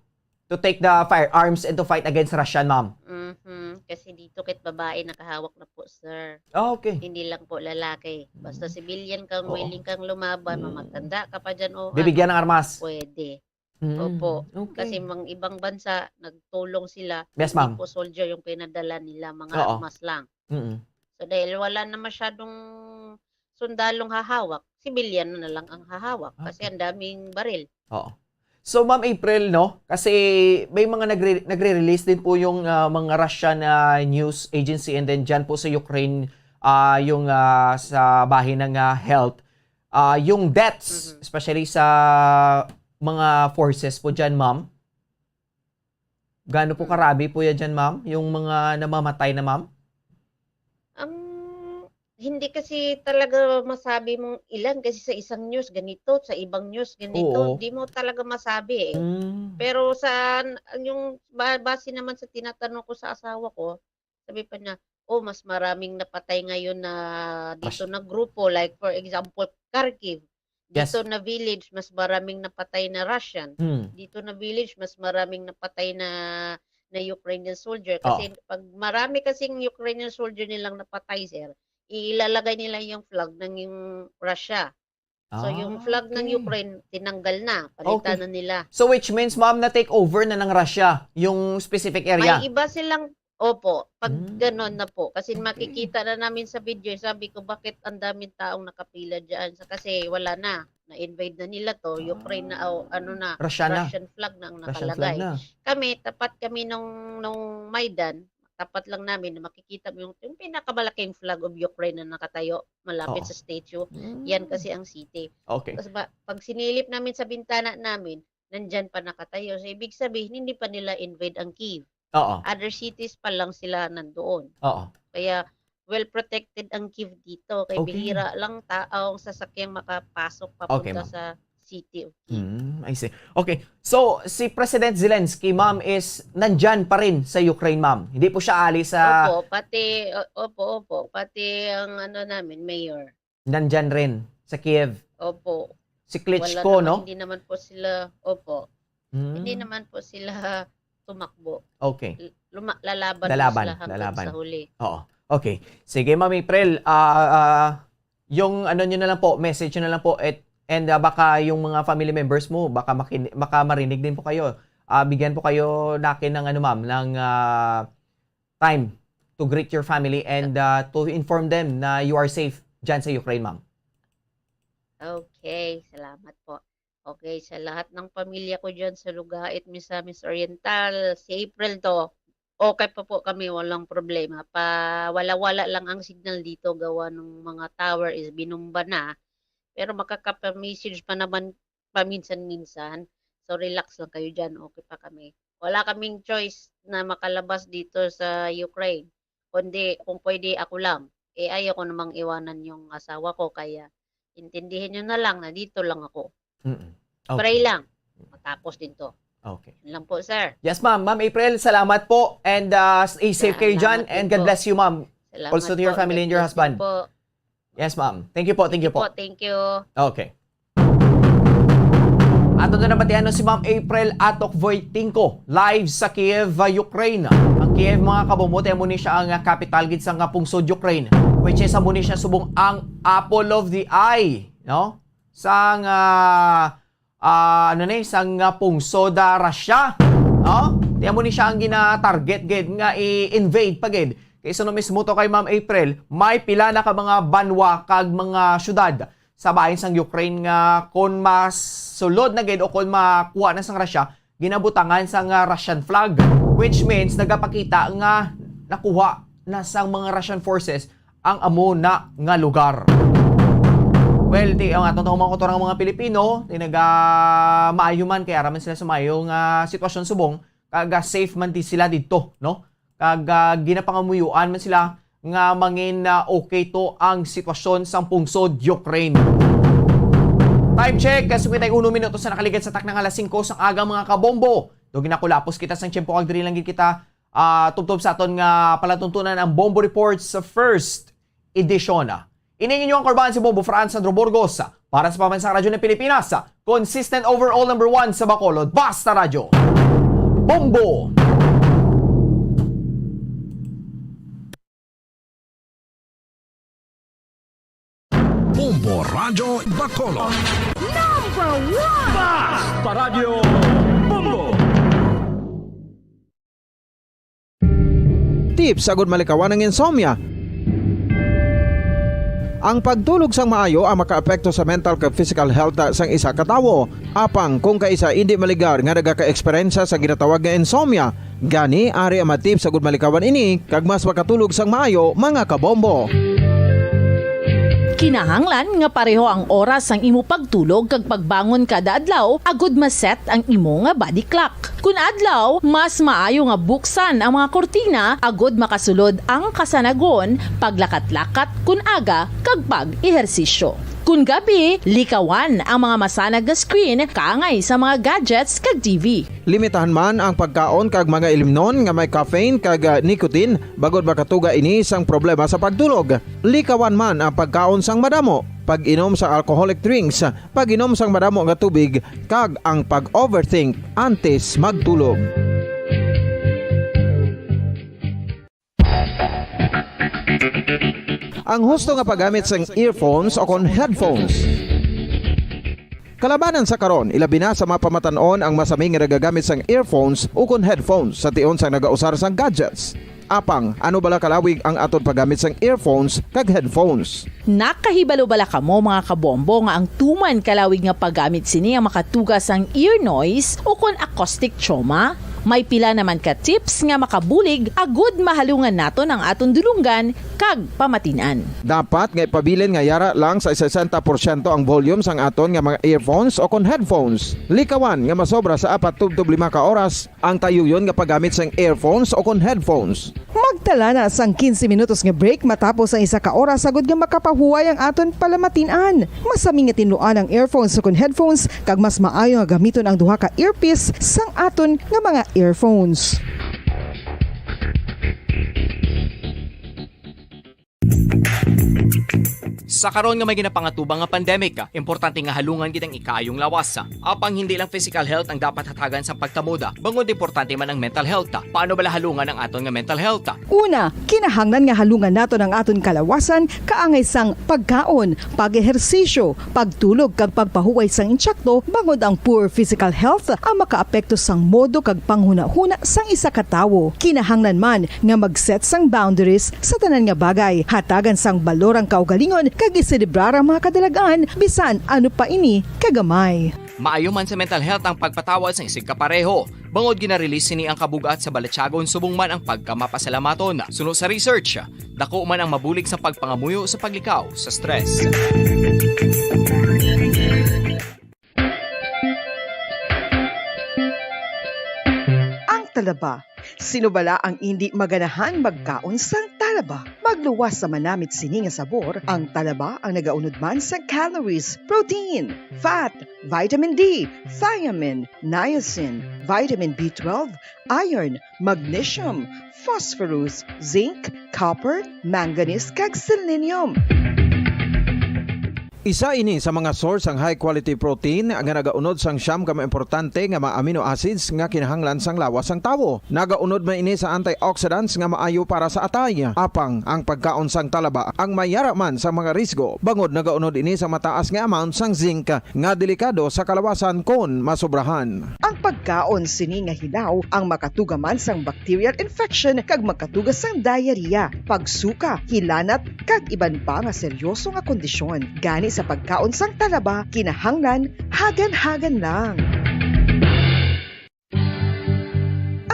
to take the firearms and to fight against Russia, ma'am. Mhm. Kasi dito kahit babae nakahawak na po, sir. Ah, okay. Hindi lang po lalaki. Basta Mm. civilian kang Oo. willing kang lumaban, Mm. Mamatanda ka pa dyan o Bibigyan ano, ng armas. Pwede. Mm. Opo. Okay. Kasi mga ibang bansa, nagtulong sila. Yes, Hindi ma'am. Po soldier yung pinadala nila, mga Oo. Armas lang. Mm. So dahil wala na masyadong sundalong hahawak, civilian na lang ang hahawak kasi Okay. Ang daming baril. Oo. So, Ma'am April, no? Kasi may mga nagre- nagre-release din po yung ah, mga Russian ah, news agency and then dyan po sa Ukraine, ah, yung ah, sa bahin ng ah, health, ah, yung deaths, Mhm. Especially sa mga forces po dyan, ma'am. Gaano po Mm. Karabi po yan dyan, ma'am? Yung mga namamatay na, ma'am? Ang hindi kasi talaga masabi mong ilan kasi sa isang news ganito, sa ibang news ganito, Oo. Di mo talaga masabi eh. Mm. Pero sa yung ba- base naman sa tinatanong ko sa asawa ko, sabi pa niya, "Oh, mas maraming napatay ngayon na dito Mas- na grupo, like for example, Kharkiv. Yes. Dito na village, mas maraming napatay na Russian. Mm. Dito na village, mas maraming napatay na na Ukrainian soldier. Oh. Kasi pag marami kasing Ukrainian soldier nilang napatay, sir, ilalagay nila yung flag ng yung Russia. So yung Ah, flag ng okay. Ukraine, tinanggal na, palitan Okay. na nila. So which means, ma'am, na take over na ng Russia yung specific area? May iba silang, opo, pag Mm. ganon na po. Kasi Okay. Makikita na namin sa video, sabi ko, bakit ang daming taong nakapila dyan? Sa- Kasi wala na, na-invade na nila to, Ukraine na, o ano na, Russia na. Russian flag na ang Russian nakalagay. Flag na. Kami, tapat kami nung, nung Maidan, tapat lang namin na makikita mo yung, yung pinakamalaking flag of Ukraine na nakatayo malapit Oo. sa statue. Yan Mm. kasi ang city. Okay. Tapos ba, pag sinilip namin sa bintana namin, nandyan pa nakatayo. So, ibig sabihin, hindi pa nila invade ang Kyiv. Oo. Other cities pa lang sila nandoon. Oo. Kaya, well protected ang Kyiv dito. Kay Okay. bihira lang tao ang sasakyang makapasok Okay, papunta ma'am. sa city of Kyiv. Mm, I see. Okay. So, si President Zelensky, ma'am, is nandyan pa rin sa Ukraine, ma'am. Hindi po siya alis sa Opo, pati, o-, opo, opo. Pati ang ano namin, mayor. Nandyan rin sa Kiev. Opo. Si Wala Klitschko, naman, no? hindi naman po sila, opo. Hindi Mm. naman po sila tumakbo. Okay. L-, luma-, lalaban po Lalaban, sila hanggang lalaban. sa huli. Oo. Okay. Sige, Ma'am April, ah, ah, yung ano nyo na lang po, message nyo na lang po, et-, and, ah, baka yung mga family members mo, baka makin-, baka marinig din po kayo. Ah, bigyan po kayo nakin ng ano, ma'am, ng, ah, time to greet your family and, ah, to inform them na you are safe dyan sa Ukraine, ma'am. Okay, salamat po. Okay, sa lahat ng pamilya ko dyan sa Lugait, Misamis Oriental, si April to, okay pa po kami, walang problema. Pa, wala-wala lang ang signal dito, gawa ng mga tower is binumba na. Pero makakapa-message pa naman paminsan-minsan. So, relax lang kayo dyan, okay pa kami. Wala kaming choice na makalabas dito sa Ukraine, kundi kung pwede, ako lang. Eh, ayoko namang iwanan yung asawa ko, kaya intindihin nyo na lang na dito lang ako. Mm-mm. Pray Okay. lang, matapos din to. Okay. Yun lang po, sir. Yes, ma'am. Ma'am April, salamat po. And, uh, stay safe kayo dyan. Salamat din And God po. bless you, ma'am. Salamat Also to your po. family God and your bless din husband. po. Yes, ma'am. Thank you po. Thank Thank you you po. po. Thank you. Okay. Ato na nabatian si Ma'am April Atok Voitinko, live sa Kiev, uh, Ukraine. Ang Kiev, mga kabombo, amo ni siya ang, uh, capital gid sang, uh, pungsod Ukraine, which is amo ni siya subong ang apple of the eye, no? Sang, uh, ah, ano ni, sang, ah, pungsod, ah, Russia, no? Ti amo ni siya ang gina-target gid nga i-invade pa gid. Kay suno mismo to kay Ma'am April, may pila na ka mga banwa kag mga syudad sa bahin sang Ukraine nga kon masulod na gid o kon makuha na sang Russia, ginabutangan sang, ah, Russian flag, which means nagapakita nga nakuha na sang mga Russian forces ang amo na nga lugar. Well, ti, ang aton tong mga kultura nga mga Pilipino, ti naga maayo man, kay ara man sila sa maayo nga sitwasyon subong, kag, ah, safe man ti sila didto, no? Kag, ah, ginapangamuyuan man sila nga mangin, ah, okay to ang sitwasyon sang pungsod Ukraine. Time check, ah, cincuenta y uno minutos na nakaligad sa takna nga alas singko sang aga, mga kabombo. Daw ginakulapos kita sang tiyempo, kag diri lang gid kita ah, tubtob sa aton nga palatuntunan ang Bombo Report sa first edition. Ini ang inyong angkorbahan si Bombo Franz Sandro Burgos para sa Pambansang Radyo ng Pilipinas, consistent overall number one sa Bacolod. Basta Radyo. Bombo! Bombo Radyo Bacolod. Number one! Basta Radyo Bombo! Tips agud malikawan ang insomnia. Ang pagtulog sang maayo ang makaapekto sa mental kag physical health sang isa ka tawo. Apang kung kaisa indi maligar nga nagaka-eksperyensya sa ginatawag nga insomnia, gani ari ang mga tips agud malikawan ini kag mas makatulog sang maayo, mga kabombo. Kinahanglan nga pareho ang oras sang imo pagtulog kag pagbangon kada adlaw agud ma-set ang imo nga body clock. Kun adlaw, mas maayo nga buksan ang mga kurtina agud makasulod ang kasanagon, paglakat-lakat kun aga, kag pag-ehersisyo. Kun gabi, likawan ang mga masanag nga screen kaangay sa mga gadgets kag T V. Limitahan man ang pagkaon kag mga ilimnon nga may caffeine kag, ah, nicotine, bangod makatuga ini sang problema sa pagtulog. Likawan man ang pagkaon sang madamo, pag-inom sa alcoholic drinks, pag-inom sang madamo nga tubig, kag ang pag-overthink antes magtulog. Ang husto nga paggamit sang earphones o kon headphones. Kalabanan sa karon, ilabi na sa mga pamatan-on ang masami nga nagagamit sang earphones o kon headphones sa tion sang nagausar sang gadgets. Apang, ano bala kalawig ang aton paggamit sang earphones kag headphones? Nakahibalo bala kamo, mga kabombo, nga ang tuman kalawig nga paggamit sini ang makatuga sang ear noise o kon acoustic trauma? May pila naman ka tips nga makabulig agud mahalungan naton ang aton dulonggan kag pamatin-an. Dapat nga ipabilin nga yara lang sa sesenta porsyento ang volume sang aton nga mga earphones o kon headphones. Likawan nga masobra sa apat tubtob lima ka oras ang tayuyon nga paggamit sang earphones o kon headphones. Magtala na sang quince minutos nga break matapos ang isa ka oras, agud nga makapahuway ang aton palamatin-an. Masami nga tinluan ang earphones o kon headphones, kag mas maayo nga gamiton ang duha ka earpiece sang aton nga mga earphones. Sa karon nga may ginapangatubang nga pandemic, importante nga halungan gid ang ikaayong lawas. Apang hindi lang physical health ang dapat hatagan sa pagtamod, bangod importante man ang mental health. Paano bala halungan ang aton nga mental health? Una, kinahanglan nga halungan naton ang aton kalawasan kaangay sang pagkaon, pag-ehersisyo, pagtulog kag pagpahuway sang insakto, bangod ang poor physical health ang makaapekto sang modo kag panghunahuna sang isa ka tawo. Kinahanglan man nga mag-set sang boundaries sa tanan nga bagay, hatagan sang balor ang kaugalingon kag iselebrar ang mga kadalag-an bisan ano pa ini kagamay. Maayo man sa mental health ang pagpatawad sang isigkapareho, bangod gina-release sini ang kabug-at sa balatyagon subong man ang pagkamapasalamaton. Suno sa research, dako man ang mabulig sa pagpangamuyo sa paglikaw sa stress. Ang talaba. Sino bala ang indi maganahan magkaon sang talaba? Magluwas sa manamit sini nga sabor, ang talaba ang nagaunod man sa calories, protein, fat, vitamin D, thiamine, niacin, vitamin B twelve, iron, magnesium, phosphorus, zinc, copper, manganese, kag selenium. Isa ini sa mga source sang high quality protein nga nagaunod sang siyam ka mga importante nga mga amino acids nga kinahanglan sang lawas sang tawo. Nagaunod man ini sa antioxidants nga maayo para sa atay. Apang ang pagkaon sang talaba ang mayara man sa mga risgo, bangod nagaunod ini sa mataas nga amount sang zinc nga delikado sa kalawasan kon masobrahan. Ang pagkaon sini nga hilaw ang makatuga man sang bacterial infection kag makatuga sang diarrhea, pagsuka, hilanat, kag iban pa nga seryoso nga kondisyon. Gani sa pagkaon sang talaba, kinahanglan hagan-hagan lang.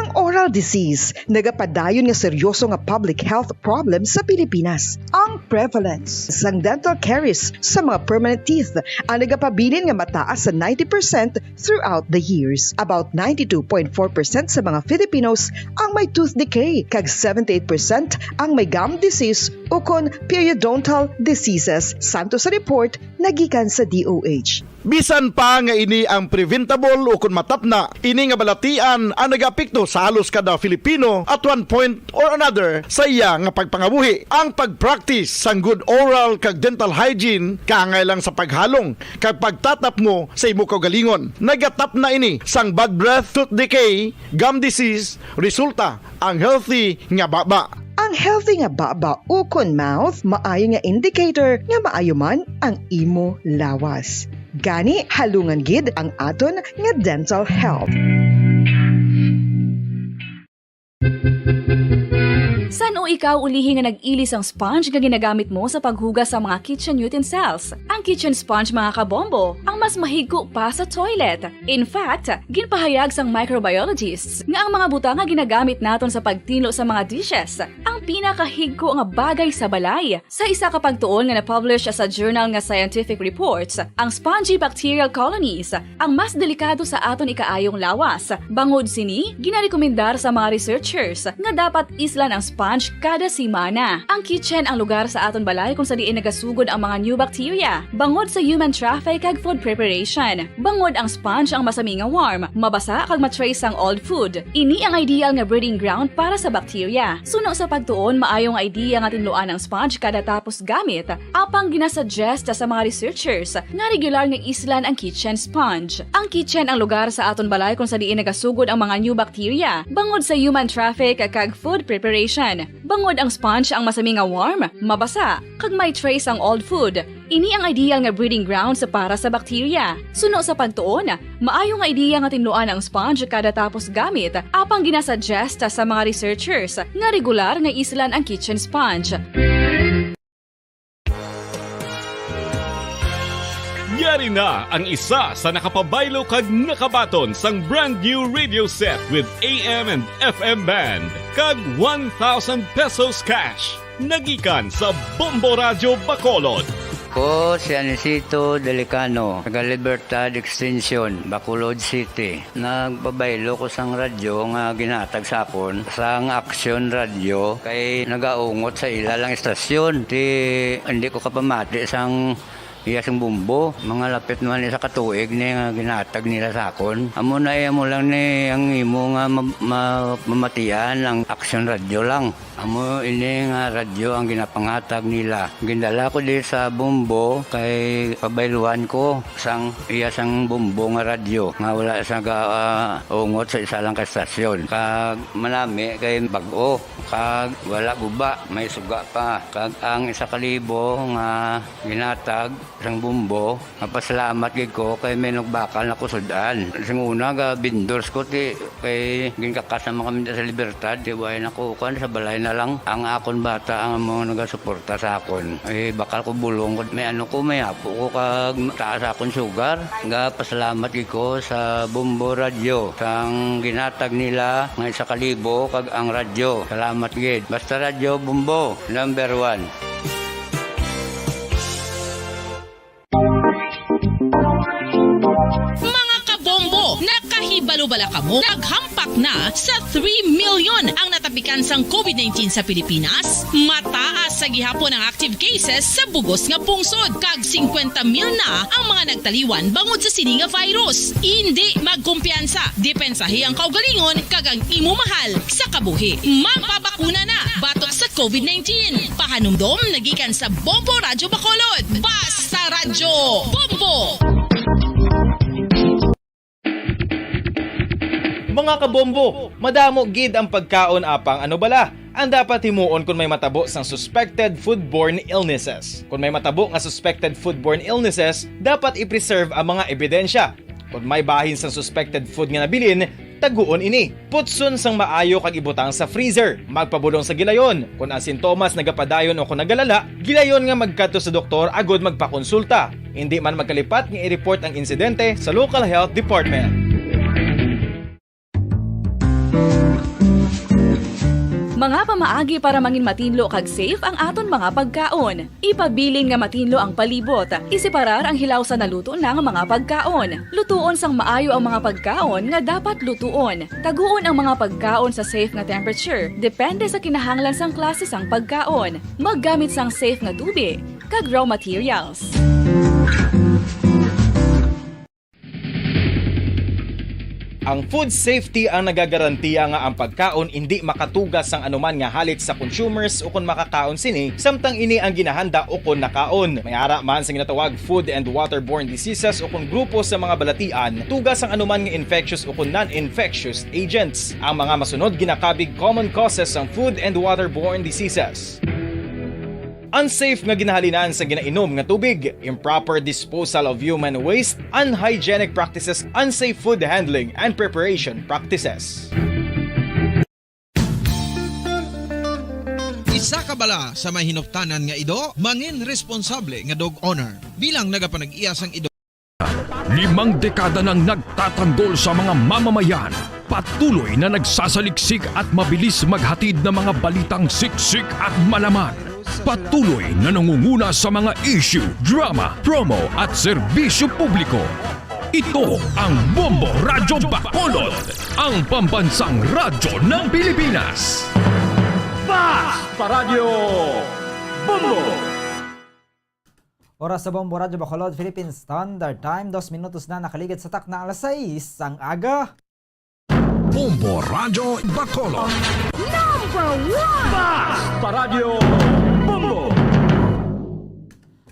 Ang oral disease nagapadayon nga seryoso nga public health problem sa Pilipinas. Ang prevalence sang dental caries sa mga permanent teeth ang nagapabilin nga mataas sa ninety percent throughout the years. About ninety-two point four percent sa mga Filipinos ang may tooth decay, kag seventy-eight percent ang may gum disease ukon periodontal diseases, santo sa report nga gikan sa D O H. Bisan pa nga ini ang preventable ukon matapna, ini nga balatian ang nagaapekto sa halos kada Filipino at one point or another sa iya nga pagpangabuhi. Ang pag-practice sang good oral kag dental hygiene kaangay lang sa paghalong kag pagtatapmo sa imo kaugalingon. Nagatapna ini sang bad breath, tooth decay, gum disease, resulta ang healthy nga baba. Ang healthy nga baba ukon mouth maayo nga indicator nga maayo man ang imo lawas. Gani, halungan gid ang aton nga dental health. San-o ikaw ulihi nga nag-ili sang sponge nga ginagamit mo sa paghugas sa mga kitchen utensils? Ang kitchen sponge, mga kabombo, ang mas mahigko pa sa toilet. In fact, ginpahayag sang microbiologists nga ang mga butang nga ginagamit naton sa pagtinlo sa mga dishes ang pinakahigko nga bagay sa balay. Sa isa ka pagtuon nga na-publish sa journal nga Scientific Reports, ang spongy bacterial colonies ang mas delikado sa aton ikaayong lawas. Bangod sini, ginarekomendar sa mga researchers nga dapat islan ang sponge kada semana. Ang kitchen ang lugar sa aton balay kung sa diin nagasugod ang mga new bacteria. Bangod sa human traffic kag food preparation. Bangod ang sponge ang masami nga warm, mabasa kag ma-trace ang old food. Ini ang ideal nga breeding ground para sa bacteria. Suno sa pagtuon, maayo nga idea nga tinluan ang sponge kada tapos gamit. Apang ginasuggest sa mga researchers nga regular nga islan ang kitchen sponge. Ang kitchen ang lugar sa aton balay kung sa diin nagasugod ang mga new bacteria, bangod sa human traffic kag food preparation. Bangod ang sponge ang masami nga warm, mabasa, kag may trace ang old food. Ini ang ideal nga breeding grounds para sa bacteria. Suno sa pagtuon, maayo nga idea nga tinluan ang sponge kada tapos gamit, apang ginasuggest sa mga researchers nga regular nga islan ang kitchen sponge. Yari na ang isa sa nakapabaylo kag nakabaton sang brand new radio set with A M and F M band kag one thousand pesos cash. Nagikan sa Bombo Radyo Bacolod. Ko si Anisito Delicano, taga Libertad Extension, Bacolod City. Nagpabaylo ko sang radyo nga ginhatag sa akon sang Action Radio kay nagaungot sa ila lang istasyon. Ti hindi ko kapamati sang iya sang Bombo. Mga lapit naman isa ka tuig ni nga ginhatag nila sa akon. Amo na, eh, amo lang ni ang imo nga ma-, ma-, mamatian ang Action Radio lang. Amo ini nga radyo ang ginapanghatag nila. Gindala ko di sa Bombo kay pabayluan ko sang iya sang Bombo nga radyo nga wala sa ga-, ah, ungot sa isa lang ka estasyon. Kag manami kay bag-o, kag wala guba, may suga pa. Kag ang isa ka libo nga ginhatag sang Bombo, mapasalamat gid ko kay may nagbakal na ko sud-an. Sing una, ga-vendors ko, ti, kay ginkakas naman kami sa Libertad, ti, way na ko, kuwan, sa balay na lang. Ang akon bata ang mga nagasuporta sa akon. Eh, bakal ko bulong ko, may ano ko, may apo ko, kag taas akon sugar. Ga-pasalamat gid ko sa Bombo Radyo, sang ginhatag nila nga isa ka libo, kag ang radyo. Salamat gid. Basta Radyo Bombo, number one. Mga kabombo, nakahibalo bala kamo? Naghampak na sa three million ang natapikan sang covid nineteen sa Pilipinas. Mataas sa gihapon ang active cases sa bugos nga pungsod, kag singkwenta mil na ang mga nagtaliwan bangod sa sini nga virus. Indi magkumpiyansa, depensahi ang kaugalingon kag ang imo mahal sa kabuhi. Magpabakuna na batok sa covid nineteen. Pahanumdom nagikan sa Bombo Radyo Bacolod. Basta Radyo Bombo! Mga kabombo, madamo gid ang pagkaon, apang ano bala ang dapat himuon kon may matabo sang suspected foodborne illnesses? Kon may matabo nga suspected foodborne illnesses, dapat i-preserve ang mga ebidensya. Kon may bahin sang suspected food nga nabilin, taguon ini. Putson sang maayo kag ibutang sa freezer. Magpabulong sa gilayon. Kon ang sintomas nagapadayon o kon nagalala, gilayon nga magkadto sa doktor agud magpakonsulta. Indi man magkalipat nga i-report ang insidente sa local health department. Mga pamaagi para mangin matinlo kag safe ang aton mga pagkaon. Ipabilin nga matinlo ang palibot. Iseparar ang hilaw sa naluto na nga mga pagkaon. Lutuon sang maayo ang mga pagkaon nga dapat lutuon. Taguon ang mga pagkaon sa safe nga temperature, depende sa kinahanglan sang klase sang pagkaon. Maggamit sang safe nga tubig kag raw materials. Ang food safety ang nagagarantiya nga ang pagkaon indi makatugas sang anuman nga halit sa consumers ukon makakaon sini, samtang ini ang ginahanda ukon nakaon. May ara man sa ginatawag food and waterborne diseases ukon grupo sa mga balatian, tugas sang anuman nga infectious ukon non-infectious agents. Ang mga masunod ginakabig common causes sang food and waterborne diseases. Unsafe nga ginahalinan sa ginainom nga tubig, improper disposal of human waste, unhygienic practices, unsafe food handling and preparation practices. Isa ka bala sa may hinuptanan nga ido, mangin responsable nga dog owner. Bilang nagapanag-iya sang ido, Limang dekada nang nagtatanggol sa mga mamamayan. Patuloy na nagsasaliksik at mabilis maghatid ng mga balitang siksik at malaman. Patuloy na nangunguna sa mga issue, drama, promo at serbisyo publiko. Ito ang Bombo Radyo Bacolod, ang pambansang radyo ng Pilipinas. Basta Radyo Bombo! Oras sa Bombo Radyo Bacolod, Philippine Standard Time, dos minutos na nakaligid sa takna alas sais sang aga. Bombo Radyo Bacolod. Number one! Basta Radyo Bombo!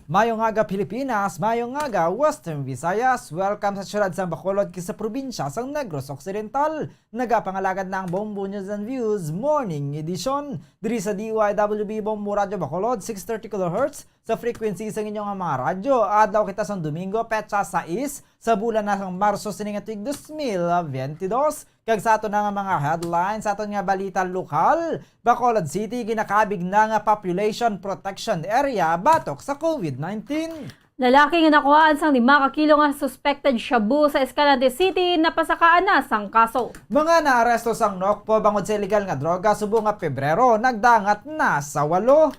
Mayong aga, Pilipinas. Mayong aga, Western Visayas. Welcome sa siyudad sang Bacolod, kag sa probinsya sang Negros Occidental. Nagapangalagad na ang Bombo News and Views Morning Edition diri sa D Y W B Bombo Radyo Bacolod, six thirty kilohertz, sa frequency sa inyong mga radyo. Adlaw kita sang Domingo, petsa sais sa bulan na sang Marso sining tuig dos mil biyente dos. Kag sa aton na nga mga headlines, sa aton nga balita lokal, Bacolod City ginakabig na nga population protection area batok sa covid nineteen. Lalaki nga nakuhaan sang lima ka kilo nga suspected shabu sa Escalante City napasakaan na sang kaso. Mga naaresto sang NOCPO bangod sa iligal nga droga subong nga Pebrero nagdangat na sa walo.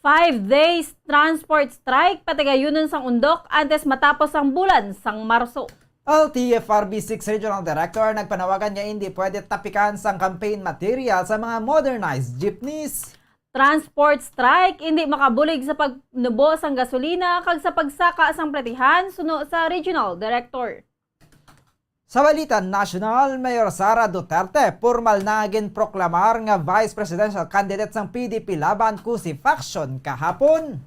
Five days transport strike patigayunon sang Undok antes matapos ang bulan sang Marso. L T F R B six Regional Director nagpanawagan nga indi pwede tapikan sang campaign material sa mga modernized jeepneys. Transport strike indi makabulig sa pagnubo sang gasolina kag sa pagsaka sang platihan, suno sa regional director. Sa balita nasyonal, Mayor Sara Duterte pormal na ginproklamar nga vice presidential candidate sang P D P Laban Kusi faction kahapon.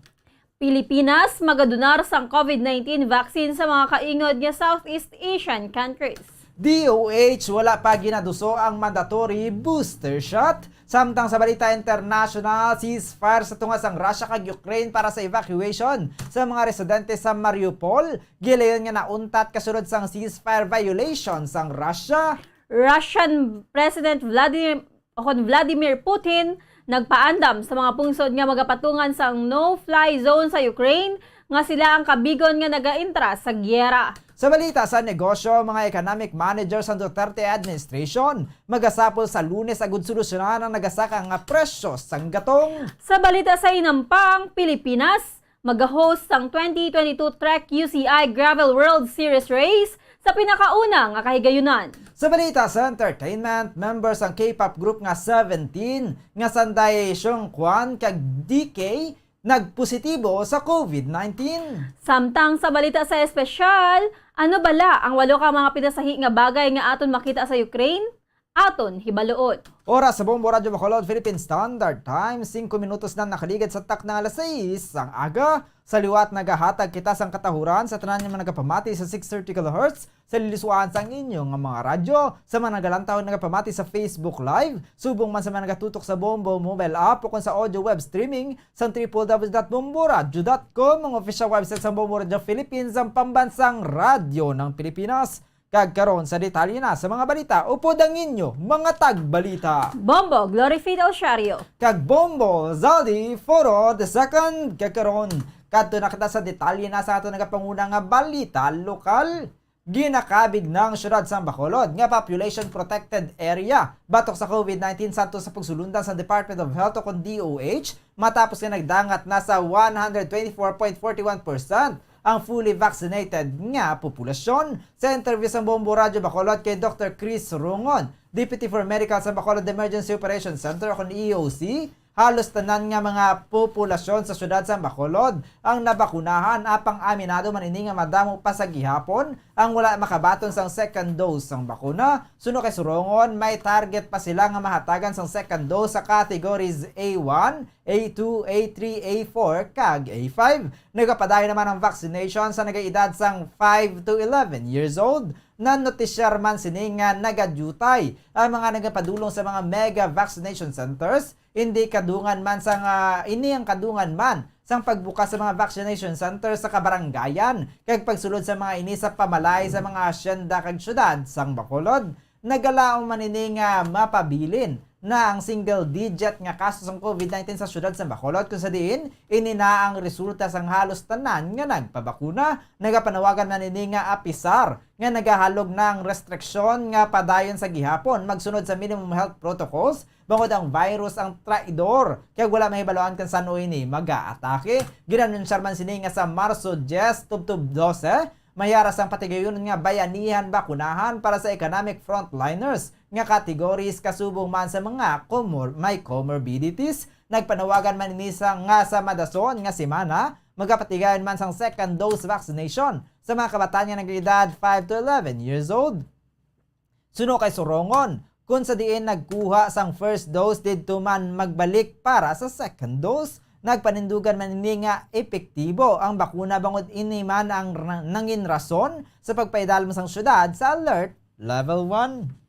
Pilipinas magadonar sang COVID nineteen vaccine sa mga kaingod nga Southeast Asian countries. D O H wala pa ginaduso ang mandatory booster shot. Samtang sa balita international, ceasefire sa tunga sang Russia kag Ukraine para sa evacuation sa mga residente sa Mariupol. Gilayon nga nauntat kasunod sang ceasefire violation sang Russia. Russian President Vladimir, o kon Vladimir Putin, nagpaandam sa mga pungsod nga magapatungan sang no-fly zone sa Ukraine nga sila ang kabigon nga nagaintra sa giyera. Sa balita sa negosyo, mga economic manager sa Duterte administration magasapol sa Lunes agud solusyonan ang nagasaka nga presyo sang gatong. Sa balita sa inampang, Pilipinas, mag-host sang twenty twenty-two Trek U C I Gravel World Series Race sa pinakauna nga kahigayunan. Sa balita sa entertainment, member sang K-pop group nga Seventeen nga sanday Seungkwan kag D K nagpositibo sa COVID nineteen. Samtang sa balita sa espesyal, ano bala ang walo ka mga pinasahi nga bagay nga aton makita sa Ukraine? Aton hibaluon. Oras sa Bombo Radyo Bacolod, Philippine Standard Time, singko minutos na nakaligid sa takna nga alas sais sang aga. Sa liwat, nagahatag kita sang katahuran sa tanan nga mga nagapamati sa six thirty kilohertz sa liliswaan sang inyo nga mga radyo, sa mga nagalantaw nagapamati sa Facebook Live, subong man sa mga nagatutok sa Bombo mobile app o kon sa audio web streaming sang triple W dot bomboradyo dot com, ang official website sang Bombo Radyo Philippines, ang pambansang radyo ng Pilipinas. Kag karon sa detalye na sa mga balita, upod ang inyo mga tagbalita, Bombo Glory Faith Osario kag Bombo Zaldi Foro the second. Kag karon, kadto na kita sa detalye na sa ato nagapanguna nga balita lokal. Ginakabig na ang siyudad sang Bacolod nga population protected area batok sa COVID nineteen sadto sa pagsulundan sa Department of Health o kon D O H, matapos nga nagdangat na sa one hundred twenty-four point forty-one percent ang fully vaccinated nga populasyon. Sa interview sang Bombo Radyo Bacolod kay Doktor Chris Rongon, Deputy for Medical sa Bacolod Emergency Operations Center o kon E O C, halos tanan nga mga populasyon sa siyudad sang Bacolod ang nabakunahan, apang aminado man ini nga madamo pa sa gihapon ang wala makabaton sang second dose sang bakuna. Suno kay Surongon, may target pa sila nga mahatagan sang second dose sa categories A one, A two, A three, A four, kag A five. Nagapadayon naman ang vaccination sa nagaedad sang five to eleven years old. Nanotisyar man sini nga nagadutay ang mga nagapadulong sa mga mega vaccination centers. Hindi kadungan man sang, ah, ini ang kadungan man sang pagbukas sa mga vaccination centers sa kabaranggayan kag pagsulod sa mga ini sa pamalay sa mga asyenda kag syudad sang Bacolod. Nagalaom man ini nga mapabilin na ang single digit nga kaso sang COVID nineteen sa siyudad sa Bacolod, kung sa diin ini na ang resulta sang halos tanan nga nagpabakuna. Nagapanawagan man ini nga apisar nga nagahalog na ang restriksyon nga padayon sa gihapon magsunod sa minimum health protocols, bangod ang virus ang traidor kag wala mahibaluan kung san-o ini mag-aatake. Ginanunsar man sini nga sa Marso diyes tubtob dose, may ara sang patigayunon nga bayanihan bakunahan para sa economic frontliners nga categories, kasubong man sa mga comor-, may comorbidities. Nagpanawagan man ini sa, nga sa madason nga semana, magapatigayon man sang second dose vaccination sa mga kabataan nga nag-edad five to eleven years old. Suno kay Surongon, kung sa diin nagkuha sang first dose, didto man magbalik para sa second dose. Nagpanindugan man ini nga epektibo ang bakuna bangod ini man ang ra-, nangin rason sa pagpaidalom sang syudad sa Alert Level one.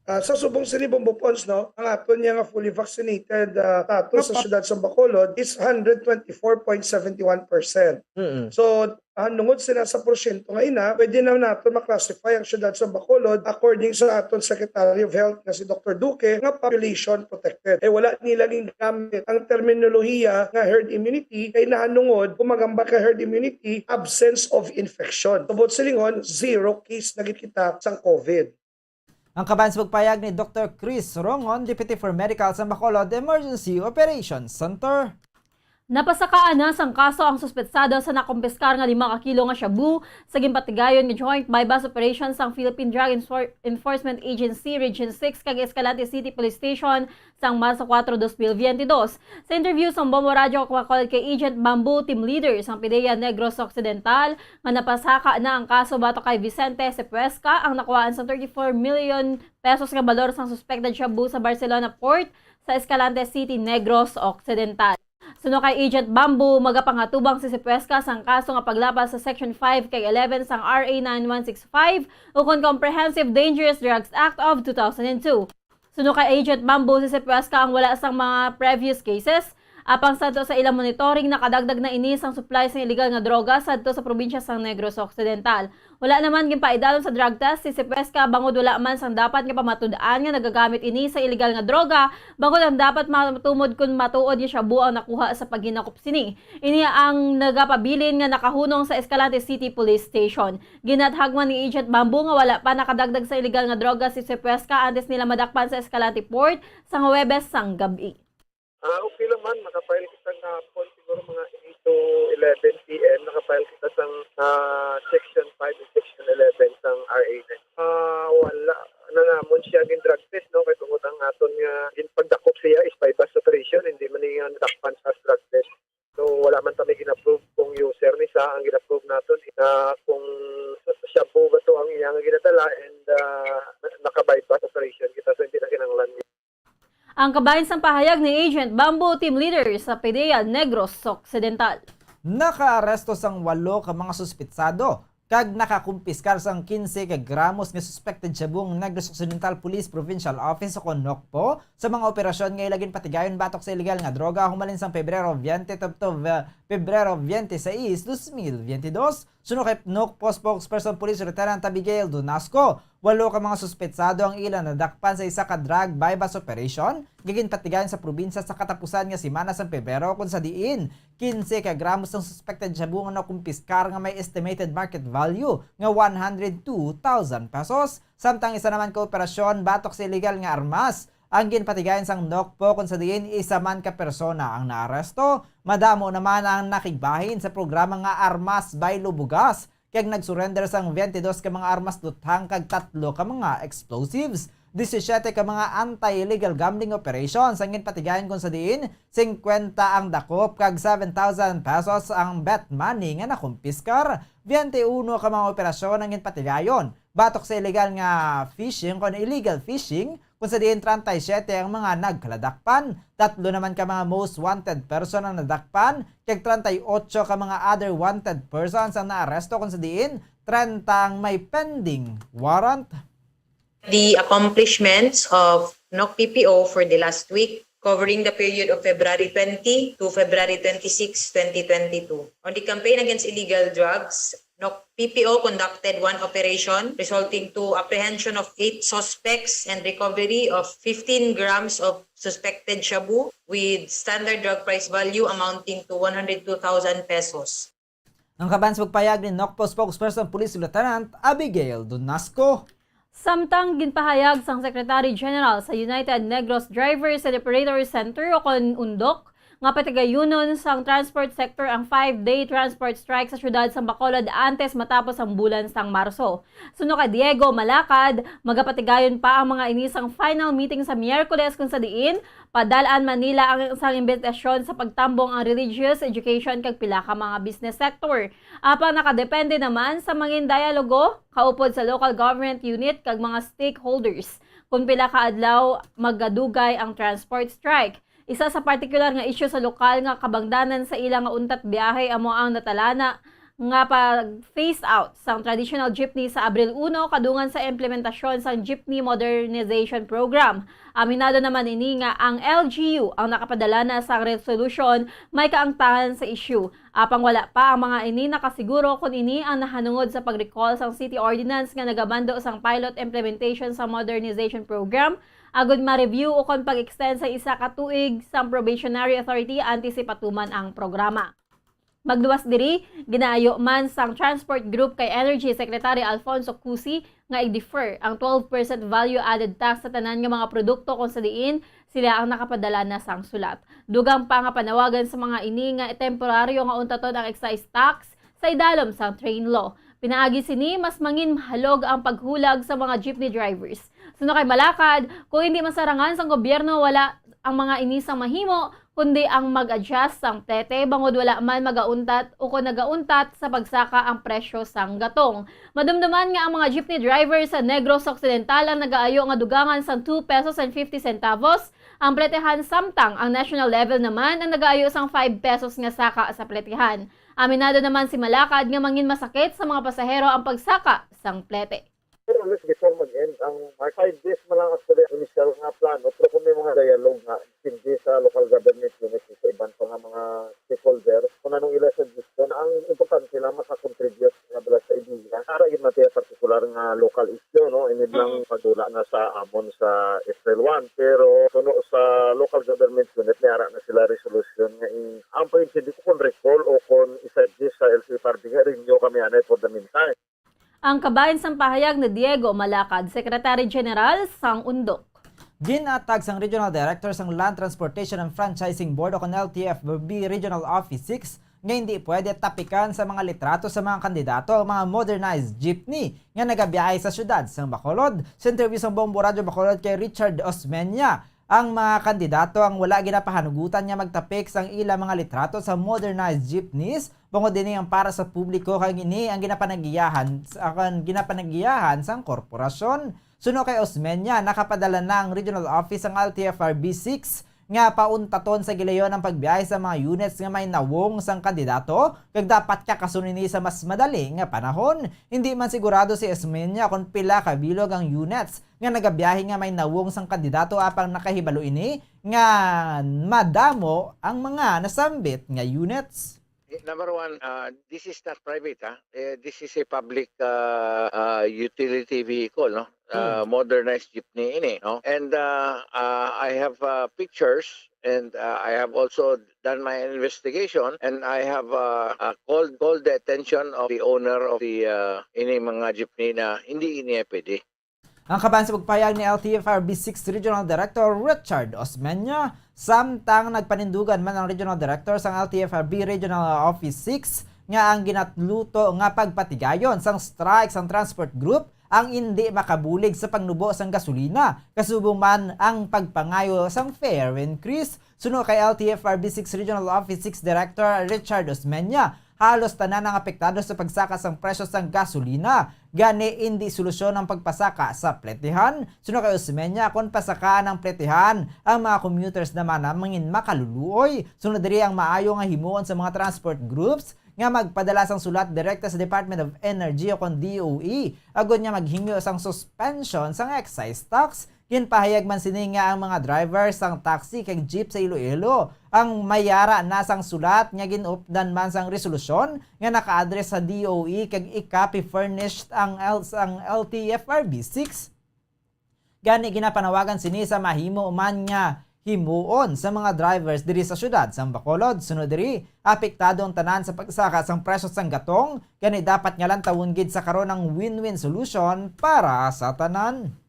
Ah, sa subong sini, Bombo Pons, no, ang aton niya nga fully vaccinated, ah, tato sa Apat. Siyudad sa Bacolod is hundred twenty-four point seventy-one percent. Mm-mm. So, ah, nungod sila sa porsyento nga ina, pwede na naton ma-classify ang siyudad sa Bacolod according sa aton Secretary of Health nga si Doctor Duque nga population protected. Eh, wala nila gingamit ang terminolohiya nga herd immunity kay nahanungod kung magamba ka herd immunity, absence of infection. Sa buot silingon, zero case na gid kita sang COVID. Ang kabahin sa pagpayag ni Doctor Chris Rongon, Deputy for Medical sa Bacolod Emergency Operations Center. Napasakaan na sang kaso ang suspetsado sa nakumpiskar nga lima ka kilo nga shabu sa ginpatigayon nga joint buy-bust operation sang Philippine Drug Enfor-, Enforcement Agency Region six kag Escalante City Police Station sang Marso kuwatro, dos mil biyente dos. Sa interview sang Bombo Radyo Bacolod kay Agent Bamboo, team leader sang PDEA Negros Occidental, nga napasaka na ang kaso batok kay Vicente Sepuesca ang nakuhaan sang thirty-four million pesos nga balor sang suspected shabu sa Barcelona Port sa Escalante City, Negros Occidental. Suno kay Agent Bamboo, magapangatubang si Sepuesca sang kaso nga paglapas sa Section five kag eleven sang R A nine one six five ukon Comprehensive Dangerous Drugs Act of two thousand and two. Suno kay Agent Bamboo, si Sepuesca ang wala sang mga previous cases, apang sadto sa ilang monitoring, nakadagdag na ini sang supply sang illegal nga droga sadto sa probinsya sang Negros Occidental. Wala naman ginpaidalom sa drug test si Sepuesca bangod wala man sang dapat nga pamatud-an nga nagagamit ini sa illegal nga droga, bangod ang dapat matumod kon matuod nga shabu ang nakuha sa paghinakop sini. Ini ang nagapabilin nga nakahunong sa Escalante City Police Station. Ginathag man ni Agent Bamboo nga wala pa nakadagdag sa illegal nga droga si Sepuesca antes nila madakpan sa Escalante Port sang Huwebes sang gab-i. Ah, okay lang man, nakafile kita kahapon, siguro mga eight to eleven P M, nakafile kita sang, ah, Section five and Section eleven sang R A nine. Ah, wala na namon siya gin-drug test, no? Kay tungod ang aton nga ginpagdakop siya is buy-bust operation, hindi man niya nadakpan sa drug test. So, wala man kami gin-approve kung user ni sa, ang gin-approve naton is, ah, kung shabu ba to ang iya nga ginadala and, ah, naka-buy-bust operation kita, so hindi na kinahanglan. Ang kabahin sang pahayag ni Agent Bamboo, team leader sa PDEA Negros Occidental. Nakaaresto sang walo ka mga suspitsado kag nakakumpiskar sang quince ka gramos nga suspected shabu ang Negros Occidental Police Provincial Office o kon NOCPO sa mga operasyon nga ila ginpatigayon batok sa illegal nga droga humalin sang Pebrero veinte tubtob, uh, Pebrero veinte seis, dos mil veinte dos. Suno kay NOCPO spokesperson Police Lieutenant Abigail Donasco, walo ka mga suspetsado ang ila nadakpan sa isa ka drug buy-bust operation nga ginpatigayon sa probinsya sa katapusan nga semana sang Pebrero, kung sa diin quince ka gramos ang suspected shabu nga nakumpiskar nga may estimated market value nga one hundred two thousand pesos, samtang isa naman ka operasyon batok sa illegal nga armas ang ginpatigayon sang NOCPO, kung sa diin isa man ka persona ang naaresto. Madamo naman ang nakigbahin sa programa nga Armas Baylo Bugas, kag nag-surrender sang veinte dos ka mga armas luthang kag tatlo ka mga explosives. Disisyete ka mga anti-illegal gambling operations ang ginpatigayon, kung sa diin singkwenta ang dakop kag seven thousand pesos ang bet money nga nakumpiskar. Veinte uno ka mga operasyon ang ginpatigayon batok sa illegal nga fishing kon illegal fishing, kung sa diin treinta y siete ang mga nagkaladakpan. Tatlo naman ka mga most wanted person ang nadakpan, kag treinta y ocho ka mga other wanted persons ang naaresto, kung sa diin treinta ang may pending warrant. The accomplishments of NOCPPO for the last week, covering the period of February twenty to February twenty-six, twenty twenty-two. On the campaign against illegal drugs, NOCPPO conducted one operation resulting to apprehension of eight suspects and recovery of fifteen grams of suspected shabu with standard drug price value amounting to one hundred two thousand pesos. Ang kabahin sa pagpayag ni NOCPO spokesperson Police Lieutenant Abigail Donasco. Samtang ginpahayag sang Secretary General sa United Negros Drivers and Operators Center o kon UNDOC nga patigayunon sang transport sector ang five-day transport strike sa siyudad sang Bacolod antes matapos ang bulan sang Marso. Suno kay Diego Malacad, magapatigayon pa ang mga ini sang final meeting sa Miyerkules, kung sa diin padal-an man nila ang sang imbitasyon sa pagtambong ang religious, education kag pila ka mga business sector. Apang nakadepende naman sa mangin dialogo kaupod sa local government unit kag mga stakeholders kung pila ka adlaw magadugay ang transport strike. Isa sa partikular nga isyu sa lokal nga kabangdanan sa ila nga untat biyahe amo ang natalana nga pag-phase out sang traditional jeepney sa Abril uno kadungan sa implementasyon sang Jeepney Modernization Program. Aminado naman ini nga ang L G U ang nakapadala na sang resolusyon may kaangtahan sa isyu. Apang wala pa ang mga ini nakasiguro kon ini ang nahanungod sa pag-recall sang city ordinance nga nagamando sang pilot implementation sa modernization program agud ma-review o kon pag-extend sa isa ka tuig sang probationary authority antes ipatuman ang programa. Magluwas diri, ginaayo man sang Transport Group kay Energy Secretary Alfonso Cusi nga i-defer ang twelve percent value-added tax sa tanan nga mga produkto kung sa diin sila ang nakapadala na sang sulat. Dugang pa nga panawagan sa mga ini nga temporaryo nga untaton ang excise tax sa idalom sang train law. Pinaagi sini, mas mangin mahalog ang paghulag sa mga jeepney drivers. Suno kay Malakad, kung hindi masarangan sang gobyerno, wala ang mga ini sang mahimo, kundi ang mag-adjust sang plete bangod wala man magauntat o kon nagauntat sa pagsaka ang presyo sang gatong. Madumduman nga ang mga jeepney driver sa Negros Occidental ang nagaayo nga dugangan sang two pesos and fifty centavos ang pletehan, samtang ang national level naman ang nagaayo sang five pesos nga saka sa pletehan. Aminado naman si Malakad nga mangin masakit sa mga pasahero ang pagsaka sang plete. More or less, before mag-end ang March, five days man lang actually ang initial nga plano, pero kung may mga dialogue nga intindi sa local government unit sa iban pa nga mga stakeholders, kung anong ila suggestion, ang importante lang makakontribute nga bala sa ideya. Para gid man tiya partikular nga local issue, no? Inid lang pagdula na sa amon sa April one. Pero suno sa local government unit, may ara na sila resolution nga i-, ang pag-intindi ko kung recall o kung i-suggest sa L C F R B nga renew kami anay for the meantime. Ang kabahin sang pahayag ni Diego Malakad, Secretary General sang Undok. Ginatag sang Regional Director sang Land Transportation and Franchising Board o kon L T F B Regional Office six nga hindi pwede tapikan sa mga litrato sa mga kandidato ang mga modernized jeepney nga nagabiyahe sa siyudad sang Bacolod. Sa interview sang Bombo Radyo Bacolod kay Richard Osmeña, ang mga kandidato ang wala ginapahanugutan nga magtapik sang ila mga litrato sa modernized jeepneys, bangod ini ang para sa publiko kag ini ang ginapanagiyahan, ang ginapanagiyahan sang korporasyon. Suno kay Osmeña, nakapadala na ang regional office sang L T F R B six nga pauntaton sa gilayon ang pagbiyahe sa mga units nga may nawong sang kandidato, kag dapat kakason ini sa mas madali nga panahon. Hindi man sigurado si Osmeña kon pila ka bilog ang units nga nagabiyahe nga may nawong sang kandidato, apang nakahibalo ini nga madamo ang mga nasambit nga units. Eh, number one, uh, this is not private, ha? Eh, this is a public uh, uh, utility vehicle, no? Uh, modernized jeepney ini, no? And uh, uh, I have uh, pictures, and uh, I have also done my investigation, and I have uh, uh, called called the attention of the owner of the uh, ini mga jeepney na hindi ini pwede. Ang kaban sa pagpahayag ni L T F R B six Regional Director Richard Osmeña, samtang nagpanindugan man ang Regional Director sang L T F R B Regional Office six nga ang ginatluto nga pagpatigayon sang strike sang transport group ang indi makabulig sa pagnubo sang gasolina, kasubong man ang pagpangayo sang fare increase. Suno kay L T F R B six Regional Office six Director Richard Osmeña, halos tanan ang apektado sa pagsaka sang presyo sang gasolina. Gani, indi solusyon ang pagpasaka sa pletihan. Suno kay Osmeña, kon pasakaan ang pletihan, ang mga commuters naman ang mangin makaluluoy. Sunod diri ang maayo nga himuon sa mga transport groups nga magpadala sang sulat direkta sa Department of Energy o kon D O E, agud nga maghingyo sang suspension sang excise tax. Ginpahayag man sini nga ang mga driver sang taxi kag jeep sa Iloilo ang may ara na sang sulat nga gin-updan man sang resolusyon nga naka-address sa D O E kag i-copy furnished ang L-, sang L T F R B six. Gani, ginapanawagan sini sa mahimo man nga himuon sa mga drivers diri sa siyudad sang Bacolod. Sunod diri, apektado ang tanan sa pagsaka sang presyo sang gatong, gani dapat nga lantawon gid sa karon ang win-win solution para sa tanan.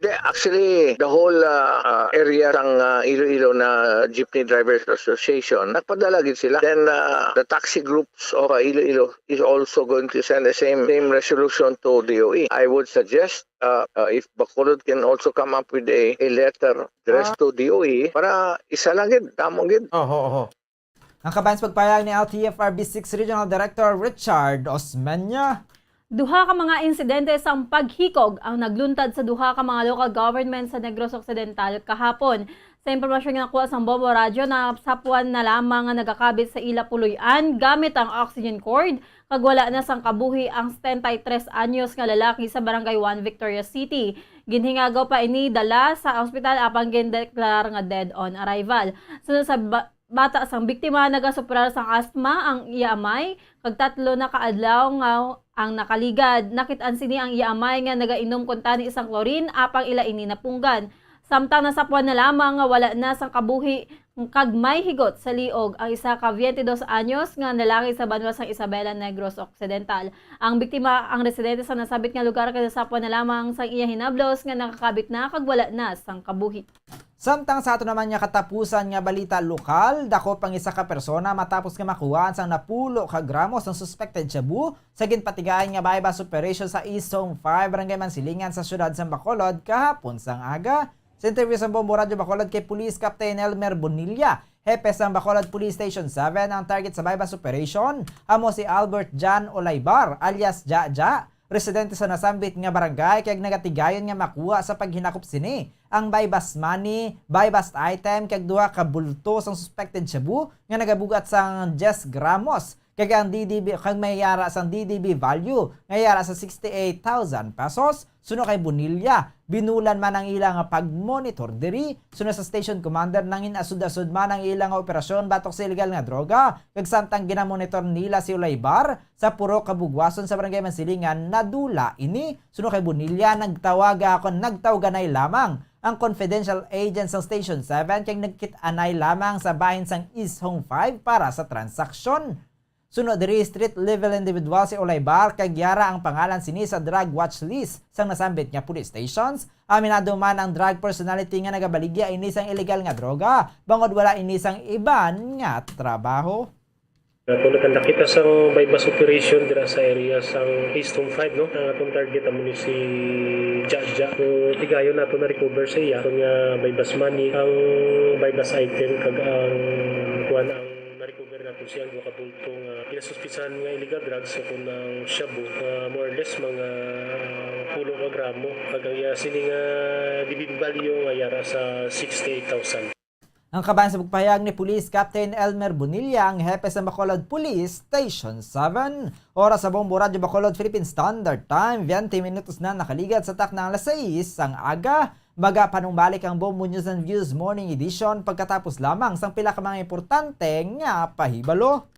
Di, actually, the whole uh, uh, area sang uh, Iloilo na Jeepney Drivers Association, nagpadala gid sila. Then uh, the taxi groups of uh, Iloilo is also going to send the same same resolution to D O E. I would suggest uh, uh, if Bacolod can also come up with a, a letter addressed to D O E para isa lang gid, damo gid. Oho, oho. Ang kabahin sa pagpahayag ni L T F R B six Regional Director Richard Osmeña. Duha ka mga insidente sang paghikog ang nagluntad sa duha ka mga local government sa Negros Occidental kahapon. Sa impormasyon nga nakuha sang Bombo Radyo, nasapwan na lamang nga nagakabit sa ila puloy-an gamit ang oxygen cord, kag wala na sang kabuhi ang setenta y tres anyos nga lalaki sa Barangay one, Victoria City. Ginhingagaw pa ini dala sa ospital, apang gindeklara nga dead on arrival. Sunod sa ba-, bata sang biktima, nagasuperar sang asthma ang iya amay, kag tatlo na ka adlaw nga ang nakaligad. Nakit-an sini ang iya amay nga nagainom kuntani sang chlorine, apang ila ini napunggan. Samtang nasapwan na lamang nga wala na sang kabuhi kag may higot sa liog ang isa ka twenty-dos anyos nga lalaki sa banwa sang Isabela, Negros Occidental. Ang biktima ang residente sa nasambit nga lugar, kag nasapwan na lamang sang iya hinablos nga nakakabit na kag wala na sang kabuhi. Samtang sa ato naman nga katapusan nga balita lokal, dakop ang isa ka persona matapos nga makuhaan sang napulo ka gramo sang suspected shabu sa ginpatigayon nga buy-bust operation sa East Zone five, Barangay Mansilingan sa siyudad sang Bacolod kahapon sang aga. Sa interview sang Bombo Radyo Bacolod kay Police Captain Elmer Bonilla, hepe sang Bacolod Police Station seven, ang target sa buy-bust operation amo si Albert John Olaybar alias Jaja, residente sa nasambit nga barangay, kag nagatigayon nga makuha sa paghinakop sini ang buy-bust money, buy-bust item, kag duha ka bulto sang suspected shabu nga nagabugat sang diyes gramos, kag ang D D B, kag may yara sang D D B value nga yara sa sixty-eight thousand pesos. Suno kay Bonilla, binulan man ang ila nga pagmonitor diri. Suno sa station commander, nangin-asod-asod man ang ila nga operasyon batok sa illegal nga droga, kag samtang ginamonitor nila si Olaybar sa purok ka bugwason sa Barangay Mansilingan, nadula ini. Suno kay Bonilla, nagtawaga ako, nagtawganay lamang ang confidential agent sang Station seven, kag nagkit-anay lamang sa bahin sang East Zone five para sa transaksyon. Suno diri, street level individual si Olaybar, kag yara ang pangalan sini sa drug watch list sang nasambit nga police stations. Aminado man ang drug personality nga nagabaligya ini sang illegal nga droga, bangod wala ini sang iban nga trabaho. Kung nakandakita sang buy-bust operation dira sa area sang East Zone five, no? Ang atong target amo ni si Jaja. So, tigayon nato na-recover sa iya, kung nga buy-bust money, ang buy-bust item, kag ang kuwan, ang na-recover nato siya, duha ka bulto nga kinasuspisahan nga illegal drugs, so kung ang shabu, ah, more or less, mga, ah, pulo ka gramo, kag ang iya sini nga D B value nga yara sa sixty-eight thousand. Ang kabahin sa pagpahayag ni Police Captain Elmer Bonilla, ang hepe sa Bacolod Police Station seven. Oras sa Bombo Radyo Bacolod, Philippine Standard Time, twenty minutos na nakaligad sa takna alas sais sang aga. Magapanumbalik ang Bombo News and Views Morning Edition pagkatapos lamang sang pila ka mga importante nga pahibalo.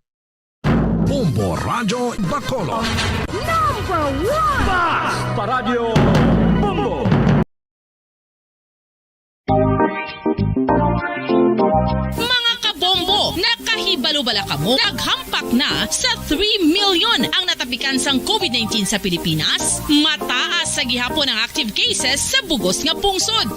Bombo Radyo Bacolod. Number one! Bas pa Radyo Bombo! Mga kabombo, nakahibalo bala kamo? Naghampak na sa three million ang natapikan sang COVID nineteen sa Pilipinas. Mataas sa gihapon ang active cases sa bugos nga pungsod.